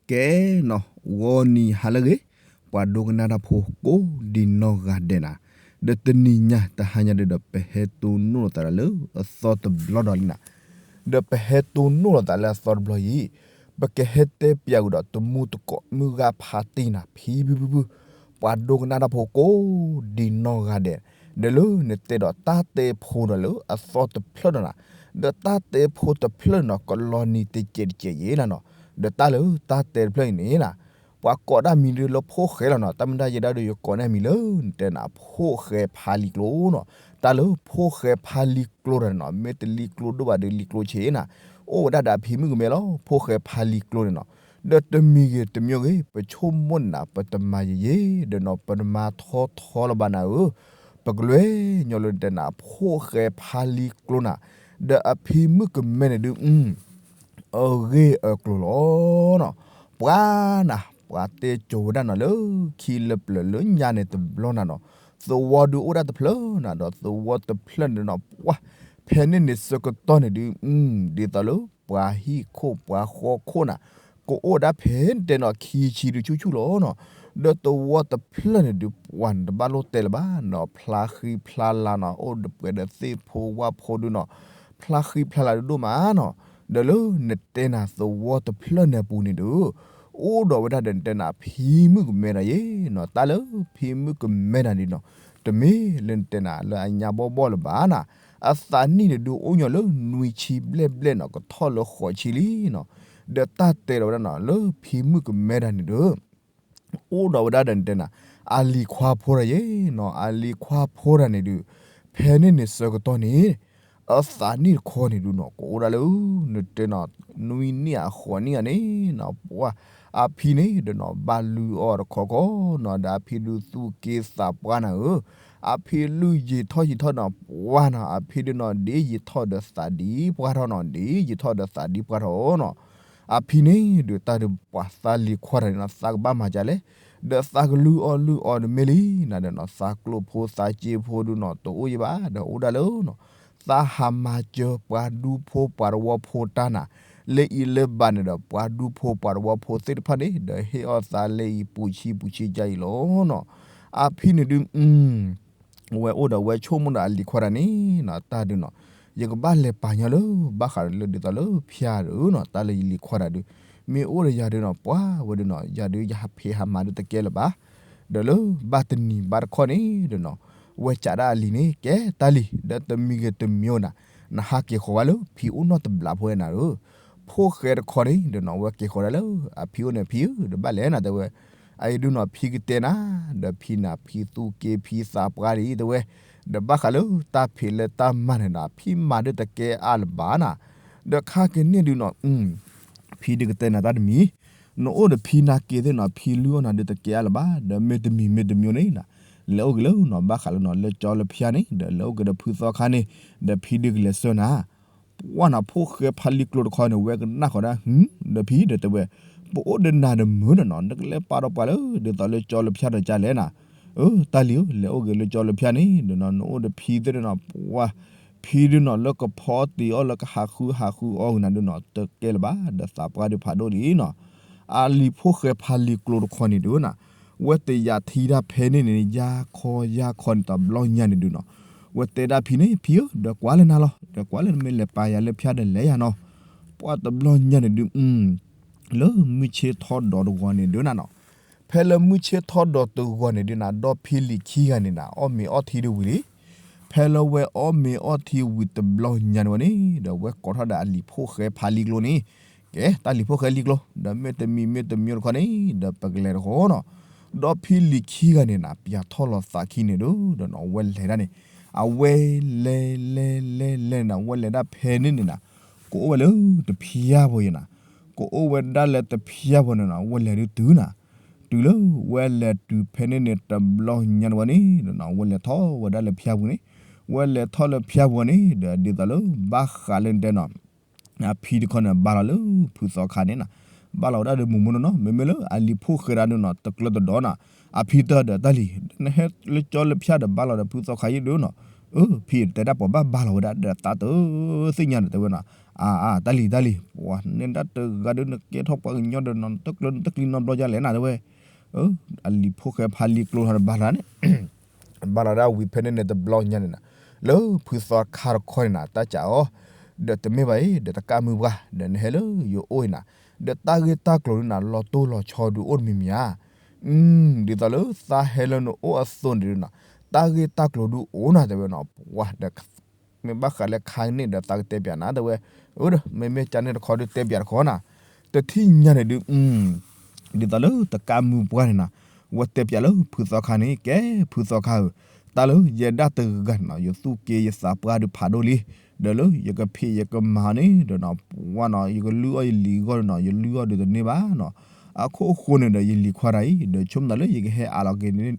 ကဲနီၤ ဂီၤနံၤဟါလၢအဂ့ၤ, ပှၤဒိကနၣ်တၢ်ဖိကိးဒံနီၢ်ဂၤဒဲးနၤ, ဒီးတနံၤညါတဟါညါဒုးဒီး ပဟဲတိၢ်နီၣ်လိာ်သးလၢအသီတဘျီဒီးလံနၤ, ဒီးပဟဲတိၢ်နီၣ်လိာ်သးလၢအသီတဘျီအံၤ, ပကဟဲတဲပၠးကဒီးတမူတကိးမုၢ်ဂၢ်ဖးတံၢ်နၤ ဖံဖုဖုဖု, ပှၤဒိကနၣ်တၢ်ဖိကိးဒံနီၢ်ဂၤဒဲး, ဒီးလၢနတဲဒီးတၢ်တဲဖိဒီးလၢအသီတဖျၢၣ်ဒီးနၤ, ဒီးတၢ်တဲဖိတဖျၢၣ်န့ၣ်နီၤ ကလီၤနံၤတစဲးတစဲးယဲလီၤနီၤ, ဒီးတၢ်လၢတၢ်တဲတဖျၢၣ်အံၤန့ၣ်နၤ ပှၤကိးတၢ်မံၤဒုးလၢဖိၣ်ဃဲလီၤနီၤ, တၢ်မ့ၢ်တၢ်ယဲဒၣ်ဒုး ယကိးန့ၢ်မံၤလၢနတဲနၤ ဖိၣ်ဃဲဖါလံကျိနီၤ, တၢ်လၢဖိၣ်ဃဲဖါလံကျိတၢ်န့ၣ်နီၤ မ့ၢ်တလံကျိဒိၣ်ဘၣ်ဒုး လံကျိဆံးနၤ, အိၣ်ဝဲဒၣ်ဒီးအဖံမုၣ်ကမဲလီၤ ဖိၣ်ဃဲဖါလံကျိန့ၣ်နီၤ, ဒီးတမံၤဂ့ၤတမံၤဂ့ၤ ပဆိကမိၣ်န့ၣ်နၤ ပတမၤယံာ်ယံာ် ဒီးနီၤ ပတမၤထီထီလၢၤဘၣ်နၤဧၢ, ပကလဲၤညီလၢနတဲနၤ ဖိၣ်ဃဲဖါလံကျိနၤ, ဒီးအဖံမုၣ်ကမဲန့ၣ်ဒုး အဂ့ၢ်အကျိၤလီၤနီၤ, ပှၤနၤ ပှၤတဲကိၤဝဲဒၣ်နီၤ လၢခံလၢပျၢၤလၢညါန့ၣ်တဘျီနၤနီၤ, သဝီဒုးအိၣ်ဒၣ်တဖျၢၣ်နၤ ဒီးသဝီတဖျၢၣ်န့ၣ်နီၤ ပှၤ ဖဲန့ၣ်န့ၣ်ဆၢကတီၢ်န့ၣ်ဒုး ဒ်သိးလၢပှၤဟံၣ်ခိၣ်ပှၤဃီခိၣ်နၤ ကအိၣ်ဒၣ်ဖဲတဲနီၤ ခံဆံဒုးဆူၣ်ဆူၣ်လီၤနီၤ, ဒီးသဝီတဖျၢၣ်န့ၣ်ဒုး ပှၤန့ၣ်တဘၣ်လိၣ်တဲလၢၤဘၣ်နီၤ ဖျါဃံဖျါလၤနီၤ အိၣ်ဒီးပှဲၤဒီးသ့ၣ်ဖိဝၣ်ဖိဒုးနီၤ, ဖျါဃံဖျါလၤဒုးဒိၣ်မးနီၤ, ဒီးလၢနတဲနၤသဝီတဖျၢၣ်န့ၣ်အပူၤန့ၣ်ဒုး အိၣ်ဒီးဝဲဒၣ်ဒီးနတဲနၤ ဖံမုၣ်ကမဲတၢ်ယဲနီၤ, တၢ်လၢဖံမုၣ်ကမဲတၢ်န့ၣ်နီၤ, တမ့ၢ်လၢနတဲနၤလၢအညါဘီဘီလၢၤဘၣ်နၤ, အသးနံၣ်န့ၣ်ဒုးအိၣ်ညီလၢနွံဆံဘျဲၣ်ဘျဲၣ်နီၤ ကထီၣ်လၢဃိးဆံလံနီၤ, ဒီးတၢ်တဲဒီးဝဲဒၣ်နီၤ လၢဖံမုၣ်ကမဲတၢ်န့ၣ်ဒုး အိၣ်ဒီးဝဲဒၣ်ဒီးနတဲနၤ အလံၤခွါဖိတၢ်ယဲနီၤ, အလံၤခွါဖိတၢ်န့ၣ်ဒုး ဖဲန့ၣ်န့ၣ်ဆၢကတီၢ်န့ၣ် အသးနံၣ်တခီန့ၣ်ဒုးနီၤ ကအိၣ်ဒၣ်လၢ နတဲနီၤ နွံနံၣ်အဃိးနံၣ်ဂၤန့ၣ်နီၤ ပှၤ အဖံန့ၣ်ဒီးနီၤ ဘၣ်လုၢ်အီၣ်တခီခီနီၤ ဒီးအဖံဒုးသူၣ်က့သးပှၢ်နၤဧၢ, အဖံလုၢ်ယံာ်ထီၣ်ယံာ်ထီၣ်နီၤ ပှၤနီၤ အဖံဒုးနီၤ ဒ်ယံာ်ထီၣ်ဒီးသးဒ်ပှၢ်ထီၣ်နီၤ ဒ်ယံာ်ထီၣ်ဒီးသးဒ်ပှၢ်ထီၣ်နီၤ, အဖံန့ၣ်ဒုးတၢ်ဒုးပှၤသးလံၤခွါတၢ်န့ၣ်နီၤ သးကဘၣ်မၤဒ်လဲၣ်, ဒီးသးကလုၢ်အီၣ်လုၢ်အီဒီးမ့ၢ်လံနၤဒီးနီၤ သးကျိၣ်ဖိသးစ့ဖိဒုးနီၤ တအိၣ်ယံၤဘၣ်ဒီးအိၣ်ဒၣ်လၢနီၤ သးဟးမၤစၢၤပှၤဒူဖိပှၤတဝီဖိတၢ်နၤ, လၢအံၤလၢဘၣ်န့ၣ်ဒီး ပှၤဒူဖိပှၤတဝီဖိသ့ၣ်တဖၣ်န့ၣ် ဒီးဟ့ၣ်အီၣ်သးလၢအံၤပူၤဆံပူၤဆံကါအံၤလီၤနီၤ, အဖံန့ၣ်ဒုး အဝဲအိၣ်ဒီးဝဲဆိကမိၣ်ဒီးအလံၤခွါတၢ်န့ၣ်နီၤ တၢ်ဒုးနီၤ ယကဘၣ်လဲၤပာ်ညီလၢ ဘၣ်ဃးလၢဒ်သိးလၢဖၠါဒီးနီၤ တၢ်လၢယလံၤခွါတၢ်ဒုး မ့ၢ်အိၣ်ဒီးယၤဒုးနီၤ ပှၤဝဲဒုးနီၤ ယၤဒုးယဟးဖံးဟးမၤဒုးတကဲလၢၤဘၣ်, ဒီးလၢဘၣ်တနံၤဘၣ်တခီန့ၣ်ဒီးနီၤ ဝဲစံးဒၣ်အလံၤန့ၣ် ကဲတၢ်လံၤ ဒီးတမံၤဂ့ၤတမံၤနၤ နဟးက့ၤဃီၤဝဲလၢဖံအိၣ်နီၢ်တဘျီဖိဝဲနၤဧၢ, ဖိၣ်ဃဲတခီန့ၣ်ဒီးနီၤ ဝဲက့ၤဃီၤဒၣ်လၢ အဖံအိၣ်န့ၣ် ဖံဧၢ ဒီးဘၣ်လဲၣ်နၤတဲဝဲ, အအံၤဒုးနီၤ ဖံကတဲနၤ, ဒီးဖံနၤ ဖံသူၣ်က့ဖံသးပှၢ်ဒ်အံၤတဲဝဲ, ဒီးဘၣ်ဃးလၢတၢ်ဖံးလၢတၢ်မၤန့ၣ်ဒီး ဖံမၤဒုးတကဲအါလၢၤဘၣ်နၤ, ဒီးခါကန့ၣ်ဒုးနီၤ ဖံဒုးကတဲနၤတၢ်တမံၤ, နအိၣ်ဒီးဖံနၤက့ၤသ့ၣ်နီၤ ဖံလုၢ်အီၣ်နၤဒုးတကဲအါလၢၤဘၣ်, ဒီးမ့ၢ်တမံၤမ့ၢ်တမံၤန့ၣ်နၤ လဲၤအိၣ်က့ၤလၢနီၤ ဘၣ်ဃးလၢနီၤ လၢကၠီလၢဖၠါန့ၣ် ဒီးလဲၤအိၣ်က့ၤဒီးဖုသီခါန့ၣ်, ဒီးဖံဒုးကလဲၤဆှၢနၤ ပှၤနၤ ဖိၣ်ဃဲဖါလံၤကျိတခီန့ၣ် ဝဲကနၣ်ဃီၤဒၣ် ဟူ, ဒီးဖံဒီးတဲဝဲ, ပအိၣ်ဒီးနၤဒီးမုာ်ဒီးနီၤ နကလဲၤပာ်ဒီးပှၤလၢ ဒ်သိးလၢကၠီလၢဖၠါဒီးကလဲၣ်နၤ, အၢ တၢ်လံၤဧၢ လဲၤအိၣ်က့ၤလၢကၠီလၢဖၠါန့ၣ် ဒီးနီၤ နအိၣ်ဒီးဖံသ့ၣ်ဒီးနီၤ ပှၤ ဖံဒုးနီၤ လၢကဖီတ့ၢ်အီၣ်လၢကဟးဃုဟးဃုအီၣ်ဂ့ၤနၤဒုးနီၤ တကဲလၢၤဘၣ် ဒီးသးပှၢ်ဒုးဖးဒိၣ်ဒ်နီၤ, အလံၤဖိၣ်ဃဲဖါလံၤကျိတခီန့ၣ်ဒုးနၤ ဝဲတယာ်ထံတၢ်ဖဲန့ၣ်န့ၣ် ယါခီယါခီန့ၣ် တဘျီညါန့ၣ်ဒုးနီၤ, ဝဲတဲဒၣ်ဖံန့ၣ် ဖံဧၢ ဒီးကွၢ်လၢနၤလီၤ ဒီးကွၢ်လၢနမ့ၢ်လဲၤပာ်ယၤလၢဖၠါဒီးလဲၤယၤနီၤ, ပှၤတဘျီညါန့ၣ်ဒုး လၢမုၢ်ဆ့ၣ်ထီၣ်ဒီးတဂီၤန့ၣ်ဒုးနၤနီၤ, ဖဲလၢမုၢ်ဆ့ၣ်ထီၣ်ဒီးတဂီၤန့ၣ်ဒုးနၤ ဒီဖံလံၤခံဂၤန့ၣ်နၤ အီၣ်မ့ၤအီၣ်ထံဒုးဝံၤလံ, ဖဲလၢဝဲအီၣ်မ့ၤအီၣ်ထံဝံၤတဘျီညါန့ၣ်ဝဲန့ၣ် ဒီးဝဲကိးထီၣ်ဒီးအလံၤဖိၣ်ဃဲဖါလံၤကျိန့ၣ်, ကဲ တၢ်လံၤဖိၣ်ဃဲလံၤကျိ ဒီးမ့ၢ်တမံၤမ့ၢ်တမံၤတခီန့ၣ် ဒီးပကလဲၤတဃီနီၤ, ဒီဖံလံၤခံဂၤန့ၣ်နၤ ပၠးထီၣ်လီၤသးခံန့ၣ်ဒုး ဒီးနီၤ အဝဲလဲၤဒၣ်န့ၣ်, အဝဲလဲၤလဲၤလဲၤလဲၤနၤ အဝဲလဲၤဒၣ်ဖဲန့ၣ်န့ၣ်နၤ, ကအိၣ်ဝဲလၢတဖၠါဖိယဲနၤ, ကအိၣ်ဝဲဒၣ်လၢတဖၠါဖိန့ၣ်နၤ အဝဲလဲၤဒုးတုၤနၤ, တုၤလၢဝဲလဲၤတုၤဖဲန့ၣ်န့ၣ် တဘျီညါန့ၣ်ဝဲန့ၣ်ဒီးနီၤ ဝဲလဲၤထီၣ်ဝဲဒၣ်လၢဖၠါပူၤန့ၣ်, ဝဲလဲၤထီၣ်လၢဖၠါပူၤန့ၣ် ဒီးဒ်သိးလၢဘၣ်ဃးလၢတဲနီၤ အဖံတခီန့ၣ် ဘၣ်လီၤလၢဖုသီခါန့ၣ်နၤ, ဘၣ်လီၤဝဲဒၣ်ဒီးမူးမူးနီၢ်နီၢ် မ့မ့ၢ်လၢအလံၤဖိၣ်ဃဲဒၣ်ဒုးနီၤ တကျၢၤတဒီးနၤ, အဖံတၢ်ဒီးတၢ်လံၤ နဟဲလၢကၠီလၢဖၠါဒီးဘၣ်လီၤဒီးဖုသီခါယဲဒုးနီၤ, အၢ ဖံတဲဒၣ်ပှၤဘၣ်ဘၣ်လီၤဝဲဒၣ်ဒီးသးတသ့ၣ်ညါဒီးတဲဝဲနီၤ, အါ အါ တၢ်လံၤ တၢ်လံၤ ပှၤ နဲဒၣ်တဂၤဒီး နကဲထီၣ်ပှၤကညီဒီးနီၤ နတကျၢၤနတကျံၤနီတဘျီဒ်လဲၣ်နၤ တဲဝဲ. အလံၤဖိၣ်ဃဲဖးလံၤကျိထီၣ်ဒီးဘၣ်လီၤန့ၣ် ဘၣ်လီၤဒၣ်ဝံၤဖဲန့ၣ်န့ၣ်တဘျီညါန့ၣ်နၤ, လၢဖုသီခါတခီန့ၣ်နၤ တၢ်စံးအီၤ, ဒီးတမ့ၢ်ဘၣ်အံၤ ဒီးတကးမုၢ်ပှၢ် ဒီးနဟဲလၢယအိၣ်အံၤနၤ, ဒီးတၢ်ဂ့ၢ်တၢ်ကျိၤဒုးနၤ လီၤတိၢ်လီၤဆီဒုးအိၣ်တမံၤမံၤဧါ. ဒ်သိးလၢသးဟဲလၢနအိၣ်အသိးန့ၣ်ဒုးနၤ တၢ်ဂ့ၢ်တၢ်ကျိၤဒုးအိၣ်နၤ တဲဝဲနီၤ ပှၤဒီး မ့ၢ်ဘၣ်ဃးလၢခါန့ၣ်ဒီးသးကတဲပၠးနၤ တဲဝဲ. အၢ ဒီးမ့မ့ၢ်ကန့ၣ်တခီဒုးတဲပၠးတခီနၤ, တထံၣ်ညါန့ၣ်ဒုး ဒ်သိးလၢတကးမုၢ်ပှၢ်န့ၣ်နၤ, ဝဲတဲပၠးလၢဖုသီခါန့ၣ် ကဲဖုသီခါဧၢ, တၢ်လၢယဲဒၣ်တဂၤန့ၣ်နီၤ ယသူၣ်က့ယသးပှၢ်ဒုးဖးဒိၣ်လံ, ဒီးလၢယကဖံးယကမၤန့ၣ်ဒီးနီၤ ပှၤနီၤ ယကလုၢ်အီၣ်ယလံၤဂီၢ်န့ၣ်နီၤ ယလုၢ်အီၣ်ဒုးတန့ၢ်ဘၣ်နီၤ, အခိၣ်ဃိန့ၣ်ဒီးယလံၤခွါတၢ်အံၤ ဒီးဆိကမိၣ်သးလၢယကဟဲအးလီၤက့ၤ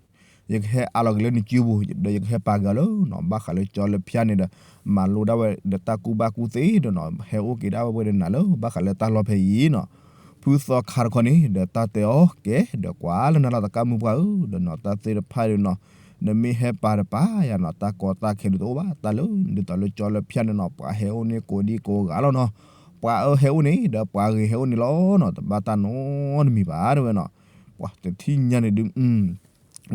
ယကဟဲအးလီၤက့ၤလၢနစုပူၤ ဒီးယကဟဲပာ်က့ၤအီၤလၢနီၤ ဘၣ်ဃးလၢကၠီလၢဖၠါန့ၣ်ဒီး မၤလိဒၣ်ဝဲဒီးတၢ်ကူၣ်ဘၣ်ကူၣ်သ့ဒီးနီၤ ဟဲအိၣ်က့ၤဒၣ်ဝဲဝဲဒီးနၤလၢဘၣ်ဃးလၢတၢ်လီၢ်ဖဲအံၤနီၤ. ဖုသီခါတခီန့ၣ် ဒီးတၢ်တဲအီၤကဲ ဒီးကွၢ်လၢနၤလီၤတကးမုၢ်ပှၢ်ဧၢ ဒီးနီၤ တၢ်သ့ၣ်တဖၣ်ဒီးနီၤ နမ့ၢ်ဟဲပာ်တပာ်ယၤနီၤ တၢ်ကီတၢ်ခဲဒုးတအိၣ်ဘၣ် တၢ်လၢဒ်သိးလၢကၠီလၢဖၠါန့ၣ်နီၤ ပှၤဟဲအိၣ်န့ၣ်ကိးဒံကိးဂၤလီၤနီၤ, ပှၤအၢဟဲအိၣ်န့ၣ် ဒီးပှၤဂ့ၤဟဲအိၣ်န့ၣ်လီၤနီၤ တဘၣ်တၢ်နီတမံၤဘၣ် တဲဝဲနီၤ. ပှၤတထံၣ်ညါန့ၣ်ဒုး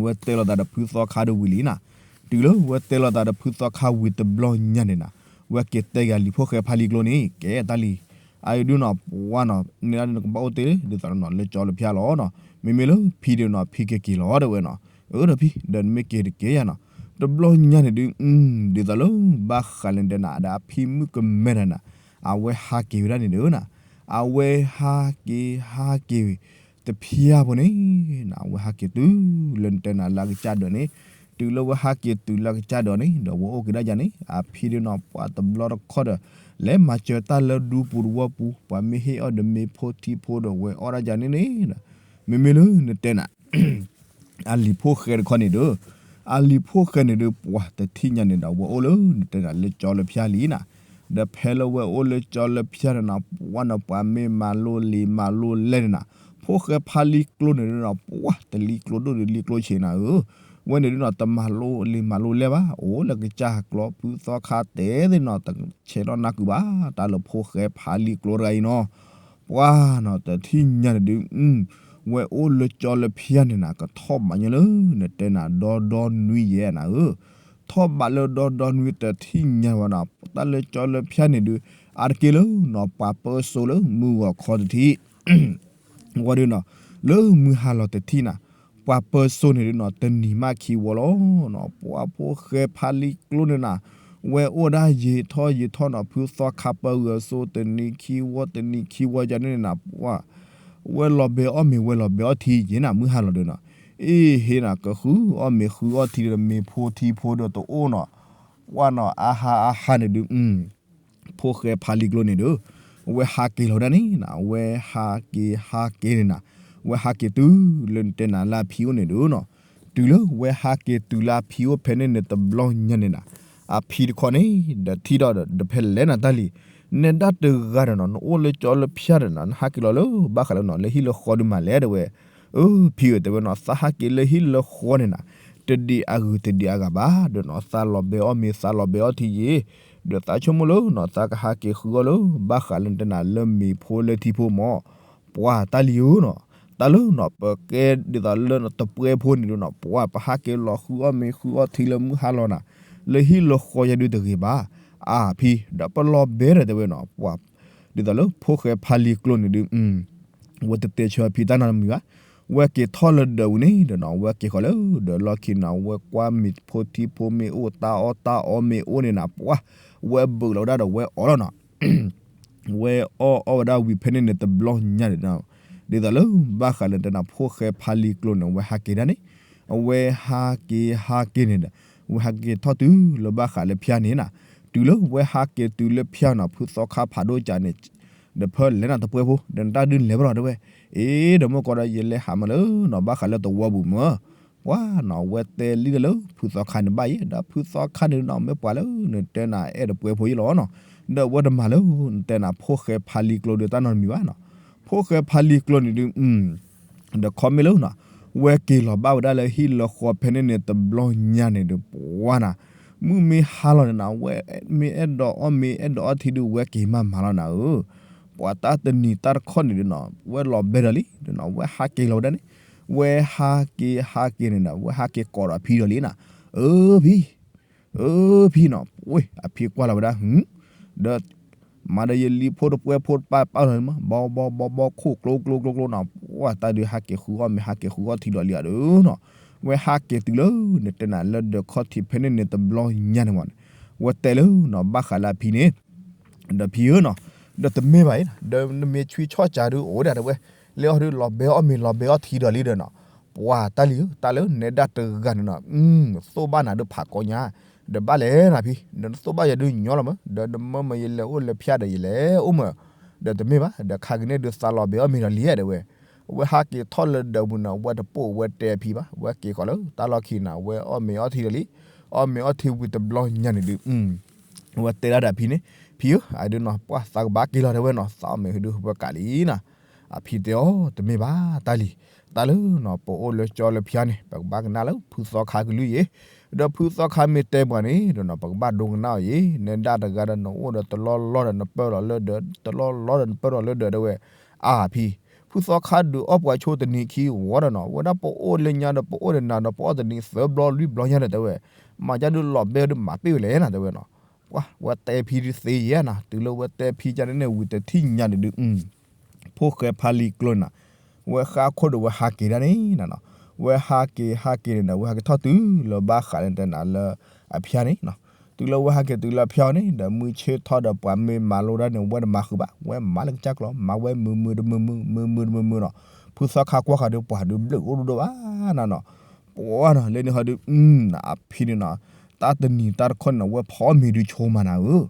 ဝဲတဲလိာ်သးဒီးဖုသီခါဒီးဝံၤလံနၤ, တုၤလၢဝဲတဲလိာ်သးဒီးဖုသီခါဝံၤတဘျီညါန့ၣ်နၤ, ဝဲက့ၤတဲက့ၤလံၤဖိၣ်ဃဲဖးလံၤကျိန့ၣ် ကဲတၢ်လံၤ, အအံၤဒုးနီၤ ပှၤနီၤ န့ၣ်ဒၣ်ဒုးနကဘၣ်အိၣ်တ့ၢ်လံ ဒ်သိးနီၤ လၢကၠီလၢဖၠါလီၤနီၤ, မ့မ့ၢ်လၢဖံဒုးနီၤ ဖံက့ၤက့ၤလီၤ တဲဝဲနီၤ. အၢ ဒီးဖံ ဒီးနမ့ၢ်က့ၤတက့ၢ်ယၤနီၤ, တဘျီညါန့ၣ်ဒုး ဒ်သိးလၢဘၣ်ဃးလၢတဲနၤ ဒီးအဖံမုၣ်ကမဲတၢ်နၤ, အဝဲဟးက့ၤဝဲဒၣ်န့ၣ်ဒုးနၤ, အဝဲဟးက့ၤဟးက့ၤ တဖၠါဖိန့ၣ်နၤ အဝဲဟးက့ၤတုၤလၢနတဲနၤလၢအကစၢ်ဒၢးန့ၣ်, တုၤလၢဝဲဟးက့ၤတုၤလၢအကစၢ်ဒၢးန့ၣ် ဒီးဝဲအိၣ်က့ၤဒၣ်ယၤန့ၣ် အဖံဒုးနီၤ ပှၤတဘျီတခီဒီး လဲၤမၤစၢၤတၢ်လၢဒူပူၤတဝီပူၤ ပှၤမ့ၢ်ဟ့ၣ်အီၣ်ဒီးမ့ၤဖိထံဖိဒီးဝဲအီၣ်ဒၣ်ယၤန့ၣ်န့ၣ်, မ့မ့ၢ်လၢနတဲနၤ အလံၤဖိၣ်ဃဲတခီန့ၣ်ဒီး, အလံၤဖိၣ်ဃဲန့ၣ်ဒီး ပှၤတထံၣ်ညါန့ၣ်ဒီး ဝဲအိၣ်လၢနတဲနၤလၢကၠီလၢဖၠါလံနၤ, ဒီးဖဲလၢဝဲအိၣ်လၢကၠီလၢဖၠါန့ၣ်နၤ ပှၤနီၤ ပှၤမ့ၢ်မၤလိလံာ်မၤလိလဲၢ်န့ၣ်နၤ, ဖိၣ်ဃဲဖးလံၤကျိန့ၣ်ဒီးနီၤ ပှၤတလံၤကျိဒိၣ်ဒီးလံၤကျိဆံးနၤဧၢ, ဝဲန့ၣ်ဒုးနီၤ တမၤလိလံာ်မၤလိလဲၢ်ဘၣ် အိၣ်လၢကစၢ်ကျီ ဖုသီခါတဲသ့ၣ်နီၤ တဆဲးထီၣ်နၢ်ကုာ်ဘၣ် တၢ်လၢဖိၣ်ဃဲဖးလံၤကျိတဂၤအံၤနီၤ ပှၤနီၤ တထံၣ်ညါန့ၣ်ဒုး ဝဲအိၣ်လၢကၠီလၢဖၠါန့ၣ်နၤ ကထီၣ်ဘးညါလၢ နတဲနၤ ဒီဒီနွံယဲၢ်နၤဧၢ, ထီၣ်ဘးလၢဒီဒီနွံတထံၣ်ညါဝဲနီၤ တၢ်လၢကၠီလၢဖၠါန့ၣ်ဒုး အါတက့ၢ်လၢနီၤ ပှၤပၢစိလၢမုၢ်ဂီၤခီတထံၣ် ဝဲဒုးနီၤ လၢမုၢ်ဟါလီၤတထံၣ်နၤ ပှၤပၢစိန့ၣ်ဒုးနီၤ တနံၤမးခံဝီလီၤနီၤ ပှၤဖိၣ်ဃဲဖးလံၤကျိန့ၣ်နၤ ဝဲအိၣ်ဒၣ်ယံာ်ထီၣ်ယံာ်ထီၣ်နီၤ ဖုသီခါပၢဂဲၤစိ တနံၤခံဝီ တနံၤခံဝီယၤန့ၣ်နၤ ပှၤ ဝဲလီၤဘဲအီၣ်မ့ၤ ဝဲလီၤဘဲအီၣ်ထံယဲၢ်နၤ မုၢ်ဟါလီၤဒုးနီၤ အ့ဟ့နၤ ကဃုအီၣ်မ့ၤဃုအီၣ်ထံဒီး မ့ၤဖိထံဖိဒီးတအိၣ်နီၤ ပှၤနီၤ အါဟါအါဟါန့ၣ်ဒုး ဖိၣ်ဃဲဖးလံၤကျိန့ၣ်ဒီး အဝဲဟးက့ၤလီၤဒၣ်န့ၣ်နၤ အဝဲဟးက့ၤဟးက့ၤန့ၣ်နၤ အဝဲဟးက့ၤတုၤလၢနတဲနၤလၢအဖံအိၣ်န့ၣ်ဒုးနီၤ တုၤလၢဝဲဟးက့ၤတုၤလၢအဖံအိၣ်ဖဲန့ၣ်န့ၣ်တဘျီညါန့ၣ်နၤ အဖံတခီန့ၣ် ဒီးထံၣ်ဒီးဒီးဖဲလဲၣ်နၤတၢ်လံၤ နဲဒၣ်တဂၤဒီးနီၤ နအိၣ်လၢကၠီလၢဖၠါဒီးနီၤ နဟးက့ၤလီၤလၢဘၣ်ဃးလၢနီၤ လၢဟံၣ်လၢဃီဒုးမၤလဲၣ်တဲဝဲ အၢ ဖံဧၢ တဲဝဲနီၤ သးဟးက့ၤလၢဟံၣ်လၢဃီန့ၣ်နၤ တဒံးအဂုၤတဒံးအဂၤဘၣ် ဒီးနီၤ သးလီၤဘဲအီၣ်မ့ၤ သးလီၤဘဲအီၣ်ထံယဲၢ် ဒီးသးဆိကမိၣ်လၢနီၤ သးကဟးက့ၤဃုအီၣ်လၢ ဘၣ်ဃးလၢနတဲနၤလၢမ့ၤဖိလၢထံဖိမၢ် ပှၤတၢ်လံၤဧၢနီၤ တၢ်လၢနီၤ ပကဲဒ်သိးလၢတပှဲဖိန့ၣ်ဒုးနီၤ ပှၤပဟးက့ၤလီၤဃုအီၣ်မ့ၤဃုအီၣ်ထံလၢမုၢ်ဟါလီၤနၤ လၢဟံၣ်လၢဃီယၤဒုးတဂ့ၤဘၣ် အါဖံ ဒီးပလီၤဘဲဒီးတဲဝဲနီၤ ပှၤ ဒ်သိးလၢဖိၣ်ဃဲဖးလံၤကျိန့ၣ်ဒုး ဝဲတတဲဆၢဖံတၢ်နီတမံၤဘၣ် ဝဲက့ၤထီၣ်လၢဒၢးဝံၤန့ၣ်ဒီးနီၤ ဝဲက့ၤဃီၤလၢဒၢးလီၢ်ခံနၤ ဝဲကွၢ်မ့ၤဖိထံဖိမ့ၢ်အိၣ် တၢ်အီၣ်တၢ်အီမ့ၢ်အိၣ်န့ၣ်နၤ ပှၤ ဝဲဘုးလီၤဝဲဒၣ်ဒီးဝဲအီၣ်လီၤနီၤ ဝဲအီၣ်အီၣ်ဝဲဒၣ်ဝံၤဖဲန့ၣ်န့ၣ်တဘျီညါန့ၣ်ဒီး ဒ်သိးလၢဘၣ်ဃးလၢနတဲနၤ ဖိၣ်ဃဲဖးလံၤကျိန့ၣ် ဝဲဟးက့ၤဒၣ်န့ၣ် အဝဲဟးက့ၤဟးက့ၤန့ၣ်ဒီး ဝဲဟးက့ၤထီၣ်တုၤလၢဘၣ်ဃးလၢဖၠါန့ၣ်နၤ တုၤလၢဝဲဟးက့ၤတုၤလၢဖၠါနီၤ ဖုသီခါဖးဒိၣ်ကးန့ၣ် ဒီးဖဲလဲၣ်နၤတပှဲဖိ ဒီးနတၢ်ဒုးလဲၤဘၣ်လီၤတဲဝဲ အ့ ဒီးမ့ၢ်ကီးဒီးယလဲၤဟးမးလၢနီၤ ဘၣ်ဃးလၢသဝီပူၤမၢ် ပှၤနီၤ ဝဲတဲလံဒီးလၢဖုသီခါန့ၣ်ဘၣ်ယဲ ဒီးဖုသီခါန့ၣ်နီၤ မ့ၢ်ပှၤလၢနတဲနၤအဲၣ်တပှဲဖိယဲလီၤနီၤ ဒီးဝဲတမၤလၢနတဲနၤ ဖိၣ်ဃဲဖးလံၤကျိဒီးတၢ်နီတမံၤဘၣ်နီၤ ဖိၣ်ဃဲဖးလံၤကျိန့ၣ်ဒုး ဒီးခီမ့ၢ်လၢနီၤ ဝဲက့ၤလီၤဘၣ်ဝဲဒၣ်လၢဟံၣ်လၢဃီဖဲန့ၣ်န့ၣ်တဘျီညါန့ၣ်ဒီး ပှၤနၤ မုၢ်မ့ၢ်ဟါလီၤန့ၣ်နီၤ ဝဲမ့ၢ်အဲၣ်ဒိးအီၣ်မ့ၤအဲၣ်ဒိးအီထံဒုး ဝဲက့ၤမးမးလီၤနၤဧၢ, ပှၤတၢ်တနံၤတၢ်တခီန့ၣ်ဒုးနီၤ ဝဲလီၤဘဲဒီးလံဒီးနီၤ ဝဲဟးက့ၤလီၤဝဲဒၣ်န့ၣ်, ဝဲဟးက့ၤဟးက့ၤန့ၣ်ဒီး ဝဲဟးက့ၤကိးဒီးအဖံဒီးလံနၤ, အၢဖံ အၢဖံနီၤ ပှ့ၤ အဖံကွၢ်လီၤဝဲဒၣ် ဒီး မၤဒီးယလံၤဖိတပှဲၤဖိတပၢ်ပၢ်လီၤန့ၣ်မး ဘီဘီဘီဘီခိၣ်ကျိကျိကျိကျိနီၤ ပှၤတၢ်ဒုးဟးက့ၤဃုအီၣ်မ့ၤဟးက့ၤဃုအီထံဒီးလံအီၤဒီးနီၤ, ဝဲဟးက့ၤတုၤလၢ နတဲနၤလၢဒၢးခီၣ်ထံးဖဲန့ၣ်န့ၣ် တဘျီညါန့ၣ်မးန့ၣ်, ဝဲတဲလၢနီၤ ဘၣ်ဃးလၢအဖံန့ၣ် ဒီးဖံဧၢနီၤ, ဒီးတမ့ၢ်ဘၣ်အံၤ ဒီးနမ့ၢ်ဆွံဆီၣ်စးဒုးအိၣ်ဒၣ်တဲဝဲ, လဲၤအီၣ်ဒုးလီၤဘဲအီၣ်မ့ၤလီၤဘဲအီထံဒီးလံဒီးနီၤ, ပှၤတၢ်လံၤဧၢ တၢ်လၢနဲဒၣ်တဂၤန့ၣ်နီၤ, သိၣ်ဘၣ်နၤဒုးဖးကိးညါ, ဒီးဘၣ်လဲၣ်နၤဖံ, ဒီးနသိၣ်ဘၣ်ယၤဒုးညီလီၤမး, ဒီးနမၢမၢယလဲၤအိၣ်လၢဖၠါဒီးယလဲၤအိၣ်မး, ဒီးတမ့ၢ်ဘၣ် ဒီးခါကန့ၣ်ဒုးသးလီၤဘဲအီၣ်မ့ၤဒီးလံဧါတဲဝဲ, ဝဲဟးက့ၤထီၣ်လၢဒၢးပူၤန့ၣ် ဝဲတပိာ်ဝဲတဲအဖံဘၣ်, ဝဲက့ၤဃီၤလၢတၢ်လီၢ်ခံန့ၣ် ဝဲအီၣ်မ့ၤအီထံဒီးလံ, အီၣ်မ့ၤအီထံဝံၤတဘျီညါန့ၣ်ဒုး ဝဲတဲဒၣ်ဒီးအဖံန့ၣ်, ဖံဧၢ အဒုးနီၤ ပှၢ်သးကဘၣ်က့ၤလီၤတဲဝဲနီၤ သးအီၣ်မ့ၤဒုးဝဲကးလံနၤ, အဖံတဲအီၤ တမ့ၢ်ဘၣ်တၢ်လံၤ, တၢ်လၢနီၤ ပအိၣ်လၢကၠီလၢဖၠါန့ၣ် ပကဘၣ်ကနၣ်လၢဖုသီခါကလုၢ်ယ့ၤ, ဒီးဖုသီခါမ့ၢ်တဲပှၤန့ၣ်ဒီးနီၤ ပကဘၣ်ဒိကနၣ်အီၤယ့ၤ, နဲဒၣ်တဂၤဒီးနအိၣ်ဒီးတလီၢ်လီၢ်ဒီးနပၢၢ်လီၤလၢဒၢး တလီၢ်လီၢ်ဒီးနပၢၢ်လီၤလၢဒၢးတဲဝဲ, အါဖံ ဖုသီခါဒုးအီၣ်ပှၤဆိတနံၤခံဝီဒီးနီၤ ဝဲဒၣ်ပအိၣ်လၢညါဒီးပအိၣ်ဒီးနၤဒီးပအီၣ်တနံၤသၢဘျီလွံၢ်ဘျီညါဒီးတဲဝဲ, မၤကၢ်ဒုးလီၤဘဲဒုးမၤပ့ၢ်ဝဲလဲၣ်နၤတဲဝဲနီၤ, ပှၤဝဲတဲဖံဒုးသ့ယဲနၤ တုၤလၢဝဲတဲဖံကၢ်န့ၣ်န့ၣ်ဝံၤတထံၣ်ညါန့ၣ်ဒုး ဖိၣ်ဃဲဖါလံကျိနၤ, ဝဲဃၣ်ခိၣ်ဒီးဝဲဟးက့ၤဒၣ်န့ၣ်နၤနီၤ, ဝဲဟးက့ၤဟးက့ၤန့ၣ်ဒီး ဝဲဟးက့ၤထီၣ်တုၤလၢဘၣ်ဃးလၢတဲနၤလၢအဖၠါန့ၣ်နီၤ, တုၤလၢဝဲဟးက့ၤတုၤလၢအဖၠါအီၤန့ၣ် ဒီးမုၢ်ဆ့ၣ်ထီၣ်ဒီးပှၤမ့ၢ်မၤလိဒၣ်န့ၣ် ဝဲတမၤဃုာ်ဘၣ် ဝဲမၤလၢကစၢ်ကျီၤ မၤဝဲမုာ်မုာ်တမုာ်မုာ် မုာ်မုာ်တမုာ်မုာ်နီၤ, ဖုသီခါကွၢ်ဃီၤဒီးပှၤဒုးဘျုးအိၣ်ဒိၣ်ဒိၣ်ဘၣ်နၤနီၤ, ပှၤနီၤ လၢန့ၣ်ဃီဒီး အဖံန့ၣ်နီၤ, တၢ်တနံၤတၢ်တခီန့ၣ်နီၤ ဝဲဖီအီၣ်မ့ၤဒုးဆိမးနၤဧၢ,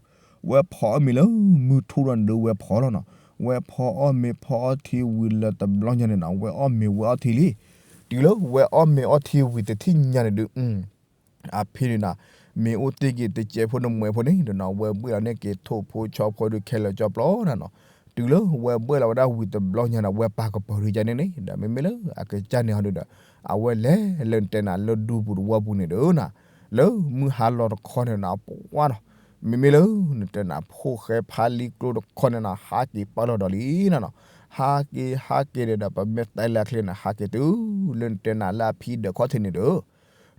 ဝဲဖီအီၣ်မ့ၤလၢမုၢ်ထူၣ်ဒီးန့ၣ်ဒုးဝဲဖီလီၤနီၤ, ဝဲဖီအီၣ်မ့ၤဖီအီထံဝံၤလၢတဘျီညါန့ၣ်နီၤ ဝဲအီၣ်မ့ၤဝဲအီထံလံ, တုၤလၢဝဲအီၣ်မ့ၤအီထံဝံၤတထံၣ်ညါန့ၣ်ဒုး အဖံန့ၣ်နီၤ, မ့ၢ်အိၣ်တ့ၢ်က့ၤတစဲးဖိတမှဲးဖိန့ၣ်ဒီးနီၤ ဝဲဘှ့ၣ်လီၤန့ၢ်က့ၤထိၣ်ဖိဆီဖိဒုးခဲလၢာ်ကၠီပျီနၤနီၤ, တုၤလၢဝဲဘှ့ၣ်လီၤဝဲဒၣ်ဝံၤတဘျီညါန့ၣ် ဝဲပာ်ကပၢၤဒုးကန့ၣ်န့ၣ် ဒီးမ့မ့ၢ်လၢအကစၢ်န့ၣ်ဟီဒုးဒီး အဝဲလဲၤလၢနတဲနၤလၢဒူပူၤတဝီပူၤန့ၣ်ဒီးနၤ, လၢမုၢ်ဟါလီၤတခီန့ၣ်နီၤ ပှၤနီၤ, မ့မ့ၢ်လၢနတဲနၤဖိၣ်ဃဲဖါလံကျိတခီန့ၣ်နီၤ ဟးက့ၤပာ်လီၤဒီးလံနၤနီၤ, ဟးက့ၤဟးက့ၤန့ၣ်ဒီး ပမ့ၢ်တဲလၢအချ့န့ၣ် ဟးက့ၤတုၤလၢနတဲနၤလၢအဖံဒၢးခီၣ်ထံးန့ၣ်ဒီး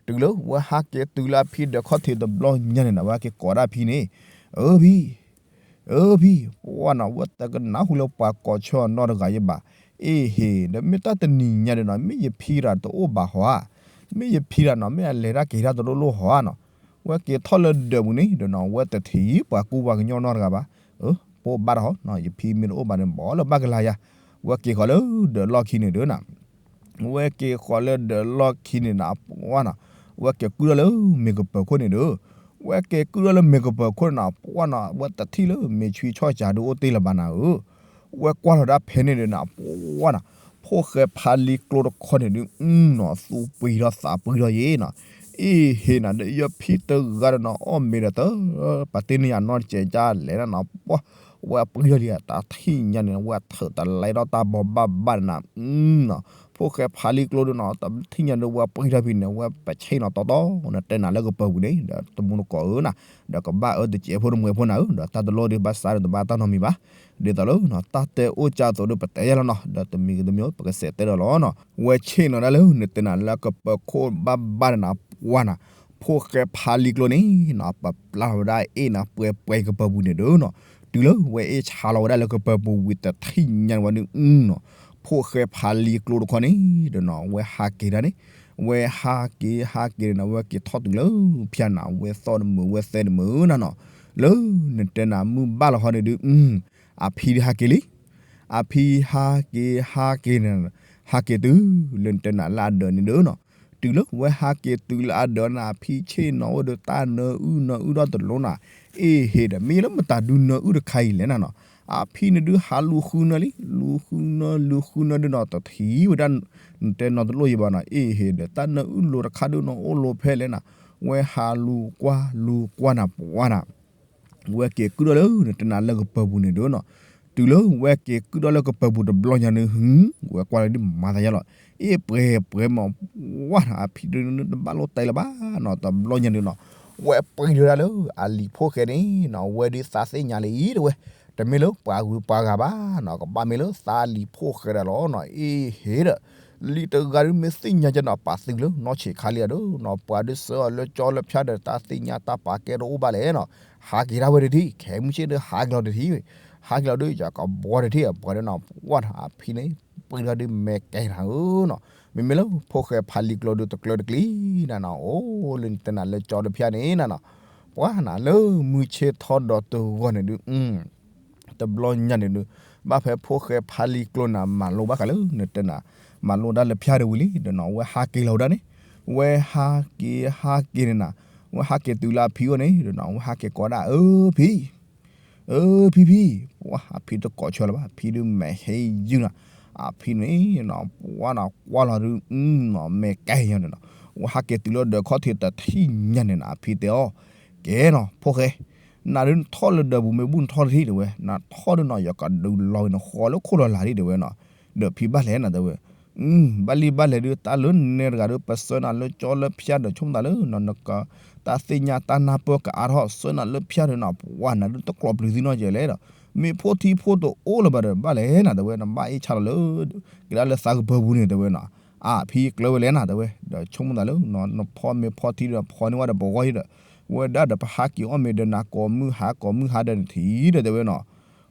တုၤလၢဝဲဟးက့ၤတုၤလၢအဖံဒၢးခီၣ်ထံးတဘျီညါန့ၣ်နီၤ ဝဲဟဲက့ၤကိးဒၣ်ဖံန့ၣ်, အၢဖံ အၢဖံ, ပှၤနီၤ ဝဲတကနၣ်ဟူလၢပှၤကိးဆၢအီၤနီတဂၤယဘၣ်, အ့ဟ့ၣ် ဒီးမ့ၢ်တၢ်တနံၤညါဒီးနီၤ မ့ၢ်ယဖံတဂၤတအိၣ်ဘၣ်ဟီဧါ, မ့ၢ်ယဖံတဂၤနီၤ မ့ၢ်အလဲၤတၢ်က့ၤတၢ်တလိၣ်လိၣ်ဟီဧါနီၤ, ဝဲက့ၤထီၣ်လၢဒၢးပူၤန့ၣ်ဒီးနီၤ ဝဲတထံၣ်ပှၤကူပှၤကညီနီတဂၤဘၣ်, ပအိၣ်ဘၣ်တၢ်ဟီနီၤ ယဖံမ့ၢ်တအိၣ်ဘၣ်န့ၣ် ဘီလၢဘၣ်ကလၤယၤ, ဝဲက့ၤဃီၤလၢဒၢးလီၢ်ခံန့ၣ်ဒီးနၤ ဝဲက့ၤဃီၤလၢဒၢးလီၢ်ခံန့ၣ်နၤ ပှၤနီၤ, ဝဲက့ၤကုၢ်ထီၣ်လၢမ့ၤကပၢၤခိၣ်န့ၣ်ဒီး, ဝဲက့ၤကုၢ်ထီၣ်လၢမ့ၤကပၢၤခိၣ်န့ၣ်နီၤ ပှၤနီၤ ဝဲတထံၣ်လၢမ့ၤဆွံဆီၣ်စးဒုးအိၣ်တ့ၢ်လၢၤဘၣ်နၤဧၢ, ဝဲကွၢ်လီၤဒၣ်ဖဲန့ၣ်ဒီးနၤ ပှၤနီၤ, ဖိၣ်ဃဲဖါလံကျိတခီန့ၣ်ဒုး နီၤ သူပှံၤထီၣ်သးပှံၤထီၣ်ယဲနီၤ, အ့ဟ့ၣ်နၤ ဒီးယဖံတဂၤဒီးနီၤ အီၣ်မ့ၤဒီးတ ပှၤတ့န့ၢ်ယၤနီတစဲးကလဲၣ်နၤနီၤ ပှၤ ဝဲပှံၤထီၣ်လံ တၢ်ထံၣ်ညါန့ၣ် ဝဲထုးတလဲထီၣ်တၢ်ဘီဘၣ်ဘၣ်နၤ, ဖိၣ်ဃဲဖးလံကျိဒုးနီၤ တၢ်ထံၣ်ညါဒုး ဝဲပှံၤထီၣ်ဖဲန့ၣ် ဝဲပဆ့ၣ်နီၤတီတီ နတဲနၤလၢကပၢၤပူၤန့ၣ် ဒီးတမူတကိးဧၢနၤ, ဒီးကဘၣ်အၢတစဲးဖိတမှဲးဖိနၤဧၢ, ဒီးတၢ်တလိၣ်ဒုးဘၣ်စးဒီးတဘၣ်တၢ်နီတမံၤဘၣ်, ဒ်သိးလၢ တၢ်တဲအိၣ်ကၢ်အသိးဒီးပတဲယါလီၤနီၤ, ဒီးတမံၤဂ့ၤတမံၤ ပကစးတဲဒီးလီၤနီၤ, ဝဲဆ့ၣ်နီၤဒၣ်လၢ နတဲနၤလၢကပၢၤခိၣ်ဘၣ်ဘၣ်နၤ ပှၤနၤ ဖိၣ်ဃဲဖးလံကျိန့ၣ်နီၤ ပပျၢ်လီၤဝဲဒၣ်အ့ၣ်နၤပှဲၤပှဲၤကပၢၤပူၤန့ၣ်ဒီးနီၤ, တုၤလၢဝဲအ့ၣ်ဆါလီၤဝဲဒၣ်လၢကပၢၤပူၤဝံၤတထံၣ်ညါန့ၣ်ဝဲဒုးနီၤ, ဖိၣ်ဃဲဖးလံကျိတခီန့ၣ်ဒီးနီၤ ဝဲဟးက့ၤဟးက့ၤန့ၣ်နီၤ ဝဲဟးက့ၤဟးက့ၤန့ၣ်နီၤ ဝဲက့ၤထီၣ်တုၤလၢဖၠါနၤ ဝဲသီၣ်တမုာ်ဝဲသဲတမုာ်နၤနီၤ, လၢနတဲနၤမုၢ်ဘၣ်လီၤဟီန့ၣ်ဒုး အဖံဒုးဟးက့ၤလံ အဖံဟးက့ၤဟးက့ၤန့ၣ်, ဟးက့ၤတုၤလၢနတဲနၤလၢအဒၢးန့ၣ်ဒီးနီၤ, တုၤလၢဝဲဟးက့ၤတုၤလၢအဒၢးန့ၣ် အဖံဆ့ၣ်နီၤအိၣ်ဒီးတၢ်နၢအုၣ်နၢအုၣ်ထီၣ်တလိၣ်နၤ, အ့ဟ့ၣ်ဒီး မ့ၢ်လၢမတၤဒုးနၢအုၣ်တခါအံၤလဲၣ်နၤနီၤ, အဖံန့ၣ်ဒုးဟးလူၤဃုနၢလံ လူၤဃုနၢလူၤဃုနၢဒုးနီၤ တထံၣ်ဝဲဒၣ် နတဲနီၤတလိၣ်ယံၤဘၣ်နီၤ, အ့ဟ့ၣ်ဒီး တၢ်နၢအုၣ်လိၤတခါဒုးနီၤ အိၣ်လိၤဖဲလဲၣ်နၤ, ဝဲဟးလူၤကွၢ်လူၤကွၢ်နၤပှၤနၤ ဝဲက့ၤကုၢ်ထီၣ်လၢနတဲနၤလၢကပၢၤပူၤန့ၣ်ဒီးနီၤ, တုၤလၢဝဲက့ၤကုၢ်ထီၣ်လၢကပၢၤပူၤတဘျီညါန့ၣ် ဝဲကွၢ်လၢဒ်မၤသးယါလီၤ, အ့ၣ်ပှဲၤပှဲၤမး ဝါနၤ အဖံဒုးတဘၣ်လိၣ်တဲလၢၤဘၣ်နီၤ, တဘျီညါန့ၣ်နီၤ, ဝဲပှ့ၤဒၣ်လၢအလံၤဖိၣ်ဃဲန့ၣ်နီၤ ဝဲဒုးသးသ့ၣ်ညါလံတဲဝဲ, တမ့ၢ်လၢပှၤဂုၤပှၤဂၤဘၣ်နီၤ ကဘၣ်မ့ၢ်လၢသးလံၤဖိၣ်ဃဲဒၣ်လီၤနီၤ အ့ဟ့ဒီး လံၤတဂၤဒုးမ့ၢ်သ့ၣ်ညါကနီၤ ပာ်သုးလၢနီၢ်ဆံးခါလံအဒိနီၤ ပှၤဒုးဆှၢအီၤလၢကၠီလၢဖၠါဒီး တၢ်သ့ၣ်ညါတၢ်ပာ်ကဲတအိၣ်ဘၣ်လဲၣ်နီၤ, ဟးက့ၤဒၣ်ဝဲတထံၣ် ခဲမုၢ်ဆ့ၣ်ဒီးဟးက့ၤလီၤတထံၣ်, ဟးက့ၤလီၤဒုး ယကဘှီတထံၣ်အပှၤဒၣ်နီၤ ပှၢ်နီၤ အဖံန့ၣ် ပှ့ၤထီၣ်ဒုးမဲာ်ကဲနၤဧၢနီၤ, မ့မ့ၢ်လၢဖိၣ်ဃဲဖးလံၤကျိဒုးတကျၢတကျံၤနၤနီၤ အိၣ်လၢနတဲနၤလၢကၠီလၢဖၠါန့ၣ်နၤနီၤ, ပှၤနၤလၢမုၢ်ဆ့ၣ်ထီဒီးတဂီၤန့ၣ်ဒုး တဘျီညါန့ၣ်ဒုး ဘၣ်ဖဲဖိၣ်ဃဲဖးလံၤကျိနၤ မၤလိဘၣ်ဃးလၢနတဲနၤ မၤလိဒၣ်လၢဖၠါတဝံၤလံဒီးနီၤ ဝဲဟးက့ၤလီၤဝဲဒၣ်န့ၣ်, ဝဲဟးက့ၤဟးက့ၤန့ၣ်နၤ, ဝဲဟးက့ၤတုၤလၢအဖံအိၣ်န့ၣ်ဒီးနီၤ ဝဲဟးက့ၤကိးဒၣ်အၢဖံ အၢဖံဖံ, ပှၤအဖံတကိးဆၢလၢၤဘၣ် အဖံဒုးမဲာ်ဟ့ယုၢ်နၤ, အဖံန့ၣ်နီၤ ပှၤနီၤကွၢ်လီၤဒုးနီၤ မဲာ်ကဲယီၤန့ၣ်နီၤ, ဝဲဟးက့ၤတုၤလၢဒၢးခီၣ်ထံးတထံၣ်ညါန့ၣ်နီၤ အဖံတဲအီၤ, ကဲနီၤ ဖိၣ်ဃဲ နၤဒုးနထီၣ်လၢဒၢးပူၤမ့ၢ်ဘူၣ်နထီၣ်တထံၣ်တဲဝဲ, နထီၣ်ဒုးနီၤ ယကဒုးလီၤဝဲနဃီလၢခိၣ်လီၤလာ်လံတဲဝဲနီၤ, ဒီးဖံဘၣ်လဲၣ်နၤတဲဝဲ ဘၣ်လံဘၣ်လဲၣ်ဒုး တၢ်လၢနဲတဂၤဒုး ပဆှၢနၤလၢကၠီလၢဖၠါဒီး ဆိကမိၣ်သးလၢနက တၢ်သ့ၣ်ညါတၢ်နၢ်ပၢၢ်ကအါထီၣ် ဆှၢနၤလၢဖၠါဒီးနီၤ ပှၤနၤဒုးတကျိးပျုၤသံနီတစဲးလဲၣ်ဒီး မ့ၢ်ဖိထံဖိတအိၣ်လၢၤဘၣ်ဒီး ဘၣ်လဲၣ်နၤတဲဝဲ နဘၣ်အ့ၣ်ဆါလီၤလၢ ကဒါလၢသးကပၢၤပူၤန့ၣ်တဲဝဲနီၤ, အဖံကျၢၤဝဲလဲၣ်နၤတဲဝဲ ဒီးဆိကမိၣ်သးလၢ နဖီမ့ၢ်ဖီထံဒီး ဖီန့ၢ်ဝဲဒီးပဂီၢ်ဒီး ဝဲဒၣ်ဒီးပဟးက့ၤအီၣ်မ့ၤဒီးနၤကိးမုၢ်ဟါကိးမုၢ်ဟါဒီးနထံၣ်ဒီးတဲဝဲနီၤ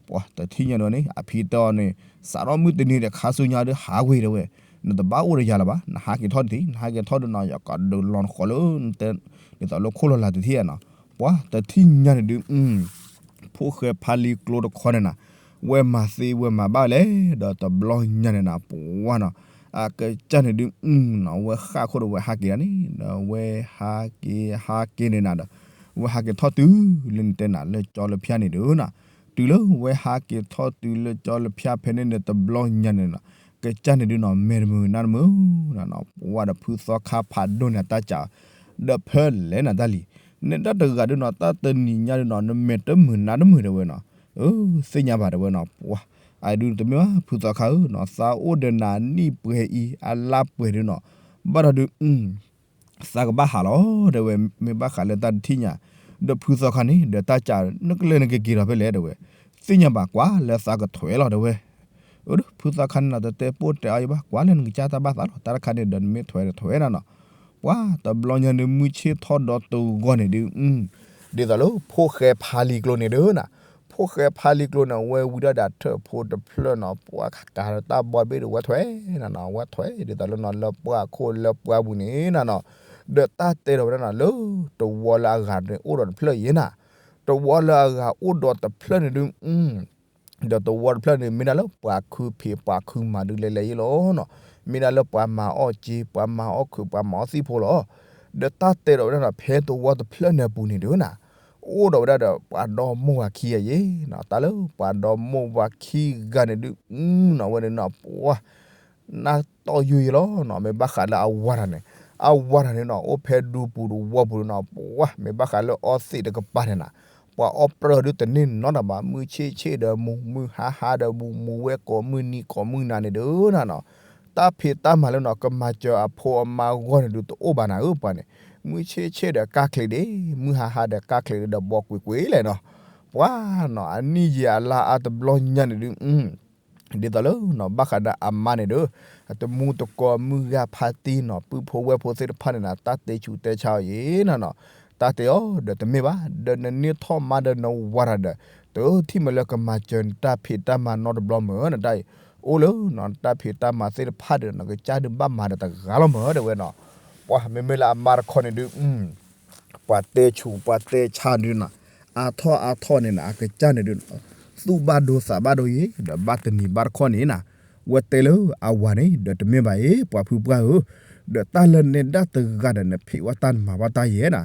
ပှၤတထံၣ်ညါဒီးန့ၣ် အဖံတဲအီၤန့ၣ် စးထီၣ်မုၢ်တနံၤဒီးခါဆူညါဒီးဟးဝ့ၤတဲဝဲ, နတဘၣ်အိၣ်ဒီးယၤလၢၤဘၣ် နဟးက့ၤထီၣ်တထံၣ် နဟးက့ၤထီၣ်ဒီးနီၤ ယကဒုးလီၤနဃီလၢ ဒ်သိးလၢခိၣ်လီၤလာ်တထံၣ်နီၤ, ပှၤတထံၣ်ညါန့ၣ်ဒုး ဖိၣ်ဃဲဖးလံၤကျိတခီန့ၣ်နၤ, ဝဲမၤသ့ဝဲမၤဘၣ်ဝဲလဲၣ် ဒီးတဘျီညါန့ၣ်နၤ ပှၤနီၤ, အကစၢ်န့ၣ်ဒုး နီၤ ဝဲဃၣ်ခိၣ်ဒီးဝဲဟးက့ၤဒၣ်န့ၣ် ဒီးဝဲဟးက့ၤဟးက့ၤန့ၣ်နၤဒီး ဝဲဟးက့ၤထီၣ်တုၤလၢနတဲနၤလၢကၠီလၢဖၠါန့ၣ်ဒုးနီၤ, တုၤလၢဝဲဟးက့ၤထီၣ်တုၤလၢကၠီလၢဖၠါဖဲန့ၣ်န့ၣ် တဘျီညါန့ၣ်နီၤ, ကစၢ်န့ၣ်ဒုးနီၤ မဲာ်တမုာ်နါတမုာ်နီၤ, ပှၤဒီးဖုသီခါဖးဒိၣ်န့ၣ်တၢ်စး ဒီးဖဲလဲၣ်နၤတၢ်လံၤ, နဒၣ်တဂၤဒုးနီၤ တၢ်တနံၤညါဒုးနီၤ နမဲာ်တမုာ်နါတမုာ်တဲဝဲနီၤ, သ့ၣ်ညါဘၣ်တဲဝဲနီၤ, ပှၤ အဒုးတမ့ၢ်ဘၣ် ဖုသီခါဧၢနီၤ သးအိၣ်ဒီးနၤနံၣ်ပှဲၤအံၤ အလါပှဲၤဒုးနီၤ, ဘၣ်ဒီးဒုး သးကဘၣ်ဟးလီၤတဲဝဲ, မ့ၢ်ဘၣ်ဃးလၢတၢ်တထံၣ်ညါ, ဒီးဖုသီခါန့ၣ် ဒီးတၢ်စး နကလဲၤနကက့ၤလီၤဖဲလဲၣ်တဲဝဲ, သ့ၣ်ညါဘၣ်ကွၢ်လၢသးကထွဲလီၤတဲဝဲ, ဖုသီခါန့ၣ်နီၤ တတဲပိၢ်တဲအါယဘၣ် ကွၢ်လၢနကစၢ်တၢ်ဘၣ်သးလီၤ တၢ်တခါန့ၣ်ဒီးနမ့ၢ်ထွဲဒီးထွဲနၤနီၤ, ပှၤတဘျီညါန့ၣ် မုၢ်ဆ့ၣ်ထီၣ်ဒီးတဂီၤန့ၣ်ဒုး ဒ်သိးလၢဖိၣ်ဃဲဖးလံၤကျိန့ၣ်ဒုးနၤ, ဖိၣ်ဃဲဖးလံၤကျိန့ၣ် အဝဲဝံၤဒၣ်ဒီးထၢၣ်ဖိတဖျၢၣ်နီၤ ပှၤကးဒီးတၢ်ဘီတဘ့ၣ်ဒီးဝဲထွဲနၤနီၤ ဝဲထွဲဒ်သိးလၢနီၤ လၢပှၢ်ခိၣ်လၢပှၢ်ပူၤန့ၣ်နၤနီၤ, ဒီးတၢ်တဲဒီးဝဲဒၣ်နီၤ လၢတဝီလၢအဂၤန့ၣ်အိၣ်ဒီးတဖျၢၣ်ယဲနၤ, တဝီလၢအဂၤအိၣ်ဒီးတဖျၢၣ်န့ၣ်ဒုး ဒီးတဝီတဖျၢၣ်န့ၣ် မ့ၢ်ဒၣ်လၢပှၤခုဖံးပှၤခုမၤဒုးလဲၤလဲၤယဲလီၤနီၤ, မ့ၢ်ဒၣ်လၢပှၤမၤအီၣ်စ့ ပှၤမၤအီၣ်ခုး ပှၤမၤအီၣ်သံၣ်ဖိလီၤ. ဒီးတၢ်တဲဒီးဝဲဒၣ်နီၤ ဖဲတဝီတဖျၢၣ်န့ၣ်အပူၤန့ၣ်ဒုးနၤ, အိၣ်ဒီးဝဲဒၣ်ဒီးပှၤဒီမိၢ်ဝၤခံဂၤယဲနီၤ, တၢ်လၢပှၤဒီမိၢ်ဝၤခံဂၤန့ၣ်ဒုး နီၤ ဝဲန့ၣ်နီၤ ပှၤ နၢ်တီၢ်ယိယဲလီၤနီၤ, မ့ၢ်ဘၣ်ဃးလၢအဝၤတဂၤန့ၣ်, အဝၤတဂၤန့ၣ်နီၤ အိၣ်ဖဲဒူပူၤတဝီပူၤန့ၣ်နီၤ ပှၤ မ့ၢ်ဘၣ်ဃးလၢအီသံးတကပၤန့ၣ်နၤ, ပှၤအီပြၢဒုးတန့ၢ်နီတဘျီဘၣ်, မုၢ်ဆ့ၣ်ဆ့ၣ်ဒီးမူး မုၢ်ဟါဟါဒီးမူး မူးဝဲကိးမုၢ်နံၤကိးမုၢ်နၤန့ၣ်ဒုးနၤနီၤ, တၢ်ဖံးတၢ်မၤလၢနီၤ ကမၤစၢၤအဖိအမါအဂီၢ်န့ၣ်ဒုးတအိၣ်ဘၣ်နၤဧၢပှၤန့ၣ်, မုၢ်ဆ့ၣ်ဆ့ၣ်ဒီးကၢ်ချံးဒ့, မုၢ်ဟါဟါဒီးကၢ်ချံးဒ့ဒီးဘီကွံာ်ကွံာ်လဲၣ်နီၤ, ပှၤနီၤ အနံၣ်ယံာ်အလါအါတဘျီညါန့ၣ်ဒုး ဒ်သိးလၢနီၤ ဘၣ်ဃးဒီးအမါန့ၣ်ဒီး တမူတကိးမုၢ်ဂၤဖါတံၢ်နီၤ ပုၢ်ဖိဝဲၢ်ဖိသ့ၣ်တဖၣ်န့ၣ်နၤ တၢ်တဲဆူးတဲဆါအီၤယဲနၤနီၤ, တၢ်တဲအီၤဒီးတမ့ၢ်ဘၣ် ဒီးနန့ၢ်ထီၣ်မါဒီးနဝၤတဂၤဒီး တထံၣ်မးလၢကမၤစၢၤနတၢ်ဖံးတၢ်မၤနီတဘျီမ့ၢ်နတၢ်အံၤ, အိၣ်လၢနီၤ နတၢ်ဖံးတၢ်မၤသ့ၣ်တဖၣ်ဒီး နကစၢ်ဒုးဘၣ်မၤဒီးတဂၤလီၤမ့ၢ်တဲဝဲနီၤ, ပှၤမ့မ့ၢ်လၢအမါတခီန့ၣ်ဒုး ပှၤတဲဆူးပှၤတဲဆါဒုးနီၤ, အါထီၣ်အါထီၣ်န့ၣ်နၤ အကစၢ်န့ၣ်ဒုး သူၣ်ဘၣ်ဒိသးဘၣ်ဒိယဲ ဒီးဘၣ်တနံၤဘၣ်တခီန့ၣ်နၤ, ဝဲတဲလၢအဝၤန့ၣ် ဒီးတမ့ၢ်ဘၣ်အံၤ ပှၤဖုပှၢ်ဧၢ, ဒီးတၢ်လၢနဲဒၣ်တဂၤဒီး နဖံးဝဲတၢ်နမၤဝဲတၢ်ယဲနၤ,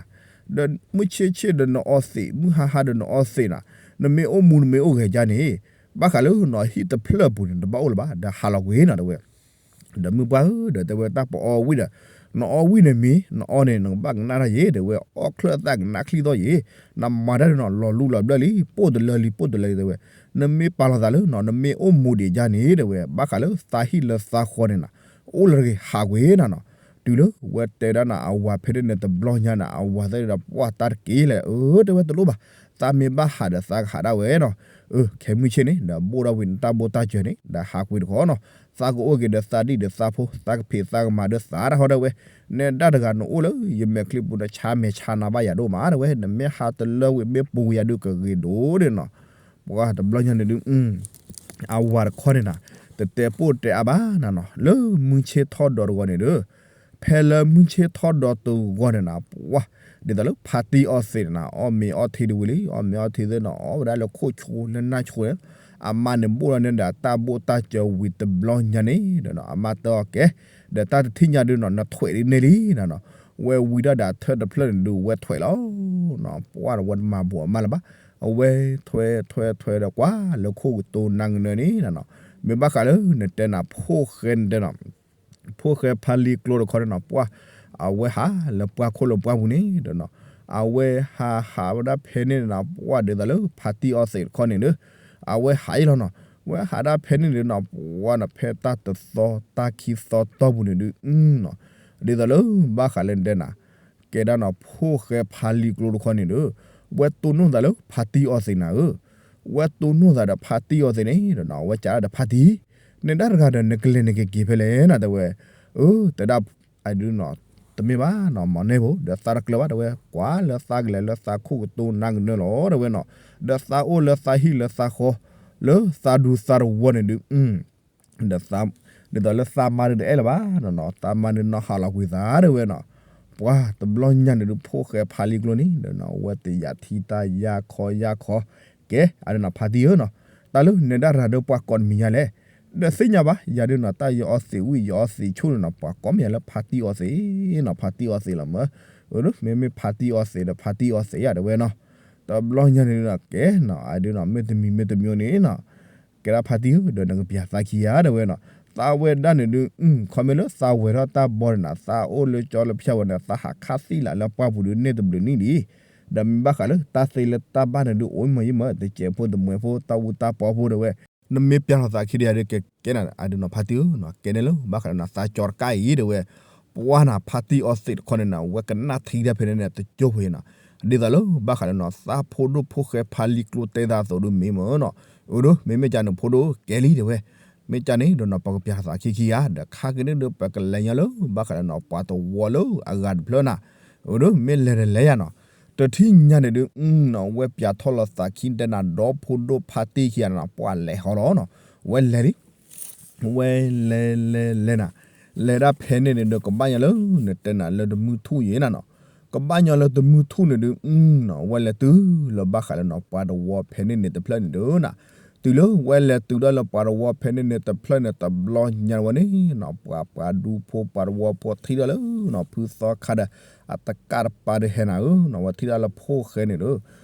ဒီးမုၢ်ဆ့ၣ်ဆ့ၣ်ဒီးနအီသံး မုၢ်ဟါဟါဒီးနအီသံးနၤ, နမ့ၢ်အိၣ်မူနမ့ၢ်အိၣ်ဂဲၤကါန့ၣ် ဘၣ်ဃးလၢနဟံၣ်တဖျၢၣ်အပူၤန့ၣ် တဘၣ်အိၣ်လၢၤဘၣ် ဒီးဟးလီၤကွံာ်နၤတဲဝဲ ဒီးမုၢ်ပှၢ်ဧၢ ဒီးတဲဝဲတၢ်ပအီဝံၣ်ဒီး နအီဝံၣ်န့ၣ်မ့ၢ် နအီန့ၣ် နကဘၣ်ကနၣ်တၢ်ယဲ တဲဝဲ အီၣ်ချၢၣ်သၣ်ကနၣ်ချံသီၣ်ယဲ, နမၤတၢ်ဒုးနီၤ လီၤလူလီၤဘျၢလံ ပိၢ်တလၢလံ ပိၢ်တလၢလံ တဲဝဲ, နမ့ၢ်ပာ်လီၤသးလၢနီၤ နမ့ၢ်အိၣ်မူဒံးကါန့ၣ် တဲဝဲ ဘၣ်ဃးလၢသးဟံၣ်လၢသးဃီန့ၣ်နၤ အိၣ်လၢတဂ့ၤ ဟးကွံာ်နၤနီၤ, တုၤလၢဝဲတဲဒၣ်န့ၣ် အဝၤဖဲန့ၣ်န့ၣ် တဘျီညါန့ၣ် အဝၤသ့ၣ်ဒီး ပှၢ်တၢ်တက့ၢ်လဲၣ်, အၢ တဲဝဲတလိၣ်ဘၣ်, သးမ့ၢ်ဘၣ်ဟးဒီးသးကဟးဒၣ်ဝဲနီၤ, အၢ ခဲမုၢ်ဆ့ၣ်န့ၣ် ဒီးဘိၣ်ထီၣ်ဝံၤနတၢ်ဘိၣ်တၢ်စၢၤန့ၣ် ဒီးဟးကွံာ်တခီနီၤ, သးကအိၣ်က့ၤဒီးသးဒံၣ်ဒီးသးဖိ သးကဖံးသးကမၤဒီးသးတၢ်ဟီတဲဝဲ, နဲဒၣ်တဂၤနအိၣ်လၢယမဲာ်ချံပူၤန့ၣ် ဆါမဲာ်ဆါနါဘၣ်ယၤဒိၣ်မး တဲဝဲ, နမ့ၢ်ဟးတလၢဝံၤမ့ၢ်ပူၤယၤဒုးကဂ့ၤဒိၣ်ဒၣ်နီၤ, ပှၢ်တဘျီညါန့ၣ်ဒုး အဝၤတခီန့ၣ်နၤ, တတဲပိၢ်တဲအါဘၣ်နၤနီၤ, လၢမုၢ်ဆ့ၣ်ထီၣ်ဒီးတဂီၤန့ၣ်ဒီး, ဖဲလၢမုၢ်ဆ့ၣ်ထီၣ်ဒီးတဂီၤန့ၣ်နၤ ပှၢ်, ဒ်သိးလၢဖါတံၢ်အီသံးန့ၣ်နၤ အီၣ်မ့ၤအီထံတဝံၤလံ, အီၣ်မ့ၤအီထံသ့ၣ်န့ၣ် အီၣ်ဝဲဒၣ်လၢခိၣ်ဆိလၢနၢ်ဆိန့ၣ်, အမါန့ၣ်ဘိၣ်လီၤန့ၢ်ဒီးတၢ်ဘိၣ်တၢ်စၢၤဝံၤတဘျီညါန့ၣ်ဒီးနီၤ အမါတဲအီၤကဲ, ဒီးတၢ်တထံၣ်ညါဒုးနီၤ နထွဲးဒ်န့ၣ်လံနၤနီၤ, ဝဲဝံၤဒၣ်ဒီးအထၢၣ်တဖျၢၣ်န့ၣ်ဒုးဝဲထွဲးလီၤ ပှၢ်ဒီးဝဲတမၤဘူးအမါလၢၤဘၣ်, အဝဲထွဲထွဲထွဲဒီးကွၢ်လၢခိၣ်ကတိၤနၢ်ကနၢန့ၣ်နၤနီၤ, မ့ၢ်ဘၣ်ဃးလၢနတဲနၤဖိၣ်ဃဲနတဲနီၤ ဖိၣ်ဃဲဖါလံကျိတခီန့ၣ်နီၤ ပှၢ်, အဝဲဟးလၢပှၢ်ခိၣ်လၢပှၢ်ပူၤန့ၣ်ဒီးနီၤ, အဝဲဟးဟးဝဲဒၣ်ဖဲန့ၣ်နၤ ပှၢ်ဒ်သိးလၢဖါတံၢ်အီသံးတခီန့ၣ်ဒီး, အဝဲဟးအံၤလီၤနီၤ, ဝဲဟးဒၣ်ဖဲန့ၣ်ဒီးနီၤ ပှၢ်နီၤ ဖဲတၢ်တသီတၢ်ခံသီတီၢ်ပူၤန့ၣ်ဒုး ဒ်သိးလၢဘၣ်ဃးလၢနတဲနၤ ကဲဒၣ်နီၤ ဖိၣ်ဃဲဖါလံကျိတခီန့ၣ်ဒီး, ဝဲတိၢ်နီၣ်သးလၢဖါတံၢ်အီသံးနၤဧၢ, ဝဲတိၢ်နီၣ်သးဒီးဖါတံၢ်အီသံးန့ၣ်ဒီးနီၤ အဝဲကးဒၣ်ဒီးဖါတံၢ်, နဲဒၣ်တဂၤဒီးနကလဲၤနကက့ၤဖဲလဲၣ်နၤ တဲဝဲ, အၢ တဲဒၣ်, အဒုးနီၤ, တမ့ၢ်ဘၣ်နီၤ မီၢ်နဲဖိ ဒီးသးတကျၢၤဘၣ် တဲဝဲ, ကွၢ်လၢသးကလဲၤလၢသးခိၣ်ကတိၤနၢ်ကနၢလီၤ တဲဝဲနီၤ, ဒီးသးအိၣ်လၢသးဟံၣ်လၢသးဃီ, လၢသးဒူသးတဝီန့ၣ်ဒုး ဒီး ဒ်သိးလၢသးမါဒုးတအဲၣ်လၢၤဘၣ်နီၤနီၤ သးမါဒုးနီၢ်ဟးလီၤကွံာ်သး တဲဝဲနီၤ, ပှၢ်တဘျီညါန့ၣ်ဒုး ဖိၣ်ဃဲဖါလံကျိန့ၣ်ဒီးနီၤ ဝဲတယာ်ထံတၢ်ယၢ်ခီယၢ်ခီ, ကဲ အဒုးနီၤ ဖါတံၢ်ဧၢနီၤ, တၢ်လၢနဲဒၣ်တဂၤဒီးပှၤကိးနမံၤညါလဲၣ်, ဒီးသ့ၣ်ညါဘၣ် ယၤဒုးနီၤ တၢ်ယအီသံးဝံၣ်ယအီသံးဆိၣ်န့ၣ်နီၤ ပှၤကိးမံၤယၤလၢဖါတံၢ်အီသံးနီၤ ဖါတံၢ်အီသံးလီၤမၢ်, အၢ မ့မ့ၢ်ဖါတံၢ်အီသံးဒီးဖါတံၢ်အီသံးယၤ တဲဝဲနီၤ, တဘျီညါန့ၣ်ဒုးနီၤ ကဲနီၤ အဒုးနီၤ မ့ၢ်တမံၤမ့ၢ်တမံၤန့ၣ်နီၤ ကဲဒၣ်ဖါတံၢ်ဧၢ ဒီးနကပျၢ်သးခံဂၤ တဲဝဲနီၤ, သးဝဲဒၣ်န့ၣ်ဒုး ခီမ့ၢ်လၢသးဝဲၤထီၣ်တၢ်ဘီန့ၣ်နီၤ သးအိၣ်လၢကၠီလၢဖၠါဝဲန့ၣ် သးဟးခးသံလၢ်လၢပှၢ်ပူၤဒုးန့ၢ်တဘျုးနံၣ်ဒံး, ဒီးမ့ၢ်ဘၣ်ဃးလၢတၢ်သ့လၢတၢ်ဘၣ်န့ၣ်ဒုး အိၣ်မ့ၢ်ယံၤမ့ၢ် တစဲးဖိတမှဲးဖိ တၢ်အူတၢ်ပီဖိ တဲဝဲ, နမ့ၢ်ပျၢ်ထီၣ်သးခံဂၤဒီး ကဲကဲနၤ အဒုးနီၤ ဖါတံၢ်ဧၢနီၤ ကဲန့ၣ်လၢဘၣ်ဃးလၢနီၤ သးကၠီတကးအံၤ တဲဝဲ, ပှၢ်နၤ ဖါတံၢ်အီသံးတခီန့ၣ်နီၤ ဝဲကနၣ်ထံတၢ်ဖဲန့ၣ်န့ၣ် တကၠိဖိအံၤနီၤ, ဒ်သိးလၢဘၣ်ဃးလၢနီၤ သးဖိဒိၣ်ဖိၣ်ဃဲဖါလံကျိတဲသးအသိးဒုးမ့ၢ်မၢ်နီၤ, အၢ မ့မ့ၢ်ကန့ၣ် ဖိဒိၣ်ကဲလံ တဲဝဲ, မ့ၢ်ကန့ၣ်ဒီးနီၤ ပကပျၢ်ထီၣ်သးခံခံဂၤ ဒီးခါက့ၤန့ၣ်ဒီး ပကလဲၤညါလၢ ဘၣ်ဃးလၢနီၤ ပှၤတဝီလၢအဂၤတဖျၢၣ်နၤ, အၢ မ့ၢ်လဲၤဒီးလဲၤယၤနီၤ, တထံၣ်ညါန့ၣ်ဒုး နီၤ ဝဲပျၢ်ထီၣ်လီၤသးခံတဲနၤ ဒီဖိဒိၣ်ဖါတံၢ်ခံဂၤန့ၣ်နီၤ ပှၢ်လဲၤဟီလီၤနီၤ, ဝဲလဲၤလံ ဝဲလဲၤလဲၤလဲၤနၤ, လဲၤဒၣ်ဖဲန့ၣ်န့ၣ်ဒီး ကဘၣ်ညီလၢ နတဲနၤလၢတမုၢ်ထူၣ်ယံၤနၤနီၤ, ကဘၣ်ညီလၢတမုၢ်ထူၣ်န့ၣ်ဒုး နီၤ ဝဲလဲၤတုၤလၢဘၣ်ဃးလၢနီၤ ပှၤတဝီဖဲန့ၣ်န့ၣ်တဖျၢၣ်န့ၣ်ဒုးနၤ, တုၤလၢဝဲလဲၤတုၤဒၣ်လၢပှၤတဝီဖဲန့ၣ်န့ၣ်တဖျၢၣ်န့ၣ် တဘျီညါဝဲန့ၣ်နီၤ ပှၤပှၤဒူဖိပှၤတဝီဖိထံၣ်ဒၣ်လၢနီၤ ဖုသီခါဒီး အတကၣ်တပၤဒီးဟဲနၤဧၢနီၤ ဝဲထံၣ်ဒၣ်လၢဖိၣ်ဃဲန့ၣ်ဒီး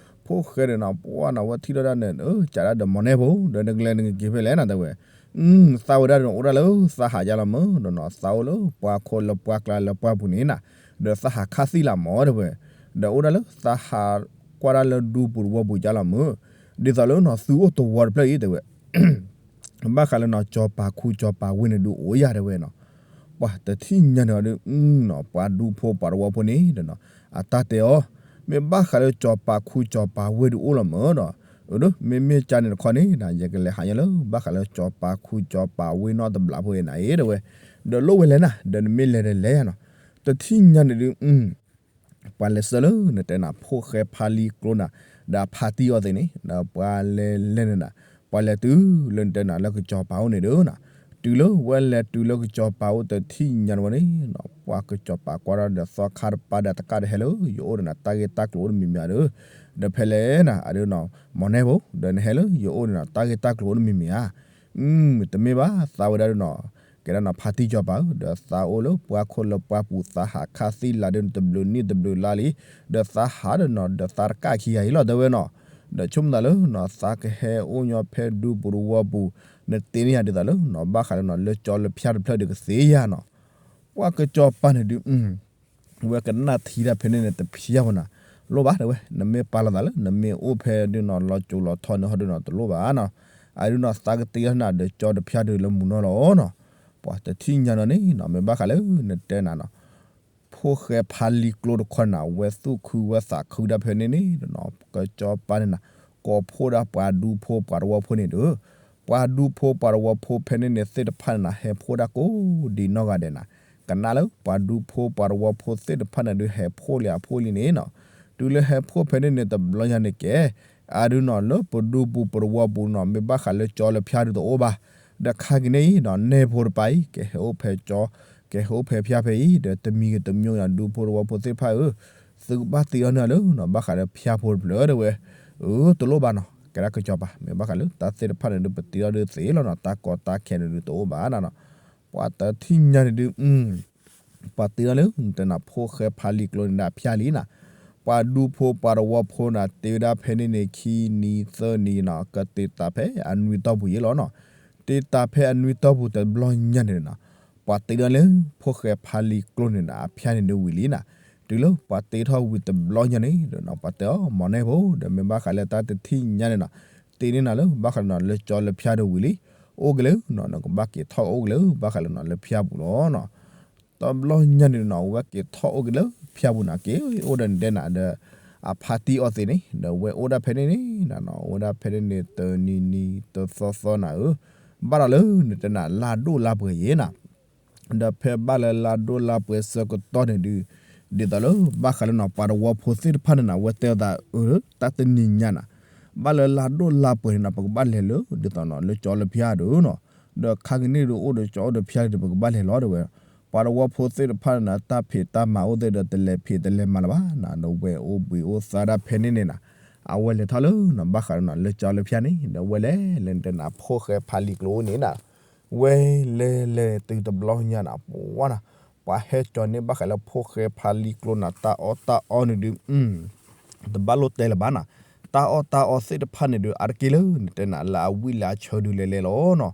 ဖိၣ်ဃဲန့ၣ်နီၤ ပှၢ်နီၤ ဝဲထံၣ်ဒၣ်ဒၣ်န့ၣ် ကးဒၣ်ဒီးမီၢ်နဲဖိ ဒီးနကလဲၤနကက့ၤဖဲလဲၣ်နၤ တဲဝဲ, သးဝဲဒၣ်ဒီး အိၣ်ဒၣ်လၢသးဟးယါလီၤမၢ် ဒီးနီၤ သးအိၣ်လၢပှၢ်ခိၣ်လၢပှၢ်ကျါလၢပှၢ်ပူၤန့ၣ်နၤ, ဒီးသးဟးခးသံလၢ်မၢ် တဲဝဲ, ဒီးအိၣ်ဒၣ်လၢသးဟးကွၢ်ဒၣ်လၢဒူပူၤတဝီပူၤယါလီၤမၢ်, ဒ်သိးလၢနီၤ သုအိၣ်တဝီတဖျၢၣ်အံၤ တဲဝဲ ဘၣ်ဃးလၢနီၤ ကၠီၤပၤခူကၠီၤပၤဝ့ၢ်န့ၣ်ဒုးအိၣ်ယၤ တဲဝဲနီၤ, ပှၤတထံၣ်ညါန့ၣ်အီၤဒုး နီၤ ပှၤဒူဖိပှၤတဝီဖိန့ၣ်ဒီးနီၤ အတၢ်တဲအီၤ, မ့ၢ်ဘၣ်ဃးလၢကၠီၤပၤခူကၠီၤပၤဝ့ၢ်ဒုးအိၣ်လီၤမၢ်ဒီး, အၢ မ့မ့ၢ်ကန့ၣ်တခီန့ၣ် ယကလဲၤဟးညါလၢ ဘၣ်ဃးလၢကၠီၤပၤခူကၠီၤပၤဝ့ၢ်နီတဘျီဖိအံၤနၤအံၤ တဲဝဲ, ဒီးလိၣ်ဝဲလဲၣ်နၤ ဒီးနမ့ၢ်လဲၤဒီးလဲၤယၤနီၤ, တထံၣ်ညါန့ၣ်ဒုး ပှၤလဲၤဆှၢလၢနတဲနၤ ဖိၣ်ဃဲဖါလံကျိနၤ, ဒီးဖါတံၢ်အီသံးန့ၣ် ဒီးပှၤလဲၤလဲၤန့ၣ်နၤ, ပှၤလဲၤတုၤလၢနတဲနၤလၢကစီၤပၤအိၣ်န့ၣ်ဒီးနၤ, တုၤလၢဝဲလဲၤတုၤလၢကစီၤပၤအိၣ်တထံၣ်ညါန့ၣ်ဝဲန့ၣ်, ပှၤကစီၤပၤကွၢ်ဒီးသီခါတပၤဒီးတကးဒီးဟဲလၢ ယအိၣ်ဒီးနၤ တၢ်ဂ့ၢ်တၢ်ကျိၤအိၣ်တမံၤမံၤဧါဒီး, ဒီးဖဲလဲၣ်နၤ အဒုးနီၤ မီၢ်နဲဖိ ဒီးနဟဲလၢယအိၣ်ဒီးနၤ တၢ်ဂ့ၢ်တၢ်ကျိၤအိၣ်တမံၤမံၤဧါ, တမ့ၢ်ဘၣ် သးဝဲဒၣ်ဒီးနီၤ ကဲဒၣ်နီၤ ဖါတံၢ်ကၠီၤပၤဧၢ, ဒီးသးအိၣ်လၢပှၢ်ခိၣ်လၢပှၢ်ပူၤ သးဟးခးသံလၢ်ဒီးတဘျုးနံၣ်တဘျုးလါလံ, ဒီးသးဟးဒီးနီၤ ဒီးသးတကးခံဂၤအံၤလီၤ တဲဝဲနီၤ, ဒီးဆိကမိၣ်သးလၢနီၤ သးကဟဲအိၣ်ညီဖဲဒူပူၤတဝီပူၤ, နသ့န့ၢ်ယၤဒ်သိးလၢနီၤ ဘၣ်ဃးလၢနီၤ လၢကၠီလၢဖၠါတဖျၢၣ်ဒီးကသ့ယၤနီၤ, ပှၤကစီၤပၤန့ၣ်ဒုး ဝဲကနၣ်ထံတၢ်ဖဲန့ၣ်န့ၣ် တဖျါဝဲနၤ, လိၣ်ဘၣ်တဲဝဲ နမ့ၢ်ပာ်လီၤသးလၢ နမ့ၢ်အိၣ်ဖဲဒုးနီၤ လီၤစိၤလီၤထီန့ၣ်ဟီဒုးနီၤ တလိၣ်ဘၣ်နီၤ, အဒုးနီၤ သးကသ့လီၤနၤ ဒီးကၠီတဖၠါဒုးလၢမုၢ်နီၤလီၤနီၤ, ပှၤတထံၣ်ညါနီၤန့ၣ်နီၤ မ့ၢ်ဘၣ်ဃးလၢနတဲနၤနီၤ, ဖိၣ်ဃဲဖါလံကျိတခီန့ၣ် အဝဲသူၣ်ခုဝဲသးခုဒၣ်ဖဲန့ၣ်န့ၣ်နီၤ ကစီၤပၤန့ၣ်နီၤ ကိးဖှိၣ်ဒၣ်ပှၤဒူဖိပှၤတဝီဖိန့ၣ်ဒီး ပှၤဒူဖိပှၤတဝီဖိဖဲန့ၣ်န့ၣ်သ့ၣ်တဖၣ်န့ၣ်နီၤ ဟဲဖှိၣ်ဒၣ်ကိးဒံနီၢ်ဂၤဒဲးနီၤ ကနၣ်လၢပှၤဒူဖိပှၤတဝီဖိသ့ၣ်တဖၣ်န့ၣ်ဒုးဟဲဖှိၣ်လံအဖှိၣ်လံန့ၣ်နီၤ တုၤလၢဟဲဖှိၣ်ဖဲန့ၣ်န့ၣ်တဘျီညါန့ၣ်ကဲ အဒုးနီၤ လၢပဒူပူၤပတဝီပူၤနီၤ မ့ၢ်ဘၣ်ဃးလၢကၠီလၢဖၠါဒုးတအိၣ်ဘၣ် ဒီးခါက့ၤန့ၣ်အံၤနီၤ နဲဖိတပၤအံၤ ကဟဲအိၣ်ဖဲကၠီ ကဟဲအိၣ်ဖဲဖၠါဖဲအံၤ ဒီးတမံၤဂ့ၤတမံၤဂ့ၤနီၤ ဒူဖိတဝီဖိသ့ၣ်တဖၣ်ဧၢ သုကဘၣ်တ့ထီၣ်န့ၢ်လၢနီၤ ဘၣ်ဃးလၢဖၠါဖိတဖျၢၣ်တဲဝဲ အၢ တလိၣ်ဘၣ်နီၤ ကဲဒၣ်ကစီၤပၤ မ့ၢ်ဘၣ်ဃးလၢတၢ်သ့ၣ်တဖၣ်န့ၣ်ဒုး ပတ့ထီၣ်ဒုးသ့လီၤနီၤ တၢ်ကီတၢ်ခဲန့ၣ်ဒုးတအိၣ်ဘၣ်နီၤ ပှၤတထံၣ်ညါန့ၣ်ဒုး ပှၤတ့ထီၣ်လၢ နတဲနၤ ဖိၣ်ဃဲဖါလံကျိန့ၣ်ဒၣ်ဖၠါလံနီၤ ပှၤဒူဖိပှၤတဝီဖိန့ၣ် တ့ဝဲဒၣ်ဖဲန့ၣ်န့ၣ် ခံနံၤသၢနံၤနီၤ ကတ့တၢ်ဖဲအနွံတီၢ်ပူၤယဲလီၤနီၤ တ့တၢ်ဖဲအနွံတီၢ်ပူၤတဘျီညါန့ၣ်နီၤ ပှၤတ့ထီၣ်လၢ ဖိၣ်ဃဲဖါလံကျိန့ၣ်နီၤ အဖၠါန့ၣ်ဒုးဝံၤလံနီၤ တုၤလၢပှၤတ့ထီၣ်ဝံၤတဘျီညါန့ၣ်ဒီးနီၤ ပှၤတဲအီၤ မီၢ်နဲဖိ ဒီးမ့ၢ်ဘၣ်ဃးလၢတၢ်တထံၣ်ညါန့ၣ်နီၤ တ့န့ၢ်နၤလၢ ဘၣ်ဃးလၢနီၤ လၢကၠီလၢဖၠါဒုးဝံၤလံ အိၣ်က့ၤလၢနီၤ နကဘၣ်က့ၤထီၣ်အိၣ်က့ၤလၢ ဘၣ်ဃးလၢနီၤ လၢဖၠါပူၤလီၤနီၤ တဘျီညါန့ၣ်နီၤ အဝဲက့ၤထီၣ်အိၣ်က့ၤလၢဖၠါပူၤန့ၣ် က့ၤအိၣ်ဒီးနတဲနၤဒီး အဖါတံၢ်အီသံးန့ၣ် ဒီးဝဲအိၣ်ဒၣ်ဖဲန့ၣ်န့ၣ်နီၤ အိၣ်ဒၣ်ဖဲန့ၣ်န့ၣ် တနံၤနံၤတသီသီနၤဧၢ ဘၣ်ဒီးလၢနတဲနၤ လါဒိၣ်လါပှဲၤယဲနီၤ ဒီးဖဲဘၣ်လၢလါဒိၣ်လါပှဲၤဆၢကတီၢ်န့ၣ်ဒုး ဒ်သိးလၢဘၣ်ဃးလၢနီၤ ပှၤတဝီဖိသ့ၣ်တဖၣ်န့ၣ်နီၤ အဝဲတဲအသးအၢ တၢ်တနံၤညါနီၤ ဘၣ်လၢလါဒိၣ်လါပှဲၤန့ၣ်နီၤ ပကဘၣ်လဲၤလၢ ဒ်သိးနီၤ လၢကၠီလၢဖၠါဒုးနီၤ ဒီးခါက့ၤန့ၣ်ဒုး အိၣ်ဒီးကၠီအိၣ်ဒီးဖၠါဒုး ပကဘၣ်လဲၤလီၤတဲဝဲ ပှၤတဝီဖိသ့ၣ်တဖၣ်န့ၣ်နီၤ တၢ်ဖံးတၢ်မၤအိၣ်သ့ၣ်ဒီး တလဲၤဖံးတလဲၤမၤလၢၤဘၣ်နီၤ ဒီးဝဲအိၣ်ဘှံးအိၣ်သါဒၣ်ဖဲန့ၣ်န့ၣ်နီၤ အဝဲလဲၤထီၣ်လၢနီၤ ဘၣ်ဃးလၢနီၤ လၢကၠီလၢဖၠါန့ၣ် ဒီးဝဲလဲၤလဲၤနတဲနၤ ဖိၣ်ဃဲဖါလံကျိန့ၣ်နီၤ ဝဲလဲၤလဲၤတုၤတဘျီညါနီၤ ပှၤနီၤ ပှၤဟဲကၠီၤန့ၢ်ဘၣ်ဃးလၢဖိၣ်ဃဲဖါလံကျိနီၤ တၢ်အီၣ်တၢ်အီန့ၣ်ဒုး တဘၣ်လိၣ်တဲလၢၤဘၣ်နီၤ တၢ်အီၣ်တၢ်အီသ့ၣ်တဖၣ်န့ၣ်ဒုး အါတက့ၢ်လၢနတဲနၤ လၢအဝံၣ်လၢအဆၢဒုးလဲၤလဲၤလီၤနီၤ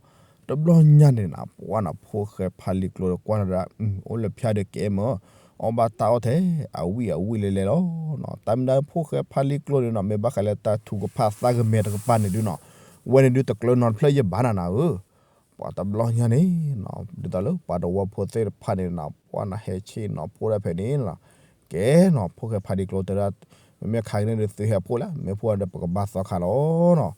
တဘျီညါန့ၣ်နီၤ ပှၤနီၤ ဖိၣ်ဃဲဖါလံကျိဒီးကွၢ်နီၤဒၣ် အိၣ်လၢဖၠါဒီးကဲမၢ အီၣ်ဘၣ်တၢ်အီၣ်ထဲ အဝံၣ်အဝံၣ်လဲၤလဲၤလီၤနီၤ တၢ်မ့ၢ်ဒၣ်ဖိၣ်ဃဲဖါလံကျိန့ၣ်နီၤ မ့ၢ်ဘၣ်ဃးလၢတၢ်ထုကဖၣ်သးကမဲာ်တကပၤန့ၣ်ဒုးနီၤ ဝဲန့ၣ်ဒုးတကျၢနီတဖျၢၣ်ယဲၢ်ဘၣ်နၤနၤဧၢ ပှၤတဘျီညါန့ၣ်နီၤ ဒ်သိးလၢပှၤတဝီဖိသ့ၣ်တဖၣ်န့ၣ်နီၤ ပှၤနီၤဟဲဆ့ၣ်နီၤဖှိၣ်ဒၣ်ဖဲန့ၣ်နီၤ ကဲနီၤ ဖိၣ်ဃဲဖါလံကျိတဲဒၣ် မ့မ့ၢ်ခါက့ၤန့ၣ်ဒုး သုဟဲဖှိၣ်လၢ မ့ၢ်ဖှိၣ်ဒီးပကဘၣ်သီခါလီၤနီၤ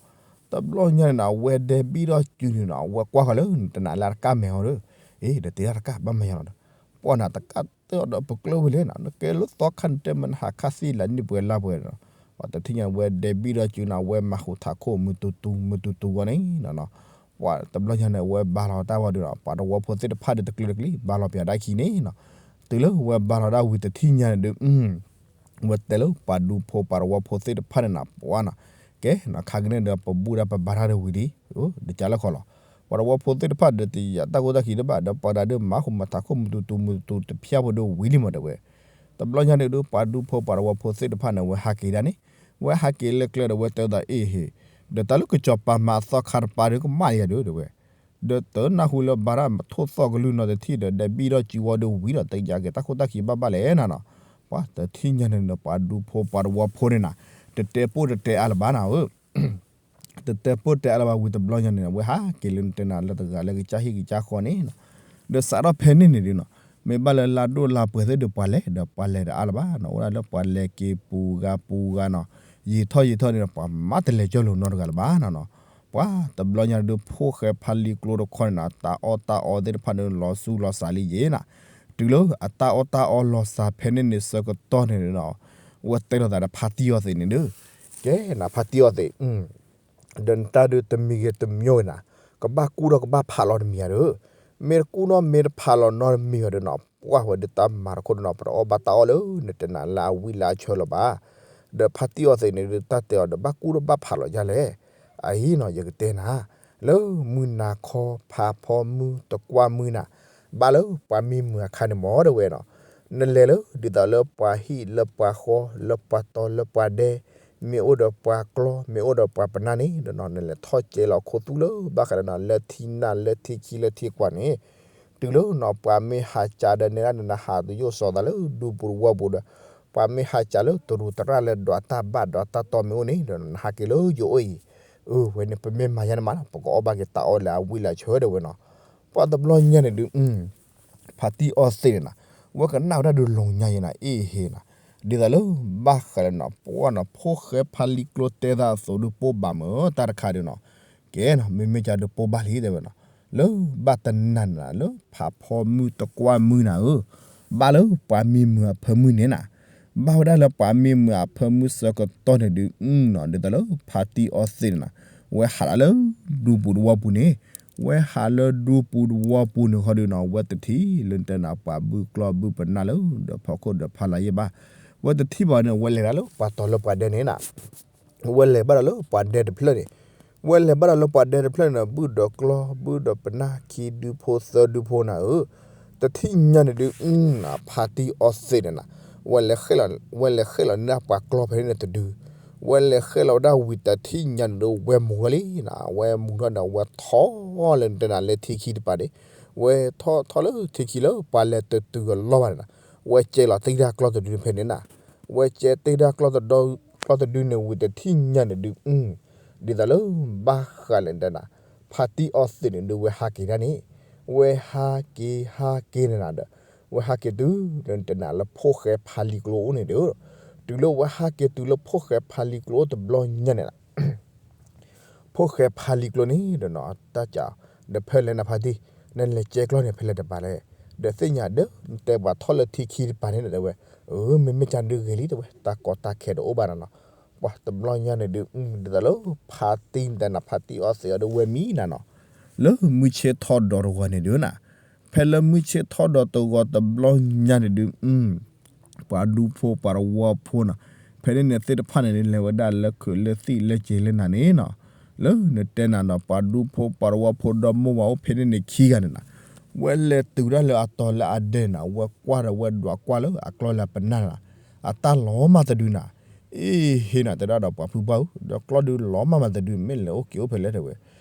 တဘျီညါန့ၣ်နီၤ အဝဲဒဲဘံၣ်ထီၣ်စုန့ၣ်နီၤ အဝဲကွၢ်ဃီၤလၢနတဲနၤလၢတကၣ်မဲာ်ဟီဒီး အ့ ဒီးတဲဒၣ်တကၣ်ဘၣ်မၤယါလီၤဒီး ပှၤနၤတကၣ်တဲအီၤဒီးပကျၢၢ်ဝဲလဲၣ်နီၤ နကဲလၢသီခါန့ၣ်တဲမ့ၢ်နဟးခါသံလၢနံၣ်ပှဲၤလါပှဲၤနီၤ ပှၤတထံၣ်ညါဝဲဒဲဘံၣ်ထီၣ်စုန့ၣ် အဝဲမၤဟူးထးခိၣ်မုၢ်တူတူ မုၢ်တူတူဂီၢ်န့ၣ်နီၤ ပှၤတဘျီညါန့ၣ် အဝဲဘါလီၤတၢ်ဝဲဒုးနီၤ ပှၤတဝီဖိသ့ၣ်တဖၣ်ဒီးတကျၢၤတကျံၤ ဘါလီၤပၠးဒၣ်ခံန့ၣ်နီၤ တုၤလၢဝဲဘါလီၤဒၣ်ဝံၤတထံၣ်ညါန့ၣ်ဒုး ဝဲတဲလၢပှၤဒူဖိပှၤတဝီဖိသ့ၣ်တဖၣ်န့ၣ်နီၤ ပှၤနီၤ ကဲနီၤ ခါက့ၤန့ၣ်ဒီး ပဘူၣ်ဒၣ်ပဘါတၢ်ဒီးဝံၤလံ ဒ်ကၢ်လၢခီလီၤ ပှၤတဝီဖိသ့ၣ်တဖၣ်ဒီးတယာ်တၢ်ခိၣ်တၢ်ခံတဘၣ် ဒီးပှၤဒၣ်ဒုးမၤဟူးမၤထးခိၣ်မုၢ်တူတူမုၢ်တူတူတဖၠါဖိဒီးဝံၤလံမးတဲဝဲ တဘျီညါန့ၣ်ဒုး ပှၤဒူဖိပှၤတဝီဖိသ့ၣ်တဖၣ်န့ၣ် ဝဲဟးက့ၤဒၣ်န့ၣ် ဝဲဟးက့ၤလၢကျဲဒီးဝဲတဲသးအ့ၣ်ဟ့ၣ် ဒီးတၢ်လၢကစီၤပၤမၤအသီခါတပၤဒီးကမၣ်ယၤဒုးတဲဝဲ ဒီးတနၢ်ဟူလၢဘါတၢ်ထိၣ်သီၣ်ကလုၢ်နီတထံၣ်ဒီး ဒဲဘံၣ်ထီၣ်စုဝဲဒီးဝံၤဒီး တယာ်က့ၤတၢ်ခိၣ်တၢ်ခံဘၣ်ဘၣ်လဲၣ်နၤနီၤ ပှၤတထံၣ်ညါန့ၣ်ဒီး ပှၤဒူဖိပှၤတဝီဖိန့ၣ်နၤ တတဲပိၢ်တတဲအါလၢၤဘၣ်နၤဧၢ တတဲပိၢ်တဲအါလၢၤဘၣ်ဝံၤတဘျီညါန့ၣ် အဝဲဟးက့ၤလၢနတဲနၤလၢတဂၤလၢကစၢ်ဟံၣ်ကစၢ်ဃီန့ၣ်နီၤ ဒီးစးထီၣ်ဖဲန့ၣ်န့ၣ်ဒုးနီၤ မ့ၢ်ဘၣ်လၢလါဒိၣ်လါပှဲၤသ့ၣ်ဒီးပှၤလဲၤဒီးပှၤလဲၤတအါလၢၤဘၣ်နီၤ အိၣ်ဒၣ်လၢပှၤလဲၤက့ၤပူၤဂၤပူၤဂၤနီၤ ယံာ်ထီၣ်ယံာ်ထီၣ်န့ၣ်ဒီး ပှၤမၤတလဲၤကၠီလိာ်နီတဂၤလၢၤဘၣ်နီၤနီၤ ပှၤတဘျီညါဒုး ဖိၣ်ဃဲဖါလံကျိတခီန့ၣ်နီၤ တၢ်အီၣ်တၢ်အီသ့ၣ်တဖၣ်န့ၣ်လီၤဆူလီၤစးလံယဲနီၤ တုၤလၢအတၢ်အီၣ်တၢ်အီလီၤစးဖဲန့ၣ်န့ၣ်ဆၢကတီၢ်န့ၣ်နီၤ ဝဲတဲလိာ်သးဒီးဖါတံၢ်အီသံးန့ၣ်ဒုး ကဲနၤဖါတံၢ်အီသံး ဒီးနတၢ်ဒုးတမံၤဂ့ၤတမံၤဂ့ၤနၤ ကဘၣ်ကူၣ်ထီၣ်ကဘၣ်ဖးလီၤတမံၤဧါဒီး မ့ၢ်တကူၣ်နီၣ်မ့ၢ်တဖးလီၤနီတမံၤဧါဒီးနီၤ ပှၤဝဲဒုးတၢ်မၤတခိၣ်ဒီးနီၤ ပတအီၣ်ဘၣ်တၢ်အီၣ်လၢနတဲနၤလၢအဝံၣ်လၢအဆၢလၢၤဘၣ် ဒီးဖါတံၢ်အီသံးန့ၣ်ဒုး တၢ်တဲအီၤဒီး ဘၣ်ကူၣ်ထီၣ်ဘၣ်ဖးလီၤဒ်လဲၣ် အအံၤနီၤ ယကတဲနၤ လၢမုၢ်နၤခီ ဖးဖီမုၢ် တကွၢ်မုၢ်နၤ ဘၣ်လၢပှၤမံမုာ်အခါန့ၣ်မ့ၢ်တဲဝဲနီၤ နလဲၤလၢ ဒ်သိးလၢပှၤဟံၣ်လၢပှၤဃီ လၢပှၤတီလၢပှၤဒဲ မ့ၢ်အိၣ်ဒီးပှၤကျီ မ့ၢ်အိၣ်ဒီးပှၤပနၢ်န့ၣ်ဒီးနီၤ နလဲၤထီၣ်ကဲလီၤခိၣ်သူလၢဘၣ်ဃးဒီးနီၤ လၢထံနၢ်လၢထံခံလၢထံကွၢ်န့ၣ် တုၤလၢနီၤ ပှၤမ့ၢ်ဟးစးဒီးနဲဒၣ်နၤ ဟးသယိၣ်စီၤသးလၢဒူပူၤတဝီပူၤဒီး ပှၤမ့ၢ်ဟးစးလၢတရူးတရၣ်လၢဒွးတၢ်ဘၣ်ဒွးတၢ်တီမ့ၢ်အိၣ်န့ၣ်ဒီး နဟးက့ၤလၢယအိၣ်အံၤ အၢ ဝဲန့ၣ် ပမ့ၢ်မၤယါန့ၣ်မးနီၤ ပကအီၣ်ဘၣ်က့ၤတၢ်အီၣ်လၢအဝံၣ်လၢအဆၢတဲဝဲနီၤ ပှၤတဘျီညါန့ၣ်ဒုး ဖါတံၢ်အီသံးန့ၣ်နီၤ ဝဲကနၣ်ဝဲဒၣ်ဒုးလီၤညါယဲနၤ အ့ၣ်ဟ့နၤ, ဒ်သိးလၢ ဘၣ်ဃးလၢနီၤ ပှၢ်နီၤ ဖိၣ်ဃဲဖါလံကျိတဲသးအသိးဒုးပိၢ်ဘၣ်မၢ် တၢ်တခါဒုးနီၤ, ကဲနီၤ မ့မ့ၢ်ကဒုးပိၢ်ဘၣ်လံတဲဝဲနီၤ, လၢဘၣ်တနၤနၤ လၢဖးဖီမုၢ်တကွၢ်မုၢ်နၤဧၢ, ဘၣ်လၢပှၤမံမုာ်အဖၢမုၢ်န့ၣ်နၤ, ဘၣ်ဝဲဒၣ်လၢပှၤမံမုာ်အဖၢမုၢ်ဆၢကတီၢ်န့ၣ်ဒုး နီၤ ဒ်သိးလၢဖါတံၢ်အီသံးန့ၣ်နၤ, ဝဲဟးဒၣ်လၢဒူပူၤတဝီပူၤန့ၣ်, ဝဲဟးလၢဒူပူၤတဝီပူၤန့ၣ်ဃီဒုးနီၤ ဝဲတထံၣ်လၢတဲနၤ ပှၤဘုၣ်ကျီၢ်ဘုၣ်ပနၢ်လၢဒီးဖီခိၣ်ဒီးဖီလာ်ယဲၢ်ဘၣ်, ဝဲတထံၣ်ဘၣ်န့ၣ် ဝဲလဲၤဒၣ်လၢပှၤတီၤလၢပှၤဒဲန့ၣ်နၤ ဝဲလဲၤဘၣ်ဒီးလၢပှၤဒဲတဖျၢၣ်န့ၣ်, ဝဲလဲၤဘၣ်ဒီးလၢပှၤဒဲတဖျၢၣ်န့ၣ်ဒီး ဘုၣ်ဒီးကျီၢ် ဘုၣ်ဒီးပနၢ်ခံဒုဖိသၢဒုဖိနၤဧၢ, တထံၣ်ညါန့ၣ်ဒုး ဖါတံၢ်အီသံးန့ၣ်နၤ, ဝဲလဲၤဃဲလီၤန့ၢ်ပှၤကျီၢ်ဖဲန့ၣ်တဒု, ဝဲလဲၤဃဲလီၤဝဲဒၣ်ဝံၤတထံၣ်ညါန့ၣ်ဒီး ဝဲမူၤဝဲလံနၤ, ဝဲမူၤထီၣ်ဒီး ဝဲထီၣ်လၢနတဲနၤလၢထံခံတပၤန့ၣ်, ဝဲထီၣ်ထီၣ်လၢထံခံလၢပှၤလဲၤတတုၤအလီၢ်ဘၣ်န့ၣ်နၤ, ဝဲကဲလီၤတ့ၢ်တၢ်ကျီၢ်တဒုဖဲန့ၣ်နၤ, ဝဲကဲတ့ၢ်တၢ်ကျီၢ်တဒုန့ၣ်ဝံၤတထံၣ်ညါန့ၣ်ဒုး ဒ်သိးလၢ ဘၣ်ဃးလၢနတဲနၤ, ဖါတံၢ်အီသံးန့ၣ်ဒုး ဝဲဟးက့ၤဒၣ်န့ၣ်, ဝဲဟးက့ၤဟးက့ၤန့ၣ်နၤဒီး, ဝဲဟးက့ၤတုၤလၢနတဲနၤလၢဖိၣ်ဃဲဖါလံကျိအိၣ်န့ၣ်ဒီး, တုၤလၢဝဲဟးက့ၤတုၤလၢဖိၣ်ဃဲဖါလံကျိအိၣ်တဘျီညါန့ၣ်နၤ ဖိၣ်ဃဲဖါလံကျိန့ၣ်ဒီးနီၤ တၢ်ကး, ဒီးဖဲလဲၣ်နၤဖါတံၢ်, နလဲၤကဲကျီၢ်န့ၣ် ဖဲလဲၣ်တပၤလဲၣ်, ဒီးသ့ၣ်ညါဒီး နတဲပှၤထီၣ်လၢထံခံတပၤန့ၣ်ဒီးတဲဝဲ, အၢ မ့မ့ၢ်ကဒုးဂ့ၤလံတဲဝဲ တၢ်ကီတၢ်ခဲတအိၣ်ဘၣ်နၤနီၤ, ပှၤတဘျီညါန့ၣ်ဒုး ဒ်သိးလၢ ဖါတံၢ်နတဲနၤ ဖါတံၢ်အီသံးအီၤဒီးဝဲမံနၤနီၤ, လၢမုၢ်ဆ့ၣ်ထီၣ်ဒီးတဂီၤန့ၣ်ဒုးနၤ, ဖဲလၢမုၢ်ဆ့ၣ်ထီၣ်ဒီးတဂီၤတဘျီညါန့ၣ်ဒုး ပှၤဒူဖိပှၤတဝီဖိနီၤ, ဖဲန့ၣ်န့ၣ်သ့ၣ်တဖၣ်န့ၣ် လဲၤဝဲဒၣ်လၢခုးလၢသံၣ်လၢက့ၤလၢနၤန့ၣ်နီၤ, လၢနတဲနၤနီၤ ပှၤဒူဖိပှၤတဝီဖိဒီမိၢ်ဝၤအိၣ်ဖဲန့ၣ်န့ၣ်ခံဂၤန့ၣ်နၤ, ဝဲလဲၤတုၤဒၣ်လၢအတီၤလၢအဒဲန့ၣ် ဝဲကွၢ်ဒီးဝဲဒွးကွၢ်လၢအကျီၢ်လၢအပနၢ်နၤ, အတၢ်လီၤမၢ်တဒုနၤ, အ့ၣ်ဟ့နၤတဲဒၣ်ဒီးပှၤဖုပှၢ်ဧၢ ဒီးကျီၢ်ဒုးလီၤမၢ်မးတဒု မ့ၢ်လဲၤအိၣ်က့ၤအိၣ်ဖဲလဲၣ်တဲဝဲ,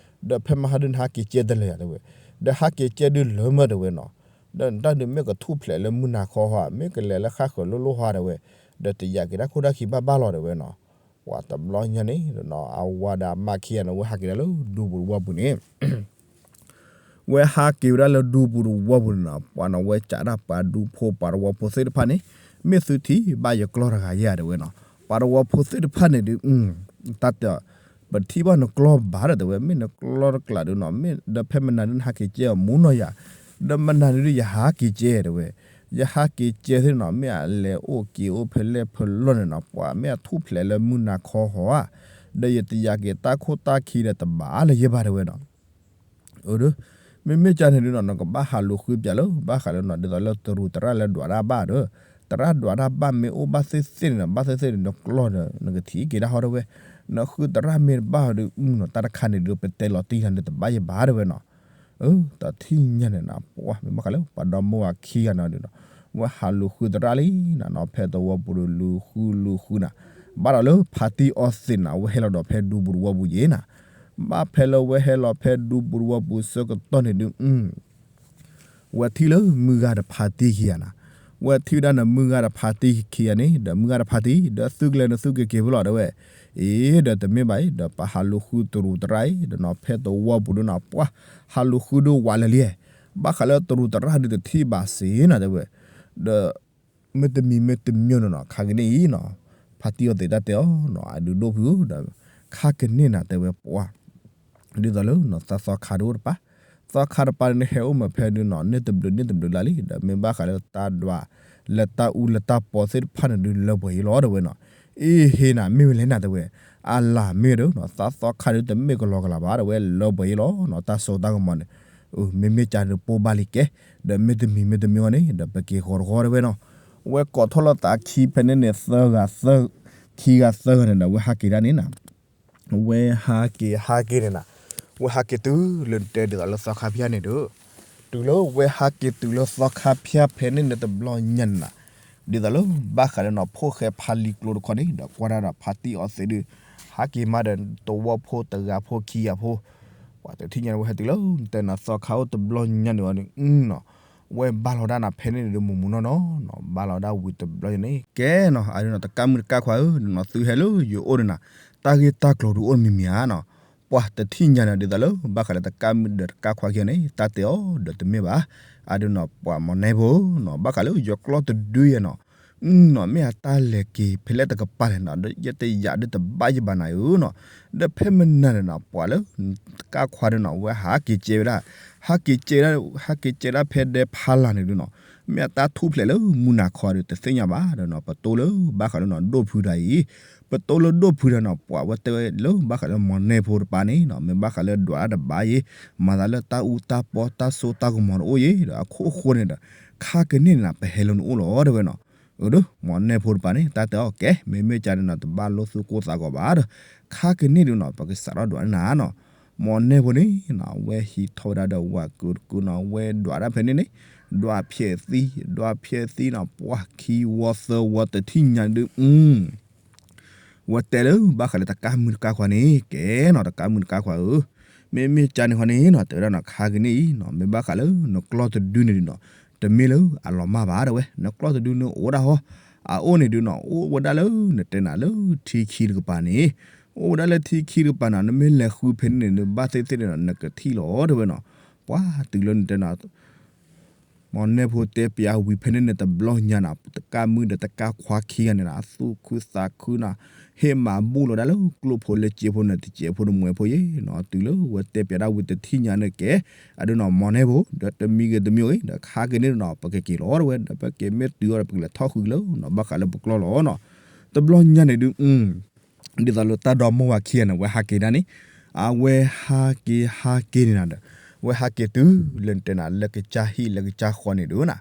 ဒီးဖဲမဟါဒုးနဟးက့ၤကဲတလၢာ်ယၤတဲဝဲ, ဒီးဟးက့ၤကဲဒုးလၢမၢ်တဲဝဲနီၤ, ဒီးတၢ်ဒုးမ့ၢ်ကထူၣ်ဖျဲးလၢမုၢ်နၤခီဟီဧါ မ့ၢ်ကလဲၤလၢဃၣ်ဃၢၤလိၣ်လိၣ်ဟီဧါတဲဝဲ, ဒီးတယာ်က့ၤတၢ်ခိၣ်တၢ်ခံဘၣ်ဘၣ်လီၤတဲဝဲနီၤ, ပှၤတဘျီညါန့ၣ် အဝၤဒီးအမါခံဂၤန့ၣ် ဝဲဟးက့ၤဒၣ်လၢဒူပူၤတဝီပူၤန့ၣ် ဝဲဟးက့ၤဝဲဒၣ်လၢဒူပူၤတဝီပူၤန့ၣ်နီၤ, ပှၤနီၤဝဲကးဒၣ်ပှၤဒူဖိပှၤတဝီဖိသ့ၣ်တဖၣ်န့ၣ်, မ့ၢ်သုထံၣ်ဘၣ်ယကျီၢ်တဂၤယဲၢ်ဧါတဲဝဲနီၤ, ပှၤတဝီဖိသ့ၣ်တဖၣ်န့ၣ်ဒုး, တၢ်တဲအီၤ, ပထံၣ်ဘၣ်နကျီၢ်ဘၣ်ဒီးတဲဝဲ မ့ၢ်နကျီၢ်တကျးဒုးနီၤ, မ့ၢ်ဒီးဖဲမနၤဒုးနဟးက့ၤကဲအီၤမူနီၤယၤ, ဒီးမနၤန့ၣ်ဒုးယဟးက့ၤကဲတဲဝဲ, ယဟးက့ၤကဲသ့ၣ်နီၤ မ့ၢ်အလဲၤအိၣ်က့ၤအိၣ်ဖဲလဲၣ်ဖဲလဲၣ်န့ၣ်နီၤ ပှၤမ့ၢ်အထူၣ်ဖျဲးလၢမုၢ်နၤခီဟီဧါ, ဒီးယတယာ်က့ၤတၢ်ခိၣ်တၢ်ခံဒီးတဘၣ်လၢၤယဲၢ်ဘၣ်တဲဝဲနီၤ အၢ မ့မ့ၢ်ကန့ၣ်ဒုးနီၤ နကဘၣ်ဟးလူၤဃုပၠးလၢ ဘၣ်ဃးလၢနီၤ ဒ်သိးလၢတရူးသရၣ်လၢဒွးတၢ်ဘၣ်ဒီး, သရၣ်ဒွးတၢ်ဘၣ်မ့ၢ်အိၣ်ဘၣ်သ့ၣ်သ့ၣ်န့ၣ်နီၤ ဘၣ်သ့ၣ်သ့ၣ်န့ၣ် နကျီၢ်ဒီး နကထံၣ်က့ၤဒၣ်ဟီတဲဝဲ, နဃုသရၣ်မ့ၢ်တဘၣ်ဒီး အုနီၤ တၢ်တခါန့ၣ်ဒုး ပတဲလီၤတံၢ်နၤဒီးတဘၣ်ယဲၢ်ဘၣ်တဲဝဲနီၤ တထံၣ်ညါန့ၣ်နီၤ ပှၤမ့ၢ်ဘၣ်ဃးလၢ ပှၤဒီမိၢ်ဝၤခံဂၤန့ၣ်ဒုးနီၤ, ဝဲဟးလူၤဃုသရၣ်လံနီၤ ဖဲသဝီပူၤဒီးလူၤဃုလူၤဃုနၤ, ဘၣ်ဒီးလၢဖါတံၢ်အီသံးနၤ ဝဲဟဲလီၤဒီးဖဲဒူပူၤတဝီပူၤယဲၢ်နၤ, ဘၣ်ဖဲလၢဝဲဟဲလီၤဖဲဒူပူၤတဝီပူၤဆၢကတီၢ်န့ၣ်ဒုး ဝဲထံၣ်လၢမုၢ်ဂၤတဖါတံၢ်ခံဂၤနၤ, ဝဲထံၣ်ဝဲဒၣ်နမုၢ်ဂၤတဖါတံၢ်ခံဂၤန့ၣ် ဒီးမုၢ်ဂၤတဖါတံၢ် ဒီးသုကလဲၤနသုကက့ၤဖဲလီၤတဲဝဲ, အ့ ဒီးတမ့ၢ်ဘၣ်အံၤ ဒီးပဟးလူၤဃုတရူးသရၣ်အံၤ ဒီးနီၤ ဖဲသဝီပူၤဒုးနီၤ ပှၤဟးလူၤဃုဒုးဝးလၢာ်လံ, ဘၣ်ဃးလၢတရူးသရၣ်ဒုးတထံၣ်ဘၣ်စ့ၢ်နၤတဲဝဲ, ဒီး မ့တမံၤမ့တမံၤန့ၣ်နီၤ ခါကန့ၣ်အံၤနီၤ, ဖါတံၢ်အီသံးတၢ်တဲအီၤနီၤ အဒုးဒိၣ်ဖုၣ်ဒီး, ခါကန့ၣ်နၤတဲဝဲပှၤ ဒ်သိးလၢနီၤ သးသီခါဒုးအိၣ်တပၤ, သီခါတပၤန့ၣ် ဟဲအိၣ်မးဖဲဒုးနီၤ န့ၢ်တဘျုးန့ၢ်တဘျုးလၢ်လံ ဒီးမ့ၢ်ဘၣ်ဃးလၢတၢ်ဒွး လၢတၢ်အူလၢတၢ်ပီသ့ၣ်တဖၣ်န့ၣ်ဒုး လၢပှဲၤအံၤလီၤတဲဝဲနီၤ, အ့ဟ့နၤ မ့ၢ်ဝဲလဲၣ်နၤတဲဝဲ, အလၤမ့ၢ်ဒီးနီၤ သးသီခါဒုးတမ့ၢ်ကလီကလီဘၣ်တဲဝဲ လၢပှဲၤအံၤလီၤနီၤ တၢ်စိတၢ်ကမီၤန့ၣ်, မ့မ့ၢ်ကန့ၣ်ပိၢ်ဘၣ်လံကဲ, ဒီးမ့တမံၤမ့တမံၤအီၤန့ၣ် ဒီးပက့ၤဃီၤတဃီတဲဝဲနီၤ, ဝဲကိးထီၣ်လီၤသးခံဖဲန့ၣ်န့ၣ် သၢဂၤသၢ, ခံဂၤသၢဂၤန့ၣ်ဒီး ဝဲဟးက့ၤဒၣ်န့ၣ်နၤ ဝဲဟးက့ၤဟးက့ၤန့ၣ်နၤ, ဝဲဟးက့ၤတုၤလၢနတဲဒ်သိးလၢသီခါဖၠၣ်န့ၣ်ဒီး, တုၤလၢဝဲဟးက့ၤတုၤလၢသီခါဖၠၣ်ဖဲန့ၣ်န့ၣ်တဘျီညါန့ၣ်နၤ, ဒ်သိးလၢဘၣ်ဃးလၢနီၤ ဖိၣ်ဃဲဖါလံၤကျိတခီန့ၣ် ဒီးကွၢ်ဒၣ်ဒီးဖါတံၢ်အီသံးဒုး, ဟးက့ၤမးဒီးတဝီဖိတဂၤဖိခံဂၤဖိ, ပှၤတထံၣ်ညါန့ၣ်ဝဲဟဲတုၤလၢနတဲနၤသီခါအိၣ်တဘျီညါန့ၣ်အီၤန့ၣ်နီၤ ဝဲဘၣ်လီၤဒၣ်နၤဖဲန့ၣ်န့ၣ်ဒီးမူးမူးနီၢ်နီၢ်နီၤ ဘၣ်လီၤဒၣ်ဝံၤတဘျီညါန့ၣ် ကဲနီၤ အဒုးနီၤ တကးမုၣ်တကးခွါဧၢ နီၤသုဟဲလၢယအိၣ်ဒီးနၤ တၢ်ဂ့ၢ်တၢ်ကျိၤဒုးအိၣ်မံၤမံၤဧါနီၤ, ပှၤတထံၣ်ညါန့ၣ် ဒ်သိးလၢဘၣ်ဃးလၢတကးမုၣ်ဒီးတကးခွါခံဂၤန့ၣ် တၢ်တဲအီၤဒီးတမ့ၢ်ဘၣ်, အဒုးနီၤ ပှၤမီၢ်နဲဖိနီၤ ဘၣ်ဃးလၢယကျီၢ်တဒုယဲနီၤ, နီၤ မ့ၢ်အတၢ်လဲၤက့ၤဖဲလဲၣ်တကပၤလဲၣ်နီၤ ဒီးယတယာ်ဒုးတဘၣ်ယဘၣ်နၤဧၢနီၤ, ဒီးဖဲမနၤန့ၣ်နီၤ ပှၤလၢ တကၢ်ခွါဒုးနီၤ အဝဲဟးက့ၤကဲဝဲဒၣ်, ဟးက့ၤကဲဝဲဒၣ်, ဟးက့ၤကဲဒၣ်ဖဲဒဲဖးလၢ်န့ၣ်ဒုးနီၤ, မ့ၢ်အတၢ်ထူၣ်ဖျဲးလၢမုၢ်နၤခီဒုးတသ့ၣ်ညါဘၣ်ဒီးနီၤ ပတိၢ်လၢဘၣ်ဃးလၢနီၤ ဒိၣ်ဖုတၢ်အံၤ, ပတိၢ်လၢဒိၣ်ဖုတၢ်နီၤ ပှၤဝဲတဲလၢဘၣ်ဃးလၢမီၢ်နဲဖိတပၤန့ၣ်နီၤ မ့ၢ်ဘၣ်ဃးလၢဒွးတၢ်တဘၣ်ယဲ, မၤသးလၢတၢ်အူတၢ်ပီတၢ်စိတၢ်ကမီၤတအိၣ်ယဲဒီး အခိၣ်ဃိန့ၣ်ဒီး ခါကန့ၢ်န့ၣ်နီၤ ပဟဲလၢနအိၣ်လီၤတဲဝဲနီၤ, အဒုး မီၢ်နဲဖိတပၤန့ၣ် တၢ်တဲအီၤကဲ မ့မ့ၢ်ကန့ၣ်နီၤ တဘၣ်လိာ်သူၣ်ကိၢ်သးဂီၤဘၣ်ဒီး ခါကန့ၢ်ဒုးနီၤ ပကစးထီၣ်ဒွးန့ၢ်နၤနီၤ, မီၢ်နဲဖိန့ၣ်နီၤ အဝဲဟံးထီၣ်ဝဲဒၣ်ဒီးဝၤကုာ်တကုာ်နီၤ အဝဲဒွးတၢ်ဖဲန့ၣ်န့ၣ်, ဒွးဖျဲးသံ, ဒွးဖျဲးသံနီၤ ပှၤခံဝီသၢဝီတထံၣ်ညါဒုး ဝဲတဲလၢဘၣ်ဃးလၢတကၢ်မုၢ်တကၢ်ခွါန့ၣ် ကဲနီၤ တကၢ်မုၢ်တကၢ်ခွါဧၢ, မ့မ့ၢ်ကန့ၣ်ဃီန့ၣ်နီၤ တဲဝဲဒၣ်နီၤ ခါကန့ၢ်အံၤနီၤ မ့ၢ်ဘၣ်ဃးလၢနကျီၢ်တဒုန့ၣ်ဒုးနီၤ တမ့ၢ်လၢအလီၤမၢ်ဘၣ်တဲဝဲ, နကျီၢ်တဒုန့ၣ်အိၣ်ဒၣ်ဟီ, အအိၣ်န့ၣ်ဒုးနီၤ အိၣ်ဝဲဒၣ်လၢနတဲနၤလၢထံခံတကပၤန့ၣ်, အိၣ်ဝဲဒၣ်လၢထံခံတကပၤနီၤ နမ့ၢ်လဲၤဃုဖဲန့ၣ်န့ၣ် နဘၣ်သ့ၣ်သ့ၣ်န့ၣ်နီၤ နကထံၣ်လီၤတဲဝဲနီၤ, ပှၤတုၤလၢနတဲနၤ မီၢ်နဲဖိတဲပၠးဝံၤဖဲန့ၣ်န့ၣ် တဘျီညါန့ၣ် တကၢ်မုၢ်ဒီးတကၢ်ခွါခံဂၤန့ၣ်နီၤ သူၣ်ခုသးခုနီၤ, ဟ့ၣ်မၤဘူၣ်လီၤဒၣ်လၢကျိၣ်ဖိလၢစ့ဖိန့ၣ် တစဲးဖိတမှဲၤဖိယဲနီၤ, တုၤလၢဝဲတဲပၠးဒၣ်ဝံၤတထံၣ်ညါန့ၣ်ကဲ, အဒုးနီၤ မီၢ်နဲဖိဒီးတမံၤဂ့ၤတမံၤဂ့ၤ ဒီးခါက့ၤန့ၣ်နီၤ ပကက့ၤလီၤတဲဝဲ ဒီးပက့ၤမ့ၢ်တုၤအီၤဒီး ပကလဲၤထီၣ်ဃုကလၢနီၤ ဘၣ်ဃးလၢပကျီၢ်လီၤနီၤ, တဘျီညါန့ၣ်ဒုး ဒ်သိးလၢတၢ်ဒီမါဝၤခံဂၤန့ၣ် ဝဲဟးက့ၤဒၣ်န့ၣ်, အဝဲဟးက့ၤဟးက့ၤန့ၣ်နၤဒီး, ဝဲဟးက့ၤတုၤလၢနတဲနၤလၢကစၢ်ဟံၣ်လၢကစၢ်ဃီန့ၣ်ဒုးနၤ,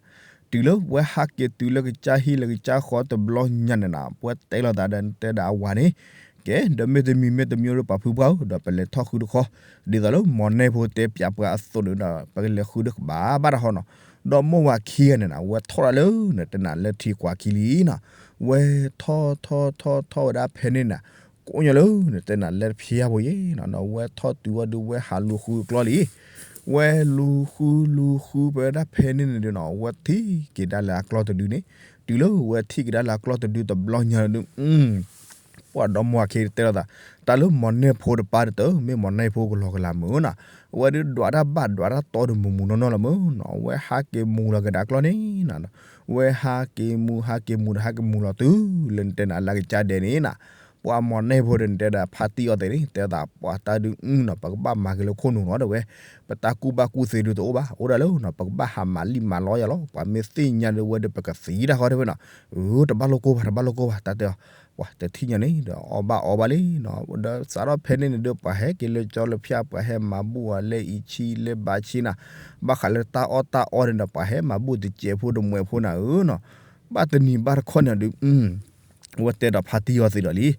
တုၤလၢဝဲဟးက့ၤတုၤလၢကစၢ်ဟံၣ်လၢကစၢ်ဃီတဘျီညါန့ၣ်နၤ ပှၤတဲလိာ်သးဒီးတဲဒီးအဝၤန့ၣ်, ကဲ ဒီးမ့တမံၤမ့တမံၤဒီးပာ်ဖုပှၢ်ဧၢ ဒီးပလဲၤထီၣ်ဃုတခီ, ဒ်သိးလၢမီၢ်နဲဖိတဲပၠးပှၤအသိးန့ၣ်ဒီး ပကလဲၤဃုတကဘၣ်ဘၣ်တၢ်ဟီနီၤ, ဒီးမါဝၤခံဂၤန့ၣ်နၤ ဝဲထီၣ်ဒၣ်လၢနတဲနၤလၢထံကွၢ်ခံလံနီၤ, ဝဲထီၣ်ထီၣ်ထီၣ်ထီၣ်ဝဲဒၣ်ဖဲန့ၣ်နၤ ကိးညါလၢနတဲနၤလၢဖျါဖိယဲနီၤ, ဒီးဝဲထီၣ်တုၤဝဲဒုးဝဲဟးလူၤဃုအကျီၢ်လံ, ဝဲလူၤဃုလူၤဃုဖဲဒၣ်ဖဲန့ၣ်န့ၣ်ဒုးနီၤ ဝဲထံၣ်က့ၤဒၣ်လၢအကျီၢ်တဒုန့ၣ်, တုၤလၢဝဲထံၣ်က့ၤဒၣ်လၢအကျီၢ်တဒုတဘျီညါဒုး ပှၤဒီမါဝၤခံတဲလိာ်သး, တၢ်လၢမီၢ်နဲဖိတပၤဒီးတမ့ၢ်မီၢ်နဲဖိကလီကလးမုၢ်နီၤ, အဝဲဒုးဒွးတၢ်ဘၣ်ဒွးတၢ်တီဒီးမူးမူးနီၢ်နီၢ်လီၤမုၢ်နီၤ, အဝဲဟးက့ၤမူးလီၤက့ၤဒီးအကျီၢ်န့ၣ်နၤ, ဝဲဟးက့ၤမူးဟးက့ၤမူးဒီးဟးက့ၤမူးလီၤတုၤလၢနတဲနၤလၢကစၢ်ဒဲးန့ၣ်နၤ, ပှၤမီၢ်နဲဖိဒီးနတဲဒီးဖါတံၢ်အီသံးန့ၣ် တဲသးပှၤတၢ်ဒုးအုနီၤ ပကဘၣ်မၤက့ၤလၢခိၣ်နူာ်နီၤတဲဝဲ, ပတၢ်ကူၣ်ဘၣ်ကူၣ်သ့ဒုးတအိၣ်ဘၣ် အိၣ်ဒၣ်လၢနီၤ ပကဘၣ်ဟးမၤလံၣ်မၤလီယၤလီၤ ပှၤမ့ၢ်သ့ၣ်ညါဒုးဝဲဒီးပကသံတၢ်ဃီတဲဝဲနီၤ, အၢ တဘၣ်လိၣ်ကိၢ်ဘၣ် တဘၣ်လိၣ်ကိၢ်ဘၣ် တၢ်တဲအီၤ, ပှၤတထံၣ်ညါန့ၣ်ဒီးအီၣ်ဘၣ်အီဘၣ်လံနီၤ, ဒီးစးထီၣ်ဖဲန့ၣ်န့ၣ်ဒုး ပှၤဟဲက့ၤလၢကၠီလၢဖၠၣ် ပှၤဟဲမၤဘူၣ်အီၤလၢအံၤဆံလၢဘၣ်ဆံနၤ, ဘၣ်ဃးလၢတၢ်အီၣ်တၢ်အီန့ၣ်ဒီး ပှၤဟဲမၤဘူၣ်တစဲးဖိတမှဲၤဖိနၤဧၢနီၤ, ဘၣ်တနံၤဘၣ်တခီန့ၣ်ဒုး ဝဲတဲဒီးဖါတံၢ်အီသံးဒီးလံ,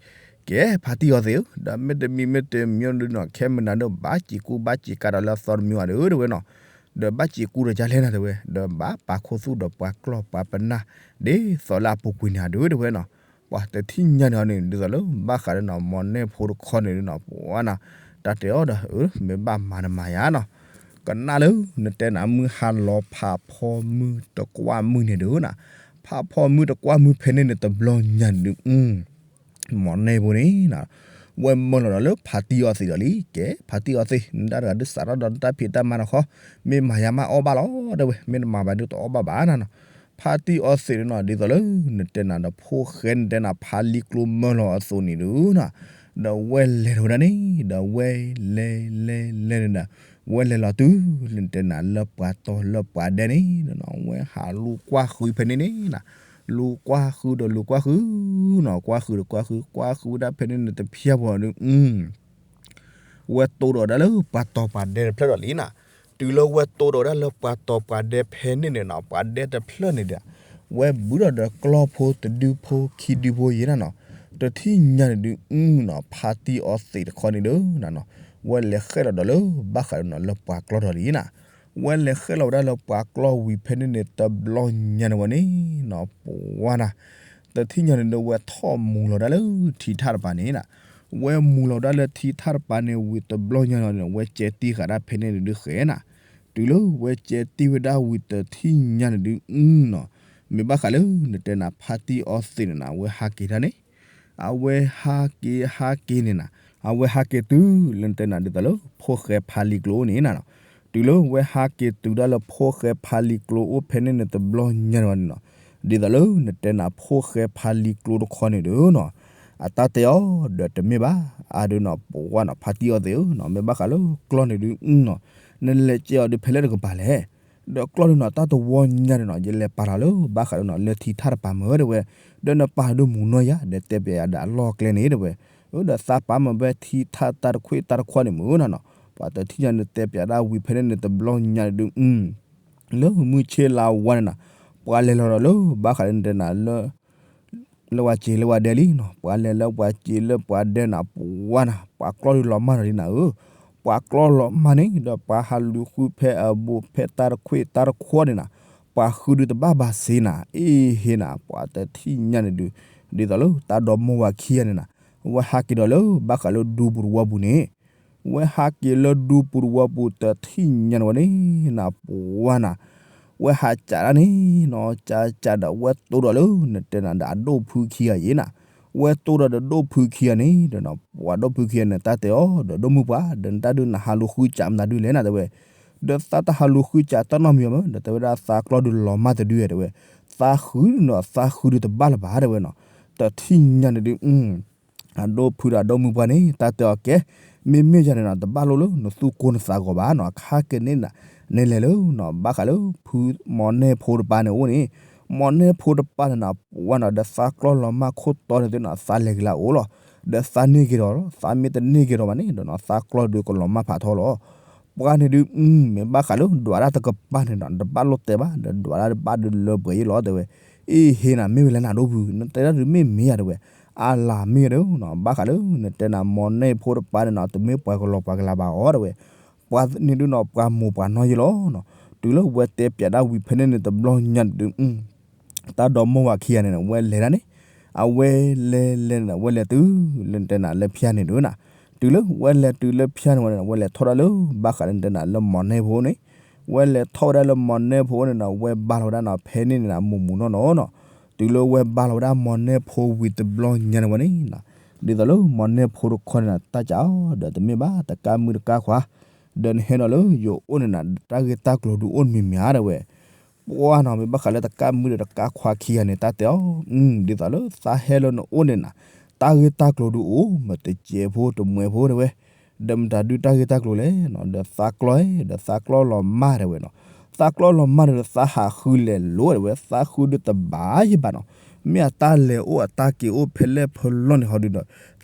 ကဲ ဖါတံၢ်အီသံးဧၢ, ဒီးမ့တမံၤမ့တမံၤဒုးနီၤ ခဲမုၢ်နၤဒုး ဘၣ်စံးကူဘၣ်စံးကၤဒီးလၢအသီတမံၤဘၣ်ဒုးတဲဝဲနီၤ, ဒီးဘၣ်စံးကူဒီးကလဲၣ်နၤတဲဝဲ, ဒီးဘၣ်ပာ်ခူသူၣ်ဒီးပှၤကျီၢ်ပှၤပနၢ် ဒ်သိးလၢအပူၤကွံာ်န့ၣ်ဒုးတဲဝဲနီၤ, ပှၤတထံၣ်ညါန့ၣ်န့ၣ် ဒ်သိးလၢဘၣ်ဃးဒီးနီၤ မီၢ်နဲဖိတခီန့ၣ်ဒုးနီၤ ပှၤနီၤ, တၢ်တဲအီၤဒီး မ့ၢ်ဘၣ်မၤနမၤယၤနီၤ, ကနၣ်လၢ နတဲနၤမုၢ်ဟါလီၤဖးဖီမုၢ်တကွၢ်မုၢ်န့ၣ်ဒုးနီၤ, ဖးဖီမုၢ်တကွၢ်မုၢ်ဖဲန့ၣ်န့ၣ် တဘျီညါဒုး မီၢ်နဲဖိန့ၣ်နီၤ, ဝဲမၢလီၤဒီးလၢဖါတံၢ်အီသံးဒီးလံ, ကဲ ဖါတံၢ်အီသံး နတၢ်တဂၤဒုးစးထီၣ်ဒီးနတၢ်ဖံးတၢ်မၤနီၤခီ, မ့ၢ်မၤယၤမးအီၣ်ဘၣ်လီၤတဲဝဲ, မ့ၢ်တမၤဘၣ်ဒုးတအီၣ်ဘၣ်ဘၣ်နၤနီၤ, ဖါတံၢ်အီသံးန့ၣ်နီၤ ဒ်သိးလၢ နတဲနၤဒီး ဖိၣ်ဃဲနတဲနၤဖါလံၤကျိမၢလီၤအသိးန့ၣ်ဒုးနီၤ, ဒီးဝဲလဲၤထီၣ်ဝဲဒၣ်န့ၣ် ဒီးဝဲလဲၤလဲၤလဲၤန့ၣ်ဒီး ဝဲလဲၤလီၤတုၤ နတဲနၤလၢပှၤတီၤလၢပှၤဒဲန့ၣ်နီၤ, ဝဲဟးလူၤကွၢ်ဃုဖဲန့ၣ်န့ၣ်နီၤ, လူၤကွၢ်ဃုဒီးလူၤကွၢ်ဃုနီၤ, ကွၢ်ဃုဒီးကွၢ်ဃု ကွၢ်ဃုဝဲဒၣ်ဖဲန့ၣ်န့ၣ် တဖျၢၣ်ဖိဒုး ဝဲတိၢ်ဒီးဒၣ်လၢပှၤတီၤပှၤဒဲတဖျၢၣ်ဒီးလံနီၤ, တုၤလၢဝဲတိၢ်ဒီးဒၣ်လၢပှၤတီၤပှၤဒဲဖဲန့ၣ်န့ၣ်နီၤ ပှၤဒဲတဖျၢၣ်န့ၣ်ဒီး ဝဲဘုၣ်ထီၣ်ဒီးကျီၢ်ဖိတဒုဖိခံဒုဖိယဲၢ်နၤနီၤ, တထံၣ်ညါန့ၣ်ဒုးနီၤ ဖါတံၢ်အီသံးတခီန့ၣ်ဒီးနၤနီၤ, ဝဲလဲၤဃဲၣ်လီၤဒီးလၢဘၣ်ဃးဒီးနီၤလၢပှၤကျီၢ်ဒီးလံနီၤ, ဝဲလဲၤဃဲၣ်လီၤဝဲဒၣ်လၢပှၤကျီၢ်ဝံၤဖဲန့ၣ်န့ၣ် တဘျီညါန့ၣ်ဝဲန့ၣ်နီၤ ပှၤနီၤ တထံၣ်ညါန့ၣ်ဒီး ဝဲထီၣ်မူၤလီၤဒၣ်လၢထံထၣ်တပၤန့ၣ်နီၤ, ဝဲမူၤလီၤဒၣ်လၢထံထၣ်တပၤန့ၣ်ဝံၤတဘျီညါန့ၣ် ဝဲကဲတံၢ်ဃာ်ဒၣ်ဖဲန့ၣ်န့ၣ်ဒုးဃဲနီၤ, တုၤလၢဝဲကဲတံၢ်ဝဲဒၣ်ဝံၤတထံၣ်ညါန့ၣ်ဒုးနီၤ, မ့ၢ်ဘၣ်ဃးလၢနတဲနၤဖါတံၢ်အီသံးန့ၣ်နီၤ အဝဲဟးက့ၤတၢ်န့ၣ် အဝဲဟးက့ၤဟးက့ၤန့ၣ်နီၤ, အဝဲဟးက့ၤတုၤလၢနတဲနၤဒ်သိးလၢ ဖိၣ်ဃဲဖါလံၤကျိန့ၣ်နီၤ, တုၤလၢဝဲဟးက့ၤတုၤဒၣ်လၢဖိၣ်ဃဲဖးလံၤကျိအိၣ်ဖဲန့ၣ်န့ၣ်တဘျီညါန့ၣ်ဝဲန့ၣ်နီၤ, ဒ်သိးလၢနတဲနၤဖိၣ်ဃဲဖးလံၤကျိတခီန့ၣ်ဒီးနီၤ, အတၢ်တဲအီၤဒီးတမ့ၢ်ဘၣ်, အဒုးနီၤ ပှၤနီၤ ဖါတံၢ်အီသံးဧၢနီၤ, မ့ၢ်ဘၣ်ဃးလၢကျီၢ်န့ၣ်ဒုးနီၤ, နလဲၤကဲအီၤဒုးဖဲလဲၣ်တကပၤလဲၣ်. ဒီးကျီၢ်ဒုးနီၤ တၢ်တဝီညါန့ၣ်နီၤ ယလဲၤပာ်လီၤလၢဘၣ်ဃးဒီးနီၤ လၢထံထၣ်တပၤမ့ၢ်တဲဝဲ, ဒီးနပာ်ဒုးမူနီၢ်ယၤ ဒီးတဲပျးယၤဒီးအလီၢ်အကျဲန့ၣ်တဲဝဲ, အၢ ဒီးသးပာ်မ့ၢ်ဖဲထံထၣ်တၢ်တခွံၣ်တၢ်တခွီန့ၣ်မ့ၢ်နီၤနီၤ, ပှၤတထံၣ်ညါန့ၣ်တဲပျးဒၣ်ဝံၤဖဲန့ၣ်န့ၣ်တဘျီညါန့ၣ်ဒုး လၢမုၢ်ဆ့လါဝါန့ၣ်နီၤ, ပှၤလဲၤလီၤဒီးလၢဘၣ်ဃးလၢနတဲနၤလၢ လၢပှၤစ့လၢပှၤဒဲလံနီၤ, ပှၤလဲၤလၢပှၤစ့လၢပှၤဒဲနၤ ပှၤနီၤ ပှၤကျီၢ်ဒုးလီၤမၢ်လီၤလံနၤဧၢ, ပှၤကျီၢ်လီၤမၢ်န့ၣ် ဒီးပှၤဟးလူၤဃုဖဲအဘူးဖဲတၢ်တခွံၣ်တၢ်တခွီန့ၣ်နီၤ, ပှၤဃုဒုးတဘၣ်ဘၣ်စ့နၤ အ့ဟ့နၤ ပှၤတထံၣ်ညါန့ၣ်ဒုး, ဒ်သိးလၢတၢ်ဒီမိၢ်ဝၤခံဂၤန့ၣ်နီၤ, ဝဲဟးက့ၤဒီးလၢဘၣ်ဃးလၢဒူပူၤတဝီပူၤန့ၣ် ဝဲဟးက့ၤလၢဒူပူၤတဝီပူၤတထံၣ်ညါန့ၣ်ဝဲန့ၣ်နီၤ ပှၤနီၤ, ဝဲဟးကးဒၣ်န့ၣ်နီၤ ကးကးဒီးဝဲတိဒီးလၢနတဲနၤဒီးအဒိၣ်ဖုခံဂၤအံၤနီၤ, ဝဲတိဒီးဒီးဒိၣ်ဖုခံဂၤန့ၣ်ဒီးနီၤ ပှၤဒိၣ်ဖုခံဂၤန့ၣ် တၢ်တဲအီၤဒီးဒိၣ်မုၢ်ပှၢ် ဒီးနတၢ်ဒုးနဟးလူၤဃုကးမနုၤဒုးလဲၣ်နၤတဲဝဲ, ဒီးသးတဟးလူၤဃုကးတၢ်နီတမံၤမ့ၢ် ဒီးတဲဝဲဒၣ်သးကျီၢ်ဒုးလီၤမၢ်တဒုတဲဝဲ, သးဃုနီၤ သးဃုဒုးတဘၣ်လၢၤဘၣ်တဲဝဲနီၤ, တထံၣ်ညါန့ၣ်ဒုး အဒိၣ်ဖုဒီးအဒိၣ်မုၢ်ပှၢ်န့ၣ် တၢ်တဲအီၤကဲ, မ့မ့ၢ်ယၤန့ၣ်နီၤ တဘၣ်လိၣ်လၢနသူၣ်ကိၢ်နသးဂီၤဘၣ်နီၤ, ခါက့ၤန့ၣ်နၤ နလဲၤလၢနီၤ ဘၣ်ဃးလၢဖု မီၤနဲၣ်ဖိတပၤန့ၣ်အိၣ်န့ၣ်, မီၤနဲၣ်ဖိတပၤန့ၣ်နီၤ ပှၤနီၤ ဒီးသးကျီၢ်လီၤမၢ်ခိၣ်တီန့ၣ်သ့ၣ်နီၤ သးလဲၤက့ၤလၢအအိၣ်လီၤ, ဒီးသးန့ၢ်က့ၤဒီးလီၤ, သးမ့ၢ်တန့ၢ်က့ၤဒီးဘၣ်န့ၣ်ဒီးနီၤ သးကျီၢ်ဒုးကလီၤမၢ်ဖးထီလီၤ. ပှၤန့ၣ်ဒုး မ့ၢ်ဘၣ်ဃးလၢဒွးတၢ်တကပၤန့ၣ်နီၤ တဘၣ်လိၣ်တဲဘၣ် ဒီးဒွးတၢ်တဘၣ်ဒုးလၢပှဲၤယ့ၢ်လီၤတဲဝဲ, အ့ဟ့နၤ မ့ၢ်ဝဲလဲၣ်နၤဒိၣ်ဖု နတဲဒၣ်ဒုးမ့ၢ်မ့ၢ်ယၤတဲဝဲ, အလၤမ့ၢ်ယၤဒုးနီၤ ဘၣ်ဃးလၢနတဲနၤ မီၤနဲၣ်ဖိတပၤန့ၣ်နီၤ တမ့ၢ်ပှၤကလီၤပှၤကလၤဘၣ်အီၤတဲဝဲ, ပှၤန့ၣ်ဒုးနီၤ ပှၤမိၢ်ပှၤနီၢ်ယ့ၢ်လီၤနီၤ, တုၤလၢဝဲတဲပျးဒၣ်ဝံၤဖဲန့ၣ်န့ၣ်တဘျီညါန့ၣ်ဒုး တၢ်ဒီမိၢ်ဝၤခံဂၤန့ၣ် ဝဲလဲၤဒၣ်န့ၣ်, အဝဲလဲၤလဲၤန့ၣ် ဝဲလဲၤတုၤလၢနတဲနၤလၢဖၠါန့ၣ်ဒုးနီၤ, တုၤလၢဝဲလဲၤတုၤလၢဖၠါန့ၣ်ဝဲန့ၣ် ဝဲလဲၤထီၣ်ဒၣ်လၢဘၣ်ဃးလၢနတဲနၤလၢမီၤနဲၣ်ဖိန့ၣ်, ဝဲလဲၤထီၣ်ဝဲဒၣ်လၢမီၤနဲၣ်ဖိန့ၣ်နီၤ ဝဲဘါလီၤဝဲဒၣ်နီၤ ဖဲန့ၣ်န့ၣ် မူးမူးနီၢ်နီၢ်နီၤ, တုၤလၢဝဲဘါလီၤဝဲဒၣ်မီၤနဲၣ်ဖိဝံၤတဘျီညါန့ၣ်ဝဲန့ၣ်နီၤ, ဒ်သိးလၢမီၤနဲၣ်ဖိတခီန့ၣ်နီၤ တၢ်ကးအီၤဒီးတမ့ၢ်ဘၣ် တကးမုၢ်တကးခွါ ဒီးနဟဲဒီးလၢယအိၣ်န့ၣ်နၤ တၢ်ဂ့ၢ်တၢ်ကျိၤဒုးအိၣ်မံၤမံၤဧါတဲဝဲ, ပှၤနီၤ မ့ၢ်ဘၣ်ဃးလၢတကးမုၢ်ဒီးတကးခွါခံဂၤန့ၣ် တၢ်တဲအီၤ, ဒ်သိးလၢသးဟဲလၢနအိၣ်န့ၣ်နၤ တၢ်ဂ့ၢ်တၢ်ကျိၤဒုးအိၣ် မ့ၢ်တစဲးဖိတမှဲးဖိတဲဝဲ, ဒီးမတၤဒုးတၢ်ဂ့ၢ်တၢ်ကျိၤလဲၣ်နီၤ ဒီးသးကျီၢ်ဧၢ ဒီးသးကျီၢ်လီၤမၢ်တဲဝဲနီၤ, သးကျီၢ်လီၤမၢ်ဒီးသးဟးဃုလဲၤလိၤတဲဝဲ သးဃုဒုးတဘၣ်ယဘၣ်နီၤ, မ့ၢ်အတၢ်လဲၤအိၣ်အတၢ်က့ၤအိၣ်ဖဲလဲၣ်ဖဲလဲၣ်န့ၣ်ဟီဒုးဒီး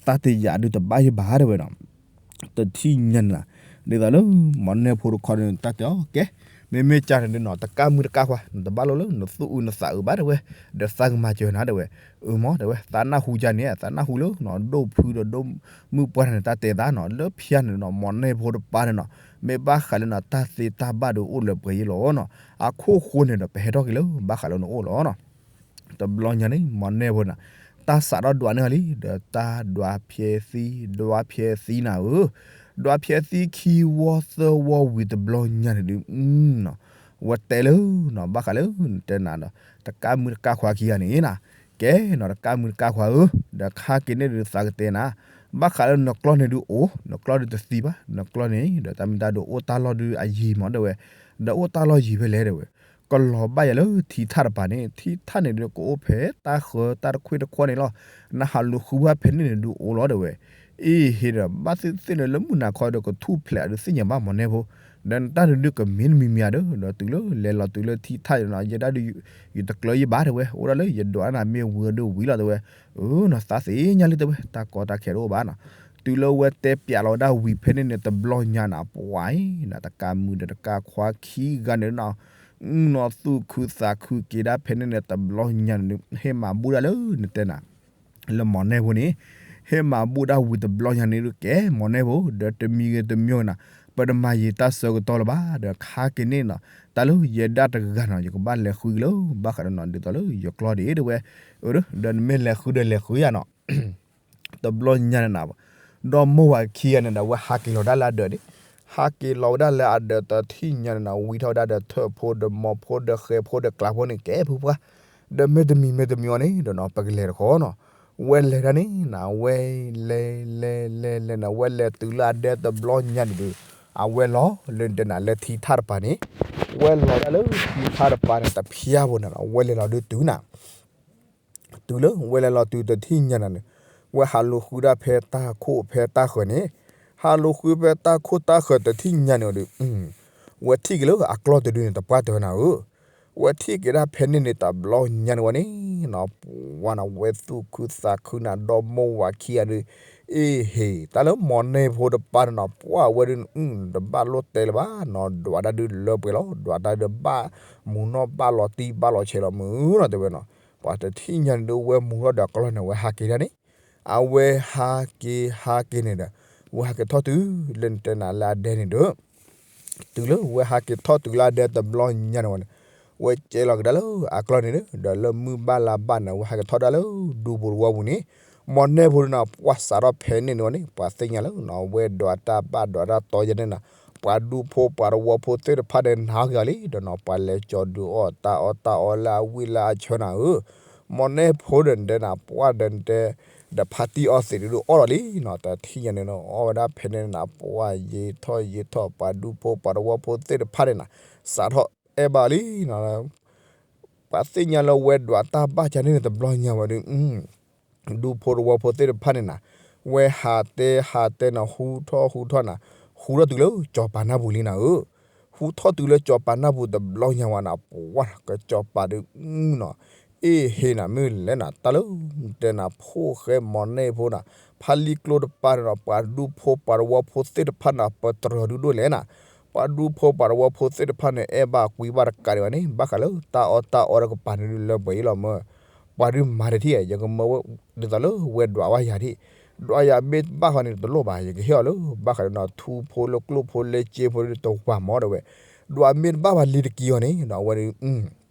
သးတယာ်ဒုးတဘၣ်ယဘၣ်တဲဝဲနီၤ တထံၣ်ညါန့ၣ်နၤ, ဒ်သိးလၢမီၤနဲၣ်ဖိတခီန့ၣ် တၢ်တဲအီၤကဲ, မ့မ့ၢ်ကၢ်န့ၣ်ဒုးနီၤ တကးမုၢ်တကးခွါ နတဘၣ်လိၣ်လၢနသူၣ်အုးနသးအုးဘၣ်တဲဝဲ, ဒီးသးကမၤစၢၤနၤတဲဝဲ, အၢမ့ၢ်တဲဝဲ သးနၢ်ဟူကၢ်န့ၣ် သးနၢ်ဟူလၢနီၤဒိၣ်ဖုဒီးဒိၣ်မုၢ်ပှၢ်န့ၣ် တၢ်တဲသးနီၤ လၢဖၠါန့ၣ်နီၤ မီၤနဲၣ်ဖိတပၤန့ၣ်နီၤ မ့ၢ်ဘၣ်ဃးလၢနီၤ တၢ်သ့တၢ်ဘၣ်ဒုးအိၣ်လၢပှဲၤယ့ၢ်လီၤနီၤ, အခိၣ်ဃိန့ၣ်ဒီး ပဟဲထီၣ်က့ၤလၢဘၣ်ဃးလၢနအိၣ်လီၤနီၤ တဘျီညါန့ၣ် မီၤနဲၣ်ဖိန့ၣ် တၢ်စးထီၣ်ဒွးန့ၢ်အီၤလံ ဒီးတၢ်ဒွးဖျဲးသံ ဒွးဖျဲးသံနၤဧၢ, ဒွးဖျဲးသံခံဝီသၢဝီဝံၤတဘျီညါန့ၣ်ဒုး ဝဲတဲလၢနီၤ ဘၣ်ဃးလၢနတဲနၤဒီး တကးမုၢ်တကးခွါခံဂၤန့ၣ်နၤ, ကဲနီၤ တကးမုၢ်တကးခွါဧၢ, ဒီးခါက့ၤန့ၣ်ဒုးသးကတဲနၤ, ဘၣ်ဃးလၢနကျီၢ်န့ၣ်ဒုးအိၣ် နကျီၢ်ဒုးတသံဘၣ် နကျီၢ်န့ၣ် ဒီးတၢ်မ့ၢ်တၢ်ဒုးအိၣ်တၢ်လီၢ်ဒုးအယံၤမးတဲဝဲ, ဒီးအိၣ်တၢ်လီၢ်ယံၤဖဲလဲၣ်တဲဝဲ ကလီၤဘၣ်ယၤလၢထံထၣ်တပၤန့ၣ် ထံထၣ်န့ၣ်ဒုးကအိၣ်ဖဲတၢ်ဃၢၤတၢ်တခွံၣ်တခွီန့ၣ်လီၤ, နဟးလူၤဃုဘၣ်ဖဲန့ၣ်န့ၣ်ဒုးအိၣ်လီၤတဲဝဲ, အ့ဟ့ဒီး ဘၣ်သ့ၣ်သ့ၣ်န့ၣ်လၢမုၢ်နၤခီဒီးကထူၣ်ဖျဲးအဒုးသ့ၣ်ညါဘၣ်မီၤနဲၣ်ဖိ, ဒီးနတၢ်ဒုးဒုးကမ့ၢ်တမံၤမံၤဧါဒီး ဒီးတုၤလၢလဲၤလီၤတုၤလၢထံထၣ်န့ၣ်နီၤ ယဲဒၣ်ဒုး ယတကျၢၤယဘၣ်တဲဝဲ အိၣ်ဒၣ်လၢယဒွးနၤမ့ၢ်ဝံၤဒုးဝံၤလီၤတဲဝဲ, အၢနီၤ သးသ့ၣ်ညါလံတဲဝဲ တၢ်ကီတၢ်ခဲတအိၣ်ဘၣ်နီၤ, တုၤလၢဝဲတဲပျးလီၤဝဲဒၣ်ဝံၤဖဲန့ၣ်န့ၣ် တဘျီညါန့ၣ် ပှၤအံၤ တကးမုၢ်ဒီးတကးခွါခံဂၤန့ၣ်နီၤ, နီၤသူၣ်ခုသးခုက့ၤဒၣ်ဖဲန့ၣ်န့ၣ် တဘျီညါန့ၣ် ဟ့ၣ်မၤဘူၣ်ဒၣ်လၢနတဲနၤ လၢမီၤနဲၣ်ဖိန့ၣ်, ဟ့ၣ်မၤဘူၣ်ဒၣ်ဝံၤတဘျီညါန့ၣ်ဒုးကဲ မီၤနဲၣ်ဖိ ဒီးတမံၤဂ့ၤတမံၤဂ့ၤန့ၣ် ပတမၤယံာ်တၢ်ဆၢကတီၢ်လၢၤဘၣ်, ဒီးခါက့ၤန့ၣ်နီၤ တၢ်လၢယဲဒၣ်တဂၤနီၤ ယကဘၣ်လဲၤဃုက့ၤလၢ ဘၣ်ဃးဒီးနီၤ ဒ်သိးလၢယကျီၢ်ဒ်တဲဝဲ, အၢ ဒီးနမ့ၢ်လဲၤဃုဒီးလဲၤဃုယၤနီၤ တဘျီညါန့ၣ်နၤ, ဒီမိၢ်ဝၤခံဂၤန့ၣ်ဒီး အဝဲဟးက့ၤလီၤဒၣ်လၢအဒၢးဒံး, ဟးက့ၤလီၤဝဲဒၣ်လၢအဒၢးတထံၣ်ညါန့ၣ်နၤ ဝံထီၣ်ဝဲဒၣ်ဒီးထၢၣ်ဖိဒီးမိၢ်ဖိဒီးဃဲၤဖိဒီးကျးဖိန့ၣ် ကဲဖုပှၢ်, ဒီးမ့ၢ်တမံၤမ့ၢ်တမံၤအီၤန့ၣ်ဒီးနီၤ ပကလဲၤတခီနီၤ, ဝဲလဲၤဒၣ်န့ၣ်နၤ ဝဲလဲၤလဲၤလဲၤလဲၤနၤ ဝဲလဲၤတုၤလၢအဒၢးတဘျီညါန့ၣ်ဒီး အဝဲလီၤလၢတဲနၤလၢထံထၣ်တပၤန့ၣ်, ဝဲလီၤဒၣ်လၢထံထၣ်တပၤန့ၣ် တဖျါဖိန့ၣ်လီၤ, ဝဲလဲၤလီၤဒုးတုၤနၤ တုၤလၢဝဲလဲၤလီၤတုၤတထံၣ်ညါနၤန့ၣ်, ဝဲဟးလိာ်ဃုဒၣ်ဖဲတၢ်ခိၣ်ဖဲတၢ်ဃၢၤန့ၣ်, ဟးလိာ်ဃုဖဲတၢ်ခိၣ်တၢ်ဃၢၤတထံၣ်ညါန့ၣ်ဒီး, ဝဲထံၣ်က့ၤလၢအကျီၢ်တဒုန့ၣ် တပှၢ်တၢၢ်နၤဧၢ, ဝဲထံၣ်က့ၤဒၣ်ဖဲန့ၣ်န့ၣ် တဘျီညါန့ၣ်ဝဲန့ၣ်, ပှၢ်နၤ ဝဲသူၣ်ခုသးခုနၤ ဒီမိၢ်ဝၤခံဂၤဒီး, အ့ဟ့ၣ် တၢ်လၢမိၢ်နဲဖိတပၤန့ၣ်နီၤ ပှၢ်ဝဲဒုး တဘၣ်လိၣ်တဲလၢၤဘၣ်နီၤ, ဒွးတၢ်ဒုးလၢပှဲၤလီၤ, ဒွးတၢ်ဒုးဘၣ်မူၤနီၣ်ဘၣ်လီၤတံၢ်ဘၣ်လီၤဆဲးလီၤမုာ်နီၤ တဲဝဲနီၤ, ပှၤတထံၣ်ညါန့ၣ်ဒုး ဝဲမူၤထီၣ်ဒီးအကျီၢ်န့ၣ် ဝဲဟးက့ၤဒၣ်န့ၣ်, အဝဲဟးက့ၤဟးက့ၤန့ၣ်ဒီး, ဝဲဟးက့ၤထီၣ်တုၤလၢနတဲနၤလၢအဒဲန့ၣ်ဒီး တုၤလၢဝဲဟးက့ၤထီၣ်တုၤလၢအဒဲတဘျီညါန့ၣ်ဝဲန့ၣ်, ဝဲကဲလီၤကဒါလၢအကျီၢ်န့ၣ်ဒီး, ဒီးလၢမုၢ်ဘၣ်လါဘၣ်န့ၣ် ဝဲဟးက့ၤထီၣ်ဒၣ်လၢဒူဖိတဝီပူၤန့ၣ်, မိၢ်နဲဖိန့ၣ်နီၤ ပှၢ်စးထီၣ်ဖဲန့ၣ်န့ၣ်ဝဲန့ၣ် ပှၤသ့ၣ်ညါလၢနီၤ ဝဲဒွးတၢ်ဘၣ်ဒွးတၢ်တီယဲန့ၣ်နၤ, ပှၤဒူဖိပှၤတဝီဖိသ့ၣ်တဖၣ်ဒီး နၤဟီၣ်က့ၤအီၤလံ ဒီးနီၤ ပှၤလဲၤကၠီၤဒုးအီၣ်တၢ်အီၣ်တၢ်အီလၢအဝံၣ်လၢအဆၢနၤဧၢ, မိၢ်နဲဖိဒီးနတဲနၤ ပှၢ်ဒီးနတဲ ဒီးဖါတံၢ်အီသံးဒုးအီၣ်လီၤလံနီၤ, တထံၣ်ညါန့ၣ်နီၤ အီၣ်ဝဲဒၣ်ဖဲန့ၣ်နၤ ပှၢ်ယံာ်ထီၣ်ယံာ်ထီၣ် ပှၤဒူဖိပှၤတဝီဖိသ့ၣ်တဖၣ်န့ၣ်နၤ, စးထီၣ်အဲၣ်ဘၣ်လံနီၤ, ပှၤသ့ၣ်ညါလၢဝဲဒွးတၢ်ဘၣ်ကန့ၣ်န့ၣ် တဘျီညါဝဲဒီး ဒူဖိတဝီဖိသ့ၣ်တဖၣ်န့ၣ်နၤ, ဝဲဟးတဲဟးတဲနၤ ဟူထီၣ်ဟူထီၣ်နၤ, ဟူထီၣ်တုၤလၢကၠီၤပၤနၢ်ပူၤလံနၤဧၢ, ဟူထီၣ်တုၤလၢကၠီၤပၤနၢ်ပူၤတဘျီညါဝဲနၤ ပှၢ်ကၠီၤပၤဒီးနီၤ, အ့ဟ့ၣ်နၤ မ့ၢ်လဲၣ်နၤ တၢ်လၢ တဲနၤ ဖိၣ်ဃဲမိၢ်နဲဖိနၤ, ဖါလံကျိတပၤန့ၣ်နီၤ ပှၤဒူဖိပှၤတဝီဖိသ့ၣ်တဖၣ်နၤ ပတြၢၤဒုဒိၣ်လဲၣ်နၤ, ပှၤဒူဖိပှၤတဝီဖိသ့ၣ်တဖၣ်န့ၣ် အဲၣ်ဘၣ်ကွံဘၣ်တကးဒံးဘၣ်န့ၣ် ဘၣ်ဃးလၢတၢ်အီၣ်တၢ်အီတကပၤန့ၣ်ဒုးလၢပှဲၤအံၤလီၤမၢ်, ပှၤဒုးမၤတထံၣ် ယကမၢဝဲ ဒ်သိးလၢဝဲဒွးဝဲယၤထံၣ်, ဒွးယၤမ့ၢ်တဘၣ်ဃီန့ၣ်တလိၣ်ဘၣ် ယကဟ့ၣ်အီၤလၢ ဘၣ်ဃးလၢနီၤ ထူဖိလၢကျိၣ်ဖိလၢစ့ဖိဒုးတဝၤမၢ်ဒီးဝဲ, ဒွးမ့ၢ်တဘၣ်ဘၣ်လံတက့ၢ်အီၤန့ၣ် အဝဲဒုး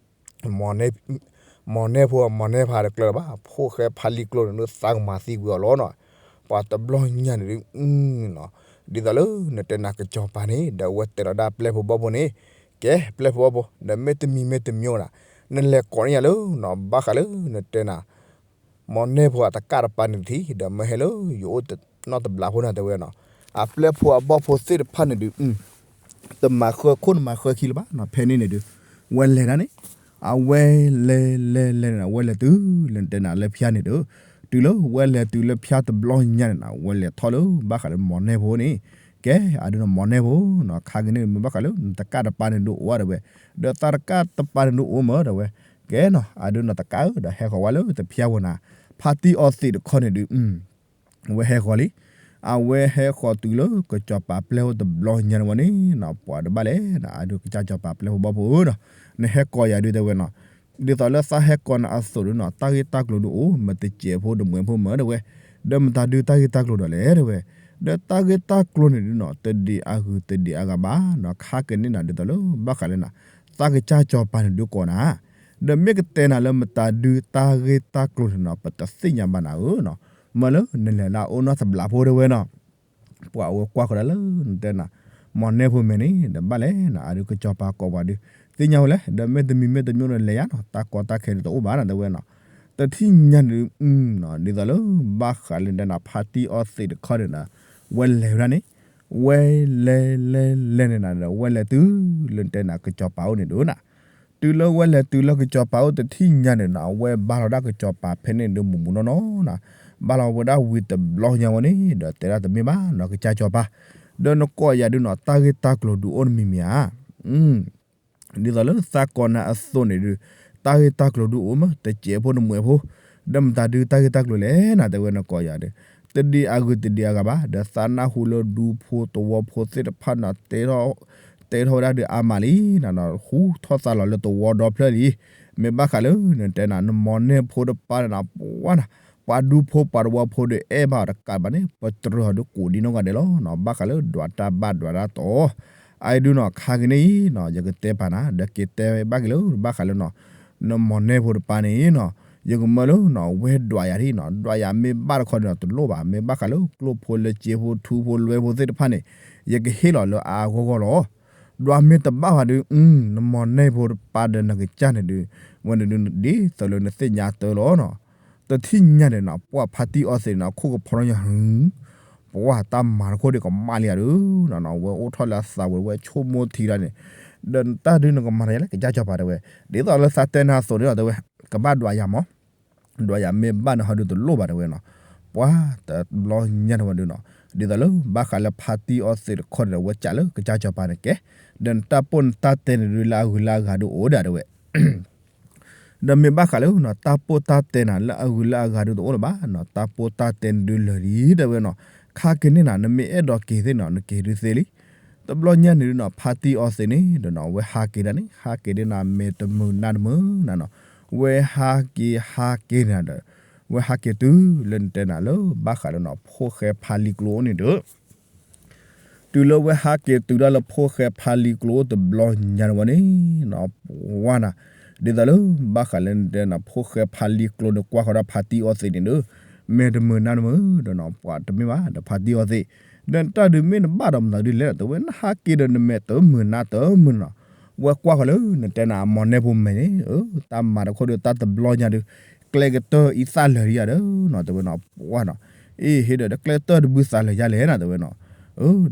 မိၢ်နဲဖိ မိၢ်နဲဖးတကျၢၤဘၣ် ဖိၣ်ဃဲဖါလံကျိန့ၣ် သးကမၤသံကွံာ်အီၤလီၤနီၤ, ပှၤတဘျီညါန့ၣ်ဒုး ဒ်သိးလၢနတဲနၤကစီၤပၤန့ၣ် ဒီးအဝဲတဲလီၤဒၣ်ပျဲၢ်ဖိဘီၣ်ဖိန့ၣ်, ကဲ ပျဲၢ်ဖိဘီၣ်ဖိ ဒီးမ့ၢ်တမံၤမ့ၢ်တမံၤနၤ, နလဲၤကိးန့ၢ်ယၤလၢနီၤ ဘၣ်ဃးလၢနတဲနၤ မိၢ်နဲဖိအတကၣ်တပၤန့ၣ်တထံၣ် ဒီးမၢဟဲလၢယအိၣ်နီတဘျီဖိန့ၣ်တဲဝဲနီၤ, အပျဲၢ်ဖိအဘီၣ်ဖိသ့ၣ်တဖၣ်န့ၣ်ဒုး တမၤဃၢခိၣ်နမၤဃၢခံလၢၤဘၣ်နီၤ ဖဲန့ၣ်န့ၣ်ဒုး ဝဲလဲၤဒၣ်န့ၣ်, အဝဲလဲၤလဲၤလဲၤန့ၣ် အဝဲလဲၤတုၤလၢနတဲနၤလၢဖၠါန့ၣ်ဒီး, တုၤလၢဝဲလဲၤတုၤလၢဖၠါတဘျီညါန့ၣ်နီၤ ဝဲလဲၤထီၣ်လၢဘၣ်ဃးလၢမိၢ်နဲဖိန့ၣ်, ကဲ အဒုးနီၤမိၢ်နဲဖိနီၤ ခါက့ၤန့ၣ်မ့ၢ်ဘၣ်ဃးလၢနတကၣ်တပၤန့ၣ်ဒုးအိၣ်ဝဲတဲဝဲ, ဒီးသးတကၣ်တပၤန့ၣ်ဒုးအိၣ်မၢတဲဝဲ, ကဲနီၤ အဒုးနီၤတကၣ်ဧၢ ဒီးဟဲဃီၤဝဲလၢတဖၠါဝဲနၤ, ဖါတံၢ်အီသံးတခီန့ၣ်ဒုး အဝဲဟဲဃီၤလံ, အဝဲဟဲဃီၤတုၤလၢကစီၤပၤပျဲၢ်ဖိတဘျီညါန့ၣ်ဝဲန့ၣ်နီၤ ပှၤတဘၣ်လဲၣ်နီၤ အဒုးကစၢ်စီၤပၤပျဲၢ်ဖိဘီၣ်ဖိဧၢနီၤ, နဟဲကိးယၤဒုးတဲဝဲနီၤ, ဒ်သိးလၢသးဟဲကိးနၤအသိးဒုးနီၤ တၢ်ဂ့ၢ်တၢ်ကျိၤဒုးအိၣ် မ့ၢ်တစဲးဖိတမှဲးဖိမၢတဲဝဲ, ဒီးမတၤဒုးတၢ်ဂ့ၢ်တၢ်ကျိၤဒီးလဲၣ်တဲဝဲ, ဒီးတၢ်ဂ့ၢ်တၢ်ကျိၤန့ၣ်ဒုးနီၤ တဒံးအဂုၤတဒံးအဂၤဘၣ်နီၤ ခါက့ၤန့ၣ်နၤဒ်သိးလၢဘၣ်ဃးလၢနၤ, သးကစၢ်စီၤပၤန့ၣ်ဒုးကိးနၤ ဒီးမ့ၢ်ကတဲနၤလၢမတၤဒုးတၢ်ဂ့ၢ်တၢ်ကျိၤန့ၣ်နီၤ ပတသ့ၣ်ညါဘၣ်နၤဧၢနီၤ, မၢလၢနလဲၤလၢအအိၣ်နီတဘျီဖိတဲဝဲနီၤ, ပှၤအဝဲကွၢ်ဃီၤဒၣ်လၢနတဲနၤ, မိၢ်နဲဖိမဲာ်န့ၣ် ဒီးဘၣ်လဲၣ်နီၤ အဒုးကစီၤပၤကိးပှၤဒုး, သ့ၣ်ညါဝဲလဲၣ် ဒီးမ့ၢ်တမံၤမ့ၢ်တမံၤဒီးလဲၤယါနီၤ တၢ်ကီတၢ်ခဲဒုးတအိၣ်ဘၣ်နီၤတဲဝဲနီၤ, တထံၣ်ညါန့ၣ်ဒုး ဒ်သိးလၢဘၣ်ဃးလၢနတဲနၤ ဖါတံၢ်အီသံးတခီန့ၣ်ဒီး, ဝဲလဲၤဝဲဒၣ်န့ၣ်, ဝဲလဲၤလဲၤလဲၤန့ၣ်နၤဒီး ဝဲလဲၤတုၤလၢနတဲနၤကစီၤပၤအိၣ်န့ၣ်ဒုးနၤ တုၤလၢဝဲလဲၤတုၤလၢကစီၤပၤအိၣ်တထံၣ်ညါန့ၣ်နီၤ အဝဲဘါလီၤဒၣ်ကစီၤပၤဖဲန့ၣ်ဒုးမူးမူးနီၢ်နီၢ်နီၤ, ဘါလီၤဝဲဒၣ်ဝံၤတဘျီညါဝဲန့ၣ် ဒီးတဲဒၣ်တမ့ၢ်ဘၣ်နီၤ ကစၢ်စီၤပၤ, ဒီးနကိးယၤဒုးနီၤ တၢ်ဂ့ၢ်တၢ်ကျိၤဒုးအိၣ်တမံၤမံၤဧါ ဒ်သိးလၢသးကိးနၤအသိးန့ၣ်ဒုး, တၢ်ဂ့ၢ်တၢ်ကျိၤဒုးအိၣ်မး တစဲးဖိတမှဲးဖိ, ဒီးမတၤဒုးတၢ်ဂ့ၢ်တၢ်ကျိၤလဲၣ်နၤတဲဝဲနကိးယၤဒီး, တဒံးအဂုၤတဒံးအဂၤဘၣ် ဒီးသးနၢ်ဟူလၢဒူဖိတဝီဖိသ့ၣ်တဖၣ်နီၤ တဲထီၣ်ဝဲဒၣ်ဒုးအါမးလံ, ဟူထီၣ်သါလီၤလၢတဝီဒီဖျၢၣ်လံ, မ့ၢ်ဘၣ်ဃးလၢနတဲနၤ နမိၢ်နဲဖိတပၤန့ၣ်နီၤ ပှၤနၤ, ပှၤဒူဖိပှၤတဝီဖိဒီးအဲၣ်ဘၣ်အီၤတကးဘၣ်န့ၣ် ပတြၢၤအီၤဒုးကိးဒံနီၢ်ဂၤဒဲးလီၤနီၤ ဘၣ်ဃးလၢဒွးတၢ်ဘၣ်ဒွးတၢ်တီၤ အအံၤဒုးနီၤ ခါက့ၤန့ၣ်အံၤနီၤ ယကတဲပာ်နၤ ဒီးက့ၤတဲဘၣ်က့ၤလၢ ဘၣ်ဃးလၢနီၤ နမိၢ်နဲဖိတပၤန့ၣ်နီၤ ယကမၢလၢနီၤ ဝဲဒွးယၤထံၣ်နီၤ ဒွးယၤမ့ၢ်ဘၣ်တခီန့ၣ်ဒီးတလိၣ်ဘၣ် မ့ၢ်ဘၣ်ဃးလၢကျိၣ်ဖိလၢစ့ဖိထူဖိလွဲဖိသ့ၣ်တဖၣ်န့ၣ် ယကဟ့ၣ်လီၤလၢအါအါဂီၢ်ဂီၢ်လီၤ. ဒွးမ့ၢ်တဘၣ်ဘၣ်ဒုး နမိၢ်နဲဖိတပၤဒီးနကစၢ်န့ၣ်ဒုး ဝဲန့ၣ်ဒုး ဒ်သိးလၢနသ့ၣ်ညါတၢ်လီၤနီၤ တထံၣ်ညါန့ၣ်နီၤ ပှၤဖါတံၢ်အီသံးန့ၣ်နီၤ ခိၣ်ကဖီထီၣ်ညါ ဟ ပှၢ်တၢ်မၤတခိၣ်ဒုးကမၣ်လံဧါဒုးနီၤနီၤ ဝဲအိၣ်ထီၣ်လၢအသးဝံၤ ဝဲဆိကမိၣ်ထံဒၣ်န့ၣ်, ဒီးတၢ်ဒုးနကမၤတၢ်ယၤလၢကစၢ်စီၤပၤတဲဝဲ, ဒ်သိးလၢသးတဲနၤအသိးန့ၣ်ဒီးတဲဝဲ, ကဘၣ်ဒွးယၤမး ဒွးယၤမ့ၢ်ဘၣ်န့ၣ်ဟီဒုးတလိၣ်ဘၣ်တဲဝဲနီၤ, ပှၢ်တဘျီညါန့ၣ်ဝဲဒုးနီၤ, ဒ်သိးလၢဘၣ်ဃးလၢဖါတံၢ်အီသံးတခီန့ၣ်ဒီး ဝဲစံးလၢကစၢ်စီၤပၤန့ၣ်ကဲ, ဒီးနတၢ်ပိၢ်နတၢ်တဲန့ၣ်ဒုးလၢအဂုၤလၢအဂၤဒုးအိၣ်ဒၣ်တဲဝဲ ဒီးမ့ၢ်ဘၣ်ဃးလၢနီၤ တၢ်ပိၢ်တၢ်တဲနၤလၢအဂုၤလၢအဂၤဒုးတအိၣ်လၢၤဘၣ်နီၤ, တၢ်ပိၢ်တၢ်တဲန့ၣ်ဒုးလၢာ်လံတဲဝဲနီၤ, ခါက့ၤန့ၣ်နၤ နမ့ၢ်အဲၣ်ဒိးက့ၤသ့ၣ်နီၤ နက့ၤဒုးသ့လံ. တဘျီညါန့ၣ်ဒုးနီၤ ဖါတံၢ်အီသံးန့ၣ်ဒီးနီၤ ဝဲဟးက့ၤဒၣ်န့ၣ် ဟးက့ၤဒၣ်နၤ မ့ၢ်တမုာ်နါတမုာ်နၤနီၤ, ဝဲဟးက့ၤဟးက့ၤန့ၣ်ဒီး ဝဲဟးက့ၤတုၤလၢနတဲနၤလၢဘၣ်ဃးလၢနီၤ ဖိၣ်ဃဲဖါလံၤကျိန့ၣ်ဒီး တုၤလၢဝဲဟးက့ၤတုၤဒၣ်လၢဖိၣ်ဃဲဖါလံၤကျိတဘျီညါန့ၣ်ဝဲန့ၣ်နီၤ ပှၢ်နၤ, ဒ်သိးလၢဘၣ်ဃးလၢနတဲနၤ ဖိၣ်ဃဲဖါလံၤကျိန့ၣ် ကွၢ်ဃီၤဒၣ်ဖါတံၢ်အီသံးန့ၣ်ဒီး မ့ၢ်တမုာ်နါတမုာ်ဒီးနီၤ ပှၢ်တမ့ၢ်ဘၣ်ဒီးဖါတံၢ်အီသံး, ဒီးနတၢ်ဒုးမ့ၢ်နဘၣ်ဒီးမနုၤဒုးလဲၣ်ဒီး တဲဝဲနဟးက့ၤဒီးနမဲာ်တမုာ်နါတမုာ်နီၤ, ဝဲကွၢ်ဃီၤလၢနတဲနၤအမီၤနဲဖိမဲာ်န့ၣ် တၢ်မၤတခိၣ်ဒီးတၢ်တဘျီညါဒီး ကျဲကတၢၢ်အံသၣ်လၢာ်ဒံးယၤဒီးနီၤ တဲဝဲနီၤ ပှၢ်နီၤ အ့ၣ် ဟ့ၣ်ဒီးတကျဲတၢၢ်တဘုသးလၢာ်ယါလဲၣ်နီၤ တဲဝဲနီၤ,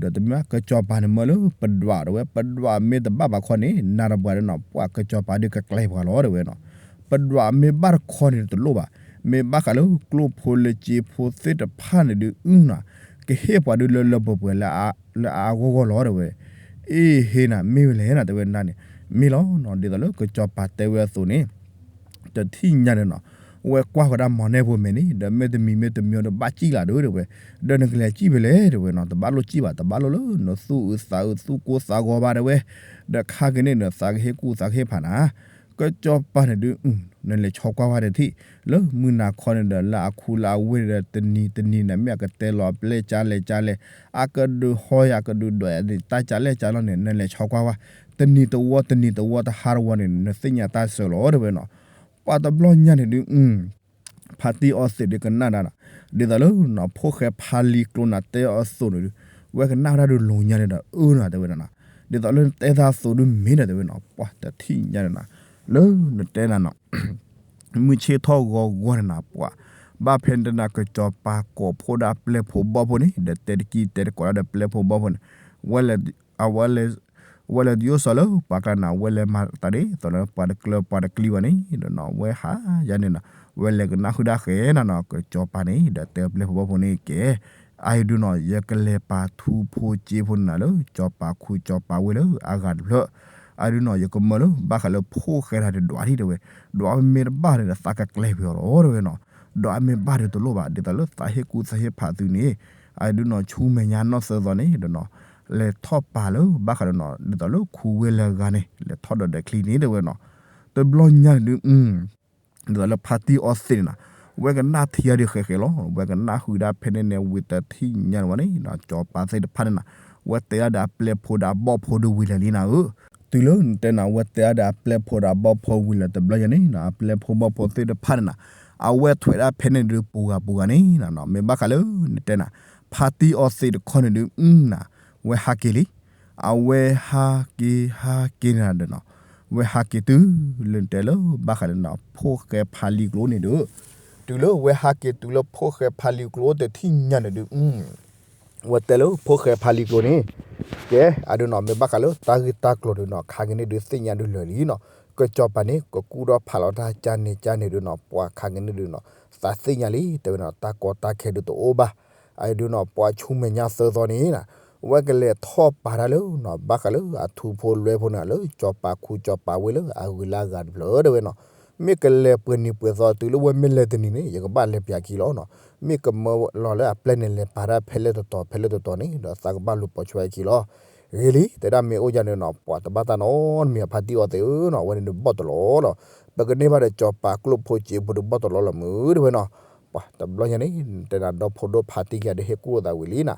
ဒီးတမ့ၢ်ကစီၤပၤန့ၣ်မၢလၢပဒွးတဲဝဲ ပဒွးမ့ၢ်တဘၣ်ဘၣ်ခီန့ၣ် နၤတပှၤဒီးနီၤ ပှၢ်ကစီၤပၤဒုးကကျဲပှၤလီၤတဲဝဲနီၤ, ပဒွးမ့ၢ်ဘၣ်တခီန့ၣ်တလိၣ်ဘၣ်, မ့ၢ်ဘၣ်ဃးလၢကျိဖိလၢစ့ဖိသ့ၣ်တဖၣ်န့ၣ်ဒုးအုနီၤ, ကဟ့ၣ်ပှၤဒုးလၢလၢပှဲၤပှဲၤလၢအါအါဂီၢ်ဂီၢ်လီၤတဲဝဲ, အ့ၣ် ဟ့ၣ်နၤမ့ၢ်ဝဲလဲၣ်နီၤ တဲဝဲနၤန့ၣ် မ့ၢ်လီၤနီၤ ဒ်သိးလၢကစီၤပၤတဲဝဲအသိးန့ၣ် တထံၣ်ညါန့ၣ်နီၤ, ဝဲကွၢ်ဃီၤဒၣ်မီၤနဲဖိမဲာ်န့ၣ် ဒီးမ့ၢ်တမံၤမ့ၢ်တမံၤဒီးဘၣ်စံၣ်လၢဒုးတဲဝဲ, ဒီးနကလဲၤစံၣ်ဖဲလဲၣ်တဲဝဲနီၤ တဘၣ်လိၣ်စံၣ်ဘၣ် တဘၣ်လိၣ်လၢနသူၣ်အုးသးအုးသူၣ်ကိၢ်သးဂီၤဘၣ်တဲဝဲ, ဒီးခါက့ၤန့ၣ်ဒီးသးကဟ့ၣ်ကူၣ်သးကဟ့ၣ်ဖးနၤ, ကစီၤပၤန့ၣ်ဒုး နလဲၤဆီကွၢ်ဝဲတထံၣ်, လၢမုၢ်နၤခီန့ၣ်ဒီးလၢအခူလၢအဝ့ၢ်န့ၣ်ဒီး တနံၤတနံၤန့ၣ် မ့ၢ်အကတဲလီၤပျဲၢ်ကၠါလဲၣ်ကၠါလဲၣ်, အကဒုးဟီယၤကဒုးဒွးယၤန့ၣ် တၢ်ကၠါလဲၣ်ကၠါလီၤန့ၣ် နလဲၤဆီကွၢ်ဝဲ, တနံၤတဝီတနံၤတဝီတဟါတဝီန့ၣ် နသ့ၣ်ညါတၢ်ဆၢလီၤတဲဝဲနီၤ, ပှၢ်တဘျီညါန့ၣ်ဒုး ဖါတံၢ်အီသံးဒုးကနၣ်ဒၣ်နီၤ, ဒ်သိးလၢနီၤ ဖိၣ်ဃဲဖါလံၤကျိနၤတဲအီၤအသိးန့ၣ်ဒုး, ဝဲကနၣ်ဝဲဒၣ်ဒုးလိၤညါန့ၣ်ဒီး အၢနီၤ တဲဝဲဒၣ်နီၤ, ဒ်သိးလၢနတဲသးအသိးဒုးမ့ၢ်နီၤ တဲဝဲနီၤ, ပှၢ်တထံၣ်ညါန့ၣ်နီၤ, လၢနတဲနၤနီၤ မုၢ်ဆ့ၣ်ထီၣ်ဂီၤဂီၤန့ၣ်နၤ ပှၢ်, ဘၣ်ဖဲနတဲနၤ ကစီၤပၤကိးဖှိၣ်ဒၣ်ပျဲၢ်ဖိဘီၣ်ဖိန့ၣ် ဒီးတဲတကံၢ်တဲတကိးဒၣ်ဒီးပျဲၢ်ဖိဘီၣ်ဖိန့ၣ်, အဝဲလဲၤ, ဝဲလဲၤဒ်ယိၣ်စီၤလၢပှၤကျါနၤ ဝဲလဲၤမၤသးဒ်သိးလၢပှၤတကျၢၤပှၤတကျံဘၣ်န့ၣ်ဒီးနီၤ ဝဲဟးယါန့ၣ်နီၤ, ဝဲလဲၤကနၣ်ဃုာ်ဒၣ်ဃဲနၤနီၤ ကစီၤပၤန့ၣ် ဒီးတဲပျဲၢ်ဖိဘီၣ်ဖိန့ၣ်ကဲ အအံၤဒုးနီၤ ယကလဲၤပာ်ထူဖိစ့ဖိန့ၣ်နၤလၢ ကစီၤပၤခူကစီၤပၤဝ့ၢ်လၢအဂၤတဖျၢၣ်, အဒုးနီၤ ယကမၢလၢ ဘၣ်ဃးလၢဖိၣ်ဃဲတၢ်ဒုးဒွးဒံးတဲဝဲ, ဒွးမ့ၢ်တဘၣ်န့ၣ်ဒီးသးကကျဲၤပှဲၤအီၤလီၤတဲဝဲနီၤ, ဒွးမ့ၢ်ဘၣ်ဒုးတလိၣ်ဘၣ် ဒ်သိးလၢသးဟ့ၣ်ကူၣ်သးဟ့ၣ်ဖးသုန့ၣ်, အဒုးနီၤ ဆူမဲာ်ညါနီၢ်သၢသီန့ၣ်ဒီးနီၤ, လဲၤထီၣ်ပာ်လၢ ဘၣ်ဃးဒီးနီၤ ဒ်သိးလၢခူဝ့ၢ်လၢအဂၤန့ၣ် လဲၤထီၣ်ဒီးဒီးချံန့ၣ်တဲဝဲနီၤ, တဘျီညါန့ၣ်ဒုး ဒ်သိးလၢဖါတံၢ်အီသံးန့ၣ်နၤ, ဝဲကနၣ်ထံအီၤဒုးဃဲးဃဲးလီၤ, ဝဲကနၣ်ဃုာ်ဒၣ်ဖဲန့ၣ်န့ၣ် ဝံၤတထံၣ်ညါန့ၣ်ဝဲန့ၣ် စီၤပၤသ့ၣ်တဖၣ်န့ၣ်နၤ, ဝဲတဲဒၣ်ဒီးအပျဲၢ်ဖိဒီးအဘီၣ်ဖိဒုးဝံၤလၢာ်လံနၤဧၢ, တုၤလၢနတဲနၤ ဝဲတဲဒၣ်ဒီးအပျဲၢ်ဖိဒီးအဘီၣ်ဖိဝံၤလၢာ်တဘျီညါန့ၣ်နၤ အပျဲၢ်ဖိဘီၣ်ဖိသ့ၣ်တဖၣ်န့ၣ်နၤ, အဝဲထွဲးဒၣ်ဖဲန့ၣ်ဒုးပူၤဂၤပူၤဂၤန့ၣ်နၤ, မ့ၢ်ဘၣ်ဃးလၢနတဲနၤ, ဖါတံၢ်အီသံးတခီန့ၣ်ဒုး နၤ, ဝဲဟးက့ၤလံ အဝဲဟးက့ၤဟးက့ၤန့ၣ်ဒီးနီၤ, ဝဲဟးက့ၤတုၤလၢနတဲလၢ ဘၣ်ဃးလၢနီၤ ဖိၣ်ဃဲဖါလံၤကျိန့ၣ်ဒီး, တုၤလၢဝဲဟးက့ၤတုၤလၢဖိၣ်ဃဲဖါလံၤကျိတထံၣ်ညါန့ၣ်ဒုး, ဝဲတဲလၢဖိၣ်ဃဲဖါလံၤကျိန့ၣ်, ကဲ အဒုးနီၤ မ့ၢ်ဘၣ်ဃးလၢတၢ်ဂ့ၢ်တၢ်ကျိၤဒုးနီၤ ခါက့ၤန့ၣ်ဒုးသ့ၣ်ညါဒုးလၢာ်လံနီၤ, ကစီၤပၤန့ၣ် ကကူၣ်ထီၣ်ဖးလီၤတၢ်ကၢ်န့ၣ်ကၢ်န့ၣ်ဒုးနီၤ ပှၤခါက့ၤန့ၣ်ဒုးနီၤ, သးသ့ၣ်ညါလံ တဲဝဲနီၤ တၢ်ကီတၢ်ခဲဒုးတအိၣ်ဘၣ် အဒုးနီၤ ပှၤဆူမဲာ်ညါသၢသီန့ၣ်နၤ, ဝဲကလဲၤထီၣ်ပာ်တၢ်လၢနီၤ ဘၣ်ဃးလၢအထူဖိလွဲဖိန့ၣ် လၢစီၤပၤခူစီၤပၤဝ့ၢ်လၢအဂုၤလၢအဂၤတဖျၢၣ်တဲဝဲနီၤ, မ့ၢ်ကလဲၤပှဲၤနံၤပှဲၤသီတုၤလၢဝဲမ့ၢ်လဲၤတနံၤန့ၣ် ယကဘၣ်လဲၤပျးခံလီၤနီၤ, မ့ၢ်ကမၢလီၤလၢအပျဲၢ်န့ၣ် လဲၤပာ်တၢ်ဖဲလဲၣ်တတီၤ ဖဲလဲၣ်တတီၤန့ၣ် ဒီးသးကဘၣ်လူၤပိာ်ဆွဲခံလီၤ, ဂ့ၤလံ တဲဒၣ်မ့ၢ်အိၣ်ယါန့ၣ်နီၤ ပှၤတဘၣ်တၢ်နီတမံၤ ဖါတံၢ်အီသံးဧၢနီၤ အဝဲန့ၣ်ဒုးဘီၣ်တလီၤလီၤ, ပကန့ၢ်ဘၣ်ဒီးစီၤပၤကျိၣ်ဖိစ့ဖိဒုးဘီၣ်တလီၤလီၤမုၢ်တဲဝဲနီၤ, ပှၤတဘျီညါန့ၣ် နတဲနၤဒီဖိဒိၣ်ဖါတံၢ်ကဒီးဟ့ၣ်ကူၣ်လိာ်သးဝံၤလံနၤ,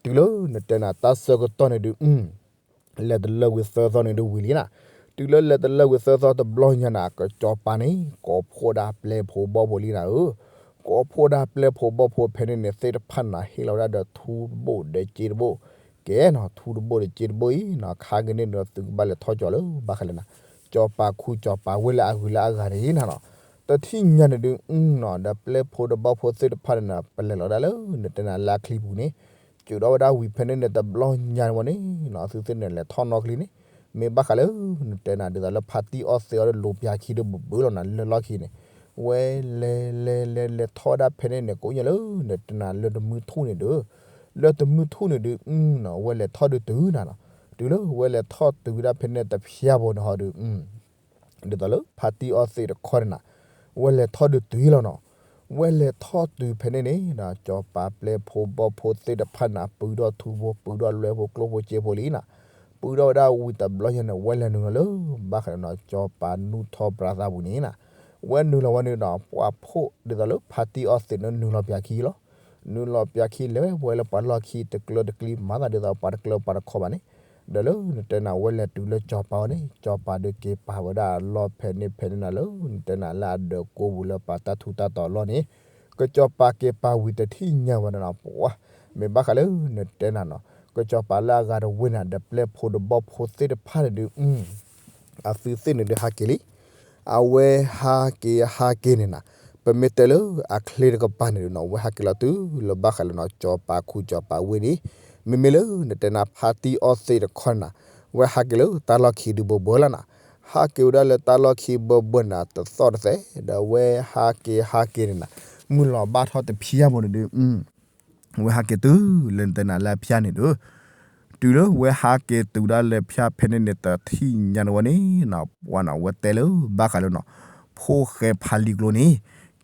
တုၤလၢနတဲနၤတၢ်ဆၢကတီၢ်န့ၣ်ဒုး လဲၤတလၢဝံၤသၢသီန့ၣ်ဒုးဝံၤလံနၤ, တုၤလၢလဲၤတလၢဝံၤသၢသီတဘျီညါနၤ ကစီၤပၤန့ၣ် ကိးဖှိၣ်ဒၣ်ပျဲၢ်ဖိဘီၣ်ဖိလံနၤဧၢ, ကိးဖှိၣ်ဒၣ်ပျဲၢ်ဖိဘီၣ်ဖိဖဲန့ၣ်န့ၣ် သ့ၣ်တဖၣ်နၤဟ့ၣ်လီၤဝဲဒၣ်ဒီးထူတဘိၣ်ဒီးစ့တဘိၣ်, ကဲနီၤ ထူတဘိၣ်ဒီးစ့တဘိၣ်အံၤနီၤ ခါက့ၤန့ၣ်ဒီးသုကဘၣ်လဲၤထီၣ်ကၠီၤလၢဘၣ်ဃးလဲၣ်နၤ, စီၤပၤခူစီၤပၤဝ့ၢ်လၢအဂုၤလၢအဂၤန့ၣ်နၤနီၤ, တထံၣ်ညါန့ၣ်ဒုးနီၤ ဒီးပျဲၢ်ဖိဒီးဘီၣ်ဖိသ့ၣ်တဖၣ်န့ၣ်နၤ ပလဲၤလီၤဒၣ်လၢနတဲနၤလၢအချံပူၤန့ၣ်, စၢၤဒီးဝဲဒၣ်ဝံၤဖဲန့ၣ်န့ၣ် တဘျီညါန့ၣ်ဝဲန့ၣ်နီၤ အသုသ့ၣ်န့ၣ်လဲၤထီၣ်နီၢ်ချံန့ၣ်, မ့ၢ်ဘၣ်ဃးလၢ နတဲနၤဒ်သိးလၢဖါတံၢ်အီၣ်သ့အီၤဒီး လိၤပၠးခံဒီးဘၣ်ဘၣ်လီၤနၤ လၢလီၢ်ခံန့ၣ်, ဝဲလဲၤလဲၤလဲၤလဲၤထီၣ်ဝဲဒၣ်ဖဲန့ၣ်န့ၣ် ကိးညါလၢ နတဲနၤလၢတမုၢ်ထူၣ်န့ၣ်ဒီး, လၢတမုၢ်ထူၣ်န့ၣ်ဒီး နီၤ ဝဲလဲၤထီၣ်ဒုးတုၤနၤနီၤ, တုၤလၢဝဲလဲၤထီၣ်တုၤဝဲဒၣ်ဖဲန့ၣ်တဖျၢၣ်ဘိန့ၣ်ဟီဒီး ဒ်သိးလၢဖါတံၢ်အီၣ်သ့တခီန့ၣ်နၤ, ဝဲလဲၤထီၣ်ဒုးတုၤလီၤနီၤ, ဝဲလဲၤထီၣ်တုၤဖဲန့ၣ်န့ၣ် ကၠီၤပၤပျဲၢ်ဖိဘီၣ်ဖိသ့ၣ်တဖၣ်န့ၣ် ပုၢ်ဒီးထူဖိ ပုၢ်ဒီးလွဲၢ်ဖိ ကျိၣ်ဖိစ့ဖိလံနၤ, ပုၢ်ဒီးဝဲဒၣ်ဝံၤတဘျီညါန့ၣ် ဝဲလဲၤနုာ်လီၤလၢ ဘၣ်ဃးဒီးနီၤ ကၠီၤပၤနူၢ်ထီပြၤသးပူၤန့ၣ်နၤ, ဝဲနုာ်လီၤဝဲန့ၣ်ဒီး ပှၤဖိဒ်သိးလၢဖါတံၢ်အီၣ်သ့န့ၣ် နုာ်လီၤပၠးခံလီၤ, နုာ်လီၤပၠးခံလဲၤဝဲလၢပှၤလီၢ်ခံတကျၢတကျံ မၤသးဒ်သိးပှၤတကျၢပှၤတခီဘၣ်န့ၣ်, ဒီးလၢနတဲနၤ ဝဲလဲၤတုၤလၢကၠီၤပၤဝဲန့ၣ် ကၠီၤပၤဒီးက့ၤပာ်ဝဲဒၣ်အလီၢ်ဖဲန့ၣ်ဖဲန့ၣ်နၤ လၢနတဲနၤလၢအဒၢးကိးပူၤလၢပှၤတၢ်ထူးတၢ်တီၤအလီၢ်န့ၣ်, ကၠီၤပၤက့ၤပာ်ဝံၤတထံၣ်ညါဝဲန့ၣ်နီၤ ပှၤ, မ့ၢ်ဘၣ်ဃးလၢနတဲနၤနီၤ ကၠီၤပၤလၢအဂၤတဝ့ၢ်န့ၣ် ဒီးပျဲၢ်ဖိဒီးဘီၣ်ဖိသ့ၣ်တဖၣ်န့ၣ်ဒီး အသုသ့ၣ်န့ၣ်ဒီးဟးက့ၤလံ, အဝဲဟးက့ၤဟးက့ၤန့ၣ်နၤ, ပမ့ၢ်တဲလၢအချ့တကပၤန့ၣ်ဒီးနီၤ ဝဲဟးက့ၤလီၤတုၤလၢဘၣ်ဃးလၢနီၤ ကၠီၤပၤခူကၠီၤပၤဝ့ၢ်န့ၣ်, မ့မ့ၢ်လၢနတဲနၤဖါတံၢ်အီၣ်သ့တခီန့ၣ်နၤ, ဝဲဟးက့ၤလၢတၢ်လီၢ်ခံဒုးဘၢဘၢလီၤနၤ, ဟးက့ၤဝဲဒၣ်လၢတၢ်လီၢ်ခံဘၢဘၢန့ၣ်နၤ တသီၣ်တသဲ, ဒီးဝဲဟးက့ၤဟးက့ၤန့ၣ်နၤ, မုၢ်လီၤဘၣ်ထီၣ်တဖံးယၢ်ဖိန့ၣ်ဒီး ဝဲဟးက့ၤတုၤလၢနတဲနၤလၢအဖၠၣ်န့ၣ်ဒီး, တုၤလၢဝဲဟးက့ၤတုၤဒၣ်လၢဖၠၣ်ဖဲန့ၣ်န့ၣ် တထံၣ်ညါန့ၣ်ဝဲန့ၣ်နီၤ ပှၤနီၤ ဝဲတဲလၢဘၣ်ဃးလၢနီၤ ဖိၣ်ဃဲဖါလံၤကျိန့ၣ်,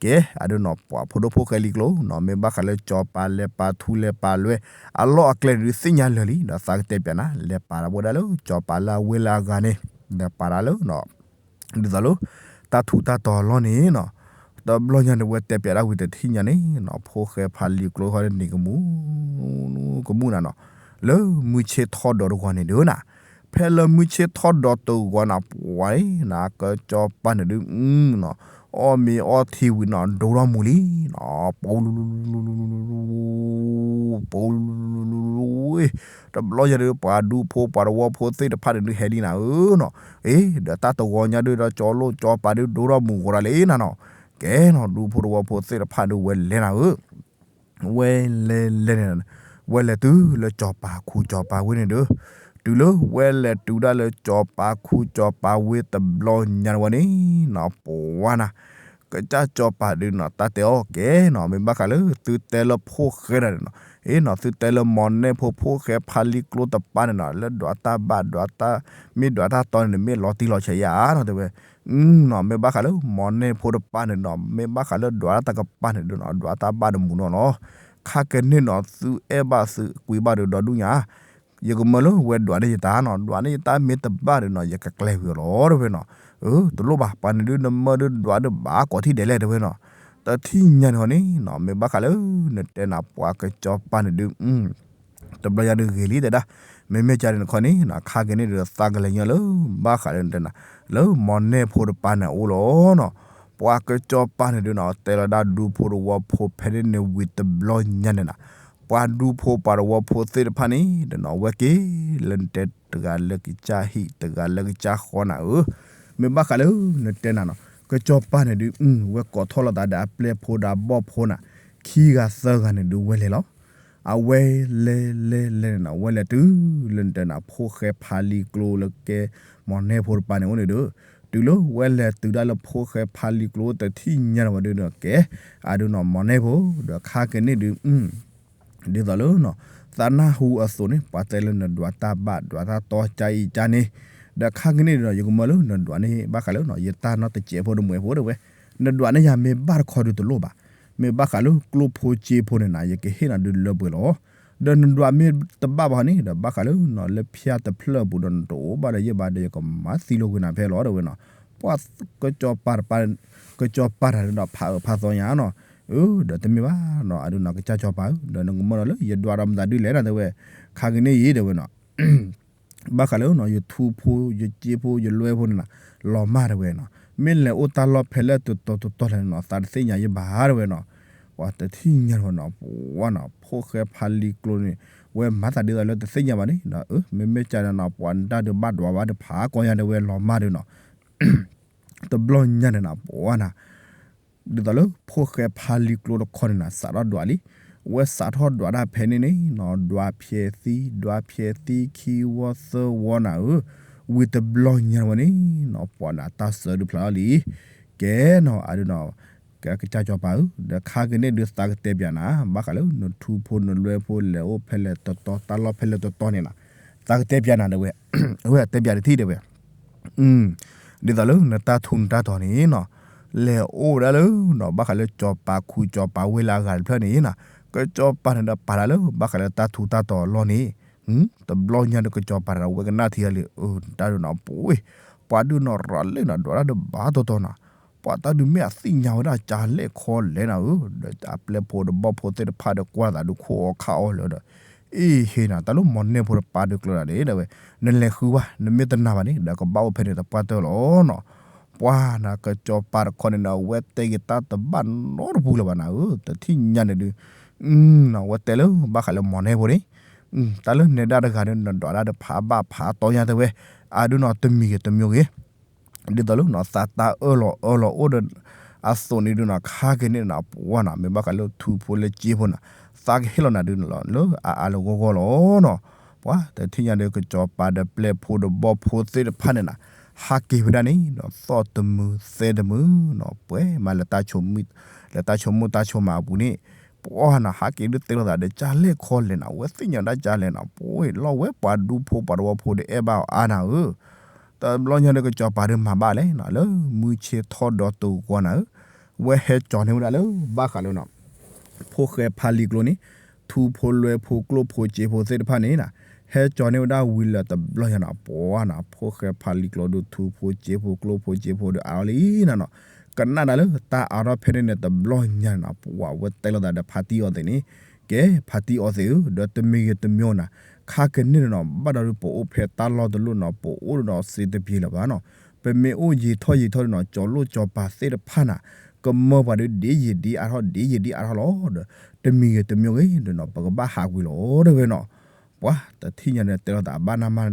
ကဲ အဒိနီၤ ပှၤဖိဒိၣ်ဖိၣ်ဃဲလံၤကျိနီၤ မ့ၢ်ဘၣ်ဃးလၢကၠီၤပၤလဲၤပာ်ထူလဲၤပာ်လွဲၢ် အလီၢ်အကျဲန့ၣ်ဒုးသ့ၣ်ညါလၢာ်လံ ဒီးသးကတဲပၠးနၤ လဲၤပာ်တၢ်ဝဲဒၣ်လၢကၠီၤပၤလၢအဝ့ၢ်လၢအဂၤန့ၣ်, လဲၤပာ်တၢ်လၢနီၤ ဒ်သိးလၢ တၢ်ထူးတၢ်တီၤအလီၢ်န့ၣ်နီၤ, တဘျီညါန့ၣ် ဝဲတဲပၠးဒၣ်ဝံၤတထံၣ်ညါန့ၣ်နီၤ ဖိၣ်ဃဲဖါလံၤကျိဃီန့ၣ်ကမူၣ် ကမူၣ်နၤနီၤ, လၢမုၢ်ဆ့ၣ်ထီၣ်ဒီးတဂီၤန့ၣ်ဒီးနၤ, ဖဲလၢမုၢ်ဆ့ၣ်ထီၣ်ဒီးတဂီၤနၤ ပှၤနၤ ကၠီၤပၤန့ၣ်ဒုး နီၤ, အီၣ်မ့ၤအီထံဝံၤနီၤ ဒိထီၣ်မူၤလံနီၤ, ပူၤ ပူၤ တဘျီညါဒီး ပှၤဒူဖိပှၤသဝီဖိသ့ၣ်တဖၣ်န့ၣ်ဒုးဟဲလံနၤဧၢနီၤ, အ့ ဒီးတၢ်တဂီၤညါဒုးဒီး ကၠီၤလိၣ်ကၠီၤပၤဒုးဒိထီၣ်မူၤဂီၤဒီးလံနၤနီၤ, ကဲနီၤ ဒူဖိသဝီဖိသ့ၣ်တဖၣ်ဒုးဝဲလဲၤနၤဧၢ ဝဲလဲၤလဲၤန့ၣ်, ဝဲလဲၤတုၤလၢကၠီၤပၤခူကၠီၤပၤဝ့ၢ်န့ၣ်ဒီး, တုၤလၢဝဲလဲၤတုၤဒၣ်လၢကၠီၤပၤခူကၠီၤပၤဝ့ၢ်တဘျီညါန့ၣ်ဝဲန့ၣ်နီၤ ပှၤနၤ ကစၢ်ကၠီၤပၤဒုးနီၤ တၢ်တဲအီၤကဲနီၤ မ့ၢ်ဘၣ်ဃးလၢသုတဲလၢဖိၣ်ဃဲဒၣ်န့ၣ်နီၤ, အ့နီၤ သုတဲလၢမီၢ်နဲၣ်ဖိဖိၣ်ဃဲဖါလံၤကျိတပၤန့ၣ်နီၤ လၢဒွးတၢ်ဘၣ်ဒွးတၢ် မ့ၢ်ဒွးတၢ်တီန့ၣ် မ့ၢ်လီၤတံၢ်လီၤဆဲးယါနီၤ တဲဝဲ နီၤ မ့ၢ်ဘၣ်ဃးလၢမီၢ်နဲၣ်ဖိတပၤန့ၣ်နီၤ မ့ၢ်ဘၣ်ဃးလၢဒွးတၢ်တကပၤန့ၣ်ဒီးနီၤ ဒွးတၢ်ဘၣ်တမုာ်နီၤနီၤ, ခါကန့ၣ်နီၤ သုအဲၣ်ဘၣ်သုကွံဘၣ်ဒီးဒီဒူၣ်ညါ, ယကမၢလၢဝဲဒွးန့ၢ်ယတၢ်နီၤ ဒွးန့ၢ်ယတၢ်မ့ၢ်တဘၣ်ဒီးနီၤ ယကကျဲၤဝံၤအီၤလီၤ တဲဝဲနီၤ, အၢ တလိၣ်ဘၣ် ပှၤန့ၣ်ဒုးနမၢဒုးဒွးဒုးဘၣ်ကိးထံၣ်ဒဲးလဲၣ် တဲဝဲနီၤ, တထံၣ်ညါန့ၣ်ဃီန့ၣ်နီၤ မ့ၢ်ဘၣ်ဃးလၢ နတဲနၤပှၤကစၢ်ကၠီၤပၤန့ၣ်ဒုး တဘျီညါဒုးဂ့ၤလံတဲဒၣ်, မ့မ့ၢ်ကန့ၣ်တခီန့ၣ်နီၤ ခါကန့ၣ်ဒီးသးကလဲၤညီလၢ ဘၣ်ဃးလၢနတဲနၤ လၢမီၢ်နဲၣ်ဖိတပၤန့ၣ်အအိၣ်လီၤနီၤ, ပှၤကစၢ်ကၠီၤပၤန့ၣ်ဒုးနီၤ တဲလီၤဒၣ်ဒူဖိသဝီဖိဖဲန့ၣ်န့ၣ်ဝံၤတဘျီညါန့ၣ်နီၤ, ပှၤဒူဖိပှၤသဝီဖိသ့ၣ်တဖၣ်န့ၣ်ဒီးနီၤ ဝဲက့ၤလၢနတဲတဂၤလၢကစၢ်ဟံၣ် တဂၤလၢကစၢ်ဃီနၤဧၢ, မ့ၢ်ဘၣ်ဃးလၢ နတဲနၤနီၤ ကစၢ်ကၠီၤပၤန့ၣ်ဒုး ဝဲကိးထီၣ်လိာ်သးဒီးအပျဲၢ်ဖိဒီးအဘီၣ်ဖိနၤ ခံဂၤသၢဂၤန့ၣ်ဒုးဝဲလဲၤလီၤ အဝဲလဲၤလဲၤလဲၤန့ၣ်နီၤ ဝဲလဲၤတုၤလၢနတဲနၤ ဖိၣ်ဃဲဖးလံာ်ကျိလၢကဲ မီၢ်နဲၣ်ဖိတပၤန့ၣ်အိၣ်န့ၣ်ဒီး, တုၤလၢဝဲလဲၤတုၤဒၣ်လၢဖိၣ်ဃဲဖးလံာ်ကျိတထံၣ်ညါန့ၣ်ဝဲဒုးဒီးကဲ, အဒုးနီၤ မီၢ်နဲၣ်ဖိ ဒီးခါကန့ၣ်ဒုး ဒ်သိးလၢနီၤ သးနၢ်ဟူအသိးန့ၣ် ပှၤတဲလၢနဒွးတၢ်ဘၣ်ဒွးတၢ်တီကၢ်အံၤကၢ်န့ၣ်, ဒီးခါကန့ၣ်ဒီး ယကမၢလၢနဒွးန့ၢ်ဘၣ်ဃးလၢနီၤ ယတၢ်နီတစဲးဖိတမှဲးဖိတဲဝဲ, နဒွးန့ၢ်ယၤမ့ၢ်ဘၣ်တခီဒုးတလိၣ်ဘၣ်, မ့ၢ်ဘၣ်ဃးလၢကျိဖိစ့ဖိန့ၣ်နၤ ယကဟ့ၣ်နၤဒုးလၢပှဲၤလီၤ. ဒီးနဒွးမ့ၢ်တဘၣ်ဘၣ်န့ၣ် ဒီးဘၣ်ဃးလၢနီၤ လၢဖၠၣ်တဖျၢၣ်အပူၤဒီးနတအိၣ်ဘၣ်ဒီးယဲၢ်ဘၣ်ဒီး ယကမၤသံလိာ်ကွံာ်နၤဖဲလီၤတဲဝဲနီၤ, ပှၤကစၢ်ကၠီၤပၤတပၤ ကစၢ်ကၠီၤပၤတၢ်ဒုးဒီးဖးအၢဖးသီညါနီၤ, အၢ ဒီးတမ့ၢ်ဘၣ်နီၤ အဒုးနီၤ ကစၢ်ကၠီၤပၤဧၢ ဒီးနကမၢဒီးလၢယဒွးဒီးမတၤဒုးလဲၣ်နၤတဲဝဲ, ခါကန့ၣ်အံၤတဲဝဲနီၤ ဘၣ်ဃးလၢနီၤ ယထူဖိ ယစ့ဖိ ယလွဲၢ်ဖိန့ၣ်နၤ လီၤမၢ်တဲဝဲနီၤ, မ့ၢ်လဲၤအိၣ်တၢ်လီၢ်ဖဲလဲၣ်တတီၤတတီၤလဲၣ်နီၤ သးတသ့ၣ်ညါယဘၣ်တဲဝဲနီၤ, ပှၤတထံၣ်ညါတဲဝဲနီၤ ပှၤနီၤ ဖိၣ်ဃဲဖးလံာ်ကျိန့ၣ် ဝဲမၤသးဒ်သိးလၢတသ့ၣ်ညါဘၣ်န့ၣ်ဒီး အၢ မ့မ့ၢ်ကန့ၣ်နီၤ ပှၤနတၢ်ဒုးဘၣ်ဒွးဘၣ်တဖးကီညါတဲဝဲလီၤမၢ်ဒုးနီၤ တဘျီညါန့ၣ်နၤ ပှၤနၤ ဒ်သိးလၢဖိၣ်ဃဲဖးလံာ်ကျိတခီန့ၣ်နၤ စးထီၣ်ဒွးလံ, ဝဲစးထီၣ်ဒွးတၢ်ဖဲန့ၣ်န့ၣ်နီၤ ဒွးဖျဲးသံ ဒွးဖျဲးသံခံဝီသၢဝီနၤဧၢ, ဝံၤတဘျီညါဝဲန့ၣ်နီၤ ပှၤနၤတၢ်စၢဒုးဖျါလီၤလံ, ကဲနီၤ အဒုနီၤ ကကစၢ်စီၤပၤဧၢ, ဒီးခါက့ၤန့ၣ်ဒုးသးကတဲပၠးနၤ ဘၣ်ဃးလၢနထူဖိနလွဲဖိလဲၤအိၣ်ဖဲလဲၣ်တတီ တၢ်လီၢ်ဖဲလဲၣ်တတီန့ၣ်နီၤ, သးကတဲပၠးနၤဒၣ်ဝဲ, အဝဲတဲပၠးတထံၣ်ဒၣ်ဝဲ ဒ်သိးလၢနတၢ်ထူနတၢ်တီၤန့ၣ်နီၤ, လဲၤအိၣ်ဝဲဒၣ်လၢနီၤ ဘၣ်ဃးလၢစီၤပၤခူစီၤပၤဝ့ၢ်လၢအဂၤတဖျၢၣ်န့ၣ်နီၤ, ကစီၤပၤန့ၣ်ဒီးပာ်လၢ ဘၣ်ဃးလၢတၢ်ထူတၢ်တီၤအလီၢ်န့ၣ်, တဘျီညါဒီးကစီၤပၤဒီးဝဲကနၣ်ထံလံ, တၢ်ဒုးနီၤပှ့ၤ, ပှၤဒုးနီၤရၤလၢနီၤ ဒွးတၢ်ဒုးဘၣ်တီတီနီၤ, ပှၤတၢ်ဒုးမ့ၢ်အသ့ၣ်ညါဝဲဒၣ်ကလဲၣ်ခီလဲၣ်နၤဧၢ, ဒီးအပျဲၢ်ဖိဒီးဘီၣ်ဖိသ့ၣ်တဖၣ်ဒီးကွၢ်သးဒုးခိၣ်အီခါအီလၢဒီး အ့ဟ့နီၤ တၢ်လၢမီၢ်နဲၣ်ဖိတပာ်ဒုးကျၢၤဒၣ်န့ၣ်ဒၣ်ဝဲ, နလဲၤဃုဝဲ နမ့ၢ်တနာ်ဘၣ်န့ၣ် ဒီးကဘၣ်အိၣ်ဖဲန့ၣ်တပှၢ်တၢၢ်လီၤနီၤ, ပှၤနၤကစီၤပၤတခီန့ၣ်ဒီး အဝဲတဲက့ၤတၢ်တဘၣ်နီတပူၤလၢၤဘၣ်နၤဧၢ, တထံၣ်ညါန့ၣ်ဒုး အဝဲတဲလၢဘၣ်ဃးလၢမီၢ်နဲၣ်ဖိန့ၣ်, တၢ်လၢနဲဒၣ်တဂၤန့ၣ် နဒွးဒၣ်ဒီးဖးဘၣ်ဖးတီညါတဲဝဲ, အဒုနီၤတမံၤဂ့ၤတမံၤဂ့ၤ ဒ်သိးလၢနီၤသးတၢ်အၢၣ်လီၤအၢၣ်လီၤအိၣ်ဒီး အသိးန့ၣ်ဒုးနီၤ ခါက့ၤန့ၣ်နီၤ ပှၤနီၤ မ့ၢ်ဘၣ်ဃးလၢထူဖိလၢစ့ဖိနီၤ သးကဟ့ၣ်လီၤနၤဒုးလၢအါအါလၢဂီၢ်ဂီၢ်လီၤနီၤ, ပှၤတထံၣ်ညါဒီးကစီၤပၤဒီးပျဲၢ်ဖိဒီးဘီၣ်ဖိသ့ၣ်တဖၣ်န့ၣ်နီၤ ဟးက့ၤဝဲဒၣ်န့ၣ်ဒီး သီၣ်တမုာ်သဲတမုာ်နီၤ ပှဲၤမးလၢတၢ်ဆိမိၣ်, လၢတၢ်ဆိမိၣ်တၢ်ဆိမးအပူၤန့ၣ်, ပှၤနီၤ ဟးက့ၤဒုးတဲလိာ်သးဒီးကလဲၣ်ခီလဲၣ်နီၤ အဝဲသ့ၣ်ညါဒၣ်ကလဲၣ်နီၤ ပှဲၤလီၤဝဲပှၤဒူဖိပှၤတဝီဖိဒီးအဲၣ်ဘၣ်အီၤအါနၤဧၢ တဘျီညါဒီးကစီၤပၤဒီးမၤဘၣ်လဲၣ်နီၤ လၢမုၢ်ဆ့ၣ်ထီၣ်ဒီးတဂီၤနၤဧၢ, ဝဲဟဲကၠီၤန့ၢ်ဝဲဒၣ်လၢဘၣ်ဃးလၢနီၤ ဖိၣ်ဃဲဖးလံၤကျိန့ၣ်, ထူဖိလွဲဖိကျိၣ်ဖိစ့ဖိသ့ၣ်တဖၣ်န့ၣ်နီၤ, ဟဲကၠီၤန့ၢ်ဝဲဒၣ်ဝံၤလၢတဘျီညါနီၤ ပှၤနီၤ ဖိၣ်ဃဲဖးလံၤကျိဒီးထူဖိစ့ဖိကျိၣ်ဖိစ့ဖိဒီးအါအီၤလံနီၤနီၤ, ကနၣ်ဒၣ်လၢတၢ်အါထီၣ်ဖဲန့ၣ်န့ၣ် တဘျီညါနီၤ ပှၤဝဲတဲလိာ်သးဒီးဖါတံၢ်အီသံးန့ၣ်, ကဲ ဖါတံၢ်အီသံးဧၢ ဒီးတမံၤဂ့ၤတမံၤနီၤ, ခါကန့ၣ်နီၤ ဘၣ်ဒီးပအိၣ်ဖဲတၢ်လီၢ်တလီၢ်နီၤ ပအိၣ်ဒီးစ့တပျ့ၤလၢၤဘၣ်နီၤ, ပမ့ၢ်အိၣ်ယံာ်ထီၣ်ယံာ်ထီၣ်ဒီးနီၤ ကၠီၤလိၣ်ကၠီၤပၤသ့ၣ်တဖၣ်နီၤ ကမၢပှၤဒီးဒ်ယံာ်ဒ်အါထီၣ် ဒ်ယံာ်ဒ်အါထီၣ်လီၤဒီး တမံၤဂ့ၤတမံၤဂ့ၤဒီးနီၤ ပကဘၣ်ဟးကွံာ်လီၤတဲဝဲနီၤ, ပှၤတထံၣ်ညါန့ၣ် တဲလိာ်သးဘၣ်နၤမး,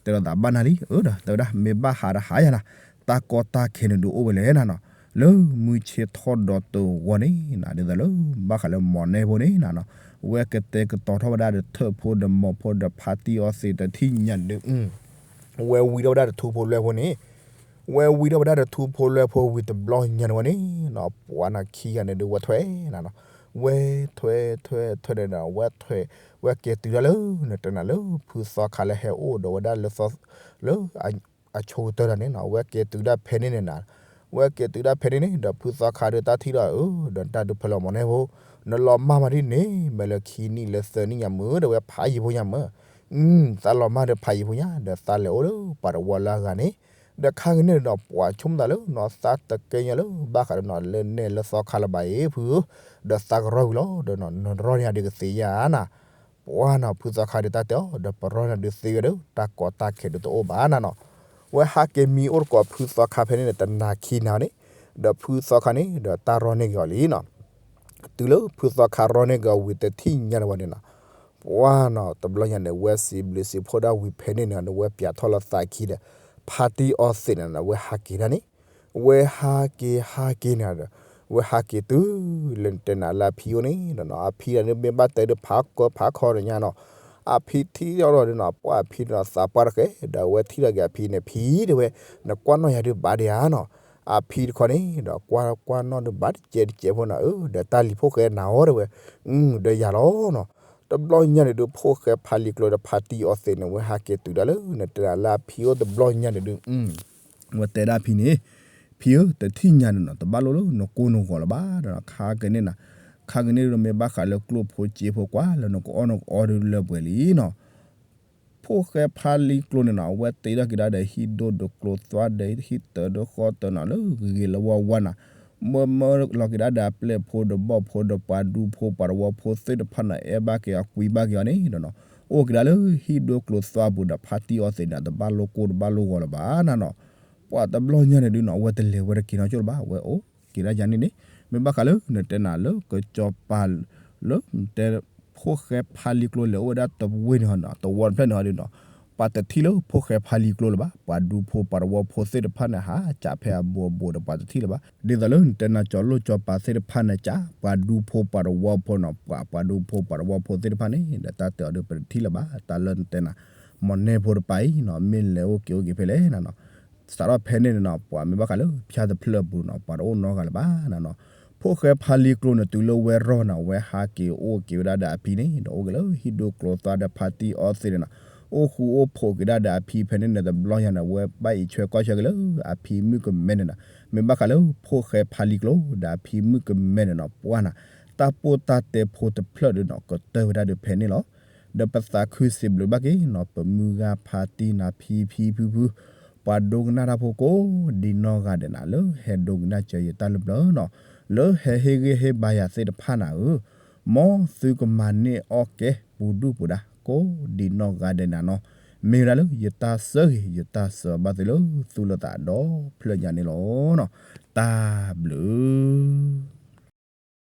တဲလိာ်သးဘၣ်နၤလံ အၢဒီး တဲဝဲဒၣ် မ့ၢ်ဘၣ်ဟးဒီးဟးယၤနၤ, တၢ်ကီတၢ်ခဲန့ၣ်ဒုးအိၣ်ဝဲလဲၣ်နၤနီၤ, လၢမုၢ်ဆ့ၣ်ထီၣ်ဒီးတဂီၤန့ၣ်နၤ ဒ်သိးလၢဘၣ်ဃးလၢမီၢ်နဲၣ်ဖိန့ၣ်နၤနီၤ, ဝဲကတဲာ်ကတီၤထီၣ်ဝဲဒၣ်ဒီးထၢၣ်ဖိဒီးမိၢ်ဖိဒီးဖါတံၢ်အီသံးတထံၣ်ညါဒုး ဝဲဝံၤထီၣ်ဝဲဒၣ်ဒီးထူဖိလွဲဖိန့ၣ်, ဝဲဝံၤထီၣ်ဝဲဒၣ်ဒီးထူဖိလွဲဖိဝံၤတဘျီညါန့ၣ်ဝဲန့ၣ်နီၤ ပှၤနီၤခံဂၤန့ၣ်ဒုးဝဲထွဲနၤနီၤ, ဝဲထွဲထွဲထွဲန့ၣ်ဒီး ဝဲထွဲ ဝဲက့ၤတုၤဒၣ်လၢ နတဲနၤလၢ ဖုသီခါလၢဟဲအိၣ်ဒီးဝဲဒၣ်လၢ လၢ အဆိကတၢၢ်တၢ်န့ၣ်နီၤ ဝဲက့ၤတုၤဒၣ်ဖဲန့ၣ်န့ၣ်နၤ, ဝဲက့ၤတုၤဒၣ်ဖဲန့ၣ်န့ၣ် ဒီးဖုသီခါဒီးတၢ်ထံၣ်ဒီး အၢ ဒီးတၢ်ဒုးဖဲလၢမီၢ်နဲၣ်ဖိ, နလီၤမၢ်မးဒ်န့ၣ် မ့ၢ်လၢခံနံၣ်လၢသၢနံၣ်ညါမုၢ် ဒီးဝဲဖးယံာ်ဖိညါမုၢ်, သးလီၤမၢ်ဒီးဖးယံာ်ဖိညါ ဒီးသးလဲၤအိၣ်လၢပှၤတဝီလၢအဂၤန့ၣ်, ဒီးခါကန့ၣ်ဒီး ပှၤဆိကမိၣ်သးလၢနီၤ သးတကဲညါလၢ ဘၣ်ဃးဒီးနီၤ လၢနဲၣ်လၢသီခါလၢၤဘၣ်အံၤ ဖုဧၢ, ဒီးသးကရီဝံၤလီၤ ဒီးနီၤ နရီန့ၢ်ယၤဒုးကသ့ဧါနၤ ပှၤနီၤ ဖုသီခါဒီးတၢ်တဲအီၤ ဒီးပရီန့ၢ်ဒုးသ့ဝဲဒီး တၢ်ကီတၢ်ခဲဒုးတအိၣ်ဘၣ်နၤနီၤ, ဝဲဟးက့ၤမံအိၣ်တကိးဖုသီခါဖဲန့ၣ်န့ၣ် တနၤခံနၤန့ၣ်, ဒီးဖုသီခါန့ၣ် ဒီးတၢ်ရီန့ၢ်က့ၤအီၤလံနီၤ, တုၤလၢဖုသီခါရီန့ၢ်က့ၤအီၤဝံၤတထံၣ်ညါန့ၣ်ဝဲန့ၣ်နီၤ, ပှၤနီၤ တဘျီညါန့ၣ် ဝဲစံးဘျုးစံးဖှိၣ်ဒၣ်ဝံၤဖဲန့ၣ်န့ၣ် ဝဲပၠးထီၣ်လီၤသးခံဒီး ဖါတံၢ်အီသံးန့ၣ် ဝဲဟးက့ၤဒၣ်န့ၣ် ဝဲဟးက့ၤဟးက့ၤန့ၣ်ဒီး ဝဲဟးက့ၤတုၤလၢနတဲနၤလၢအဖံအိၣ်န့ၣ်ဒီးနီၤ အဖံဒီးမ့ၢ်ဘၣ်တဲဒုးဖးကီဖးခီဒီးညါနီၤ, အဖံထံၣ်ထီၣ်ဒီးနီၤ ပှၤအဖံဒီး သးပှၢ်တဃဲ ဒီးအဝဲထံၣ်ထီၣ်က့ၤအဖံန့ၣ် ဖံတဲဝဲ နကွၢ်နီၣ်ယၤဒုးဘၣ်ဒံးဧါနီၤ, အဖံတခီန့ၣ်ဒီး ကွၢ်ကွၢ်နီၣ်ဒုးဘၣ်တကဲတကဲဖိနီၤ အၢ ဒီးတၢ်လံၤဖိၣ်ဃဲနၤဧိၤတဲဝဲ, ဒီးယၤလီၤနီၤ, တဘျီညါန့ၣ်ဒုး ဖိၣ်ဃဲဖးလံၤကျိၤဒီးဖါတံၢ်အီသံးန့ၣ် ဝဲဟးက့ၤတုၤဒၣ်လၢ နတဲနၤလၢအဖံအိၣ်တဘျီညါန့ၣ်ဒုး ဝဲတဲဒၣ်ဖံန့ၣ်, ဖံဧၢ တထံၣ်ညါန့ၣ်နီၤ တဘၣ်လိၣ်လၢနကိၢ်နဂီၤလၢၤဘၣ်ဒီး ခါကန့ၣ်နၤ, ခါကန့ၣ်ဒုး မ့ၢ်ဘၣ်ဃးလၢကျိၣ်ဖိစ့ဖိကွၢ်လၢနကအီၣ်နကအီဒုးလၢပှဲၤလံနီၤ, ဖိၣ်ဃဲဖးလံၤကျိၤန့ၣ်နီၤ အဝဲတ့ထီၣ်က့ၤဒၣ်ဒီးဟံၣ်ဒိၣ်ဒီးကျိၤသွါဒီးဟံၣ်တၢၤဒီးဃီတၢၤနီၤ လၢဂ့ၤဂ့ၤလၢဝါဝါနီၤ, မၢမၢလီၤက့ၤဒၣ်ဒီးအပျဲၢ်ဖိဒီးဘီၣ်ဖိဒီးပှၤဒူဖိပှၤတဝီဖိသ့ၣ်တဖၣ်န့ၣ် အဲၣ်ဘၣ်က့ၤအီၤကွံဘၣ်က့ၤအီၤန့ၣ်ဒီးနီၤ, အိၣ်က့ၤဒၣ်လၢဟံၣ်ဒိၣ်ကျိၤသွါပူၤဒီးဖါတံၢ်အီသံးန့ၣ် တဘၣ်လိၣ်ကိၢ်တဘၣ်လိၣ်ဂီၤလၢၤဘၣ်နၤနီၤ, ပှၤတဘျီညါန့ၣ်ဒုးနီၤ အဝဲတလဲၤဝဲတက့ၤနီၤကၠိလၢၤဘၣ် အဝဲအိၣ်က့ၤဒၣ်ယၤန့ၣ်န့ၣ်, မ့ၢ်ဘၣ်ဃးလၢနတဲနၤလၢကစီၤပၤ လၢနတဲ ဖိၣ်ဃဲဖးလံၤကျိၤလဲၤအိၣ်ဝဲဒၣ်တဝ့ၢ်န့ၣ်ဟီနီၤ တဝီတဖျၢၣ်န့ၣ်ဟီဒုးနီၤ, ပှၤတထံၣ်လၢဖိၣ်ဃဲဖါလံကျိလၢၤဘၣ်. ပှၤဒူဖိပှၤသဝီဖိသ့ၣ်တဖၣ်န့ၣ် ဟးကးဖဲအဘူးအဘူးဒီးပှၤတထံၣ်လၢၤဘၣ်. ဒ်သိးလၢနတဲနၤ ကၠီၤလိၣ်ကၠီၤပၤသ့ၣ်တဖၣ်န့ၣ် ကး ပှၤဒူဖိပှၤသဝီဖိနီၤ, ပှၤ ပှၤဒူဖိပှၤသဝီဖိသ့ၣ်တဖၣ်န့ၣ် ဒီးတၢ်တဲအီၤဒီးပတထံၣ်လၢၤဘၣ်. တၢ်လၢနတဲနၤ မီၢ်နဲဖိတပၤအံၤနီၤ မ့ၢ်လဲၤအိၣ်က့ၤအိၣ်က့ၤဖဲလဲၣ်နီၤနီၤ. စးထီၣ်ဖဲန့ၣ်န့ၣ်နီၤ ပှၤမ့ၢ်ဘၣ်ဃးလၢဖၠၣ်တဖျၢၣ်အပူၤနီၤ ပှၤတအိၣ်နီတဂၤလၢၤဘၣ်နီၤနီၤ. ဖိၣ်ဃဲဖါလံကျိန့ၣ် တုၤလၢဝဲရီၢ်နီၤ ဝဲဟးက့ၤအိၣ်က့ၤဝဲဒၣ်ဒီးအဖံန့ၣ် ဒီးအိၣ်က့ၤလၢဟံၣ်ဒူကျိသၣ်ဒီးဖါတံၢ်အီသံးန့ၣ်နီၤ, အိၣ်ဃူအိၣ်ဖိးက့ၤဒၣ်ဒီးအဖံဖဲန့ၣ်န့ၣ် တဘျီညါန့ၣ် ဝဲဘၣ်အံးဆှဲကီၢ်ဆှဲက့ၤလၢအဖံမုၣ်ကမဲန့ၣ်နီၤ. မ့ၢ်ဘၣ်ဃးလၢဖိၣ်ဃဲဖါလံကျိ ဒီးအဖံမုၣ်ကမဲန့ၣ်နီၤ ပှၢ်နၤ တၢ်ပိၢ်တၢ်တဲဖိတဖျၢၣ်ဒီးနီၤ ကတၢၢ်ဝဲဒၣ်ဒီးဖဲန့ၣ်လီၤ. ဒီးပသးခုစံးဘျုးဘၣ်က့ၤနီၤ ပမုၢ်ဂၤဖါတံၢ်နၤဖံဖံဖုဖု ပှၤဒိကနၣ်တၢ်ဖိကိးဒ်နီၢ်ဂၤဒဲးနၤ လၢဟဲဒိကနၣ်စၢၤယတၢ်လၢပျၢၤနီၤ, လၢဟဲဟ့ၣ်ဂံၢ်ဟ့ၣ်ဘါယၤသ့ၣ်တဖၣ်နၤဧၢ, မ်သုကမၤန့ၢ်အီၣ်ကဲပူၤဒူၣ်ပူၤဒါ ကိးဒ်နီၢ်ဂၤဒဲးနၤနီၤ, မ့ၢ်ဝဲဒၣ်လၢယတၢ်ဆၢဂ့ၤ ယတၢ်ဆၢဘၣ်သုလၢသူၣ်လၢသးဒီဖျၢၣ်ညါန့ၣ်လီၤ. တၢ်ဘျုး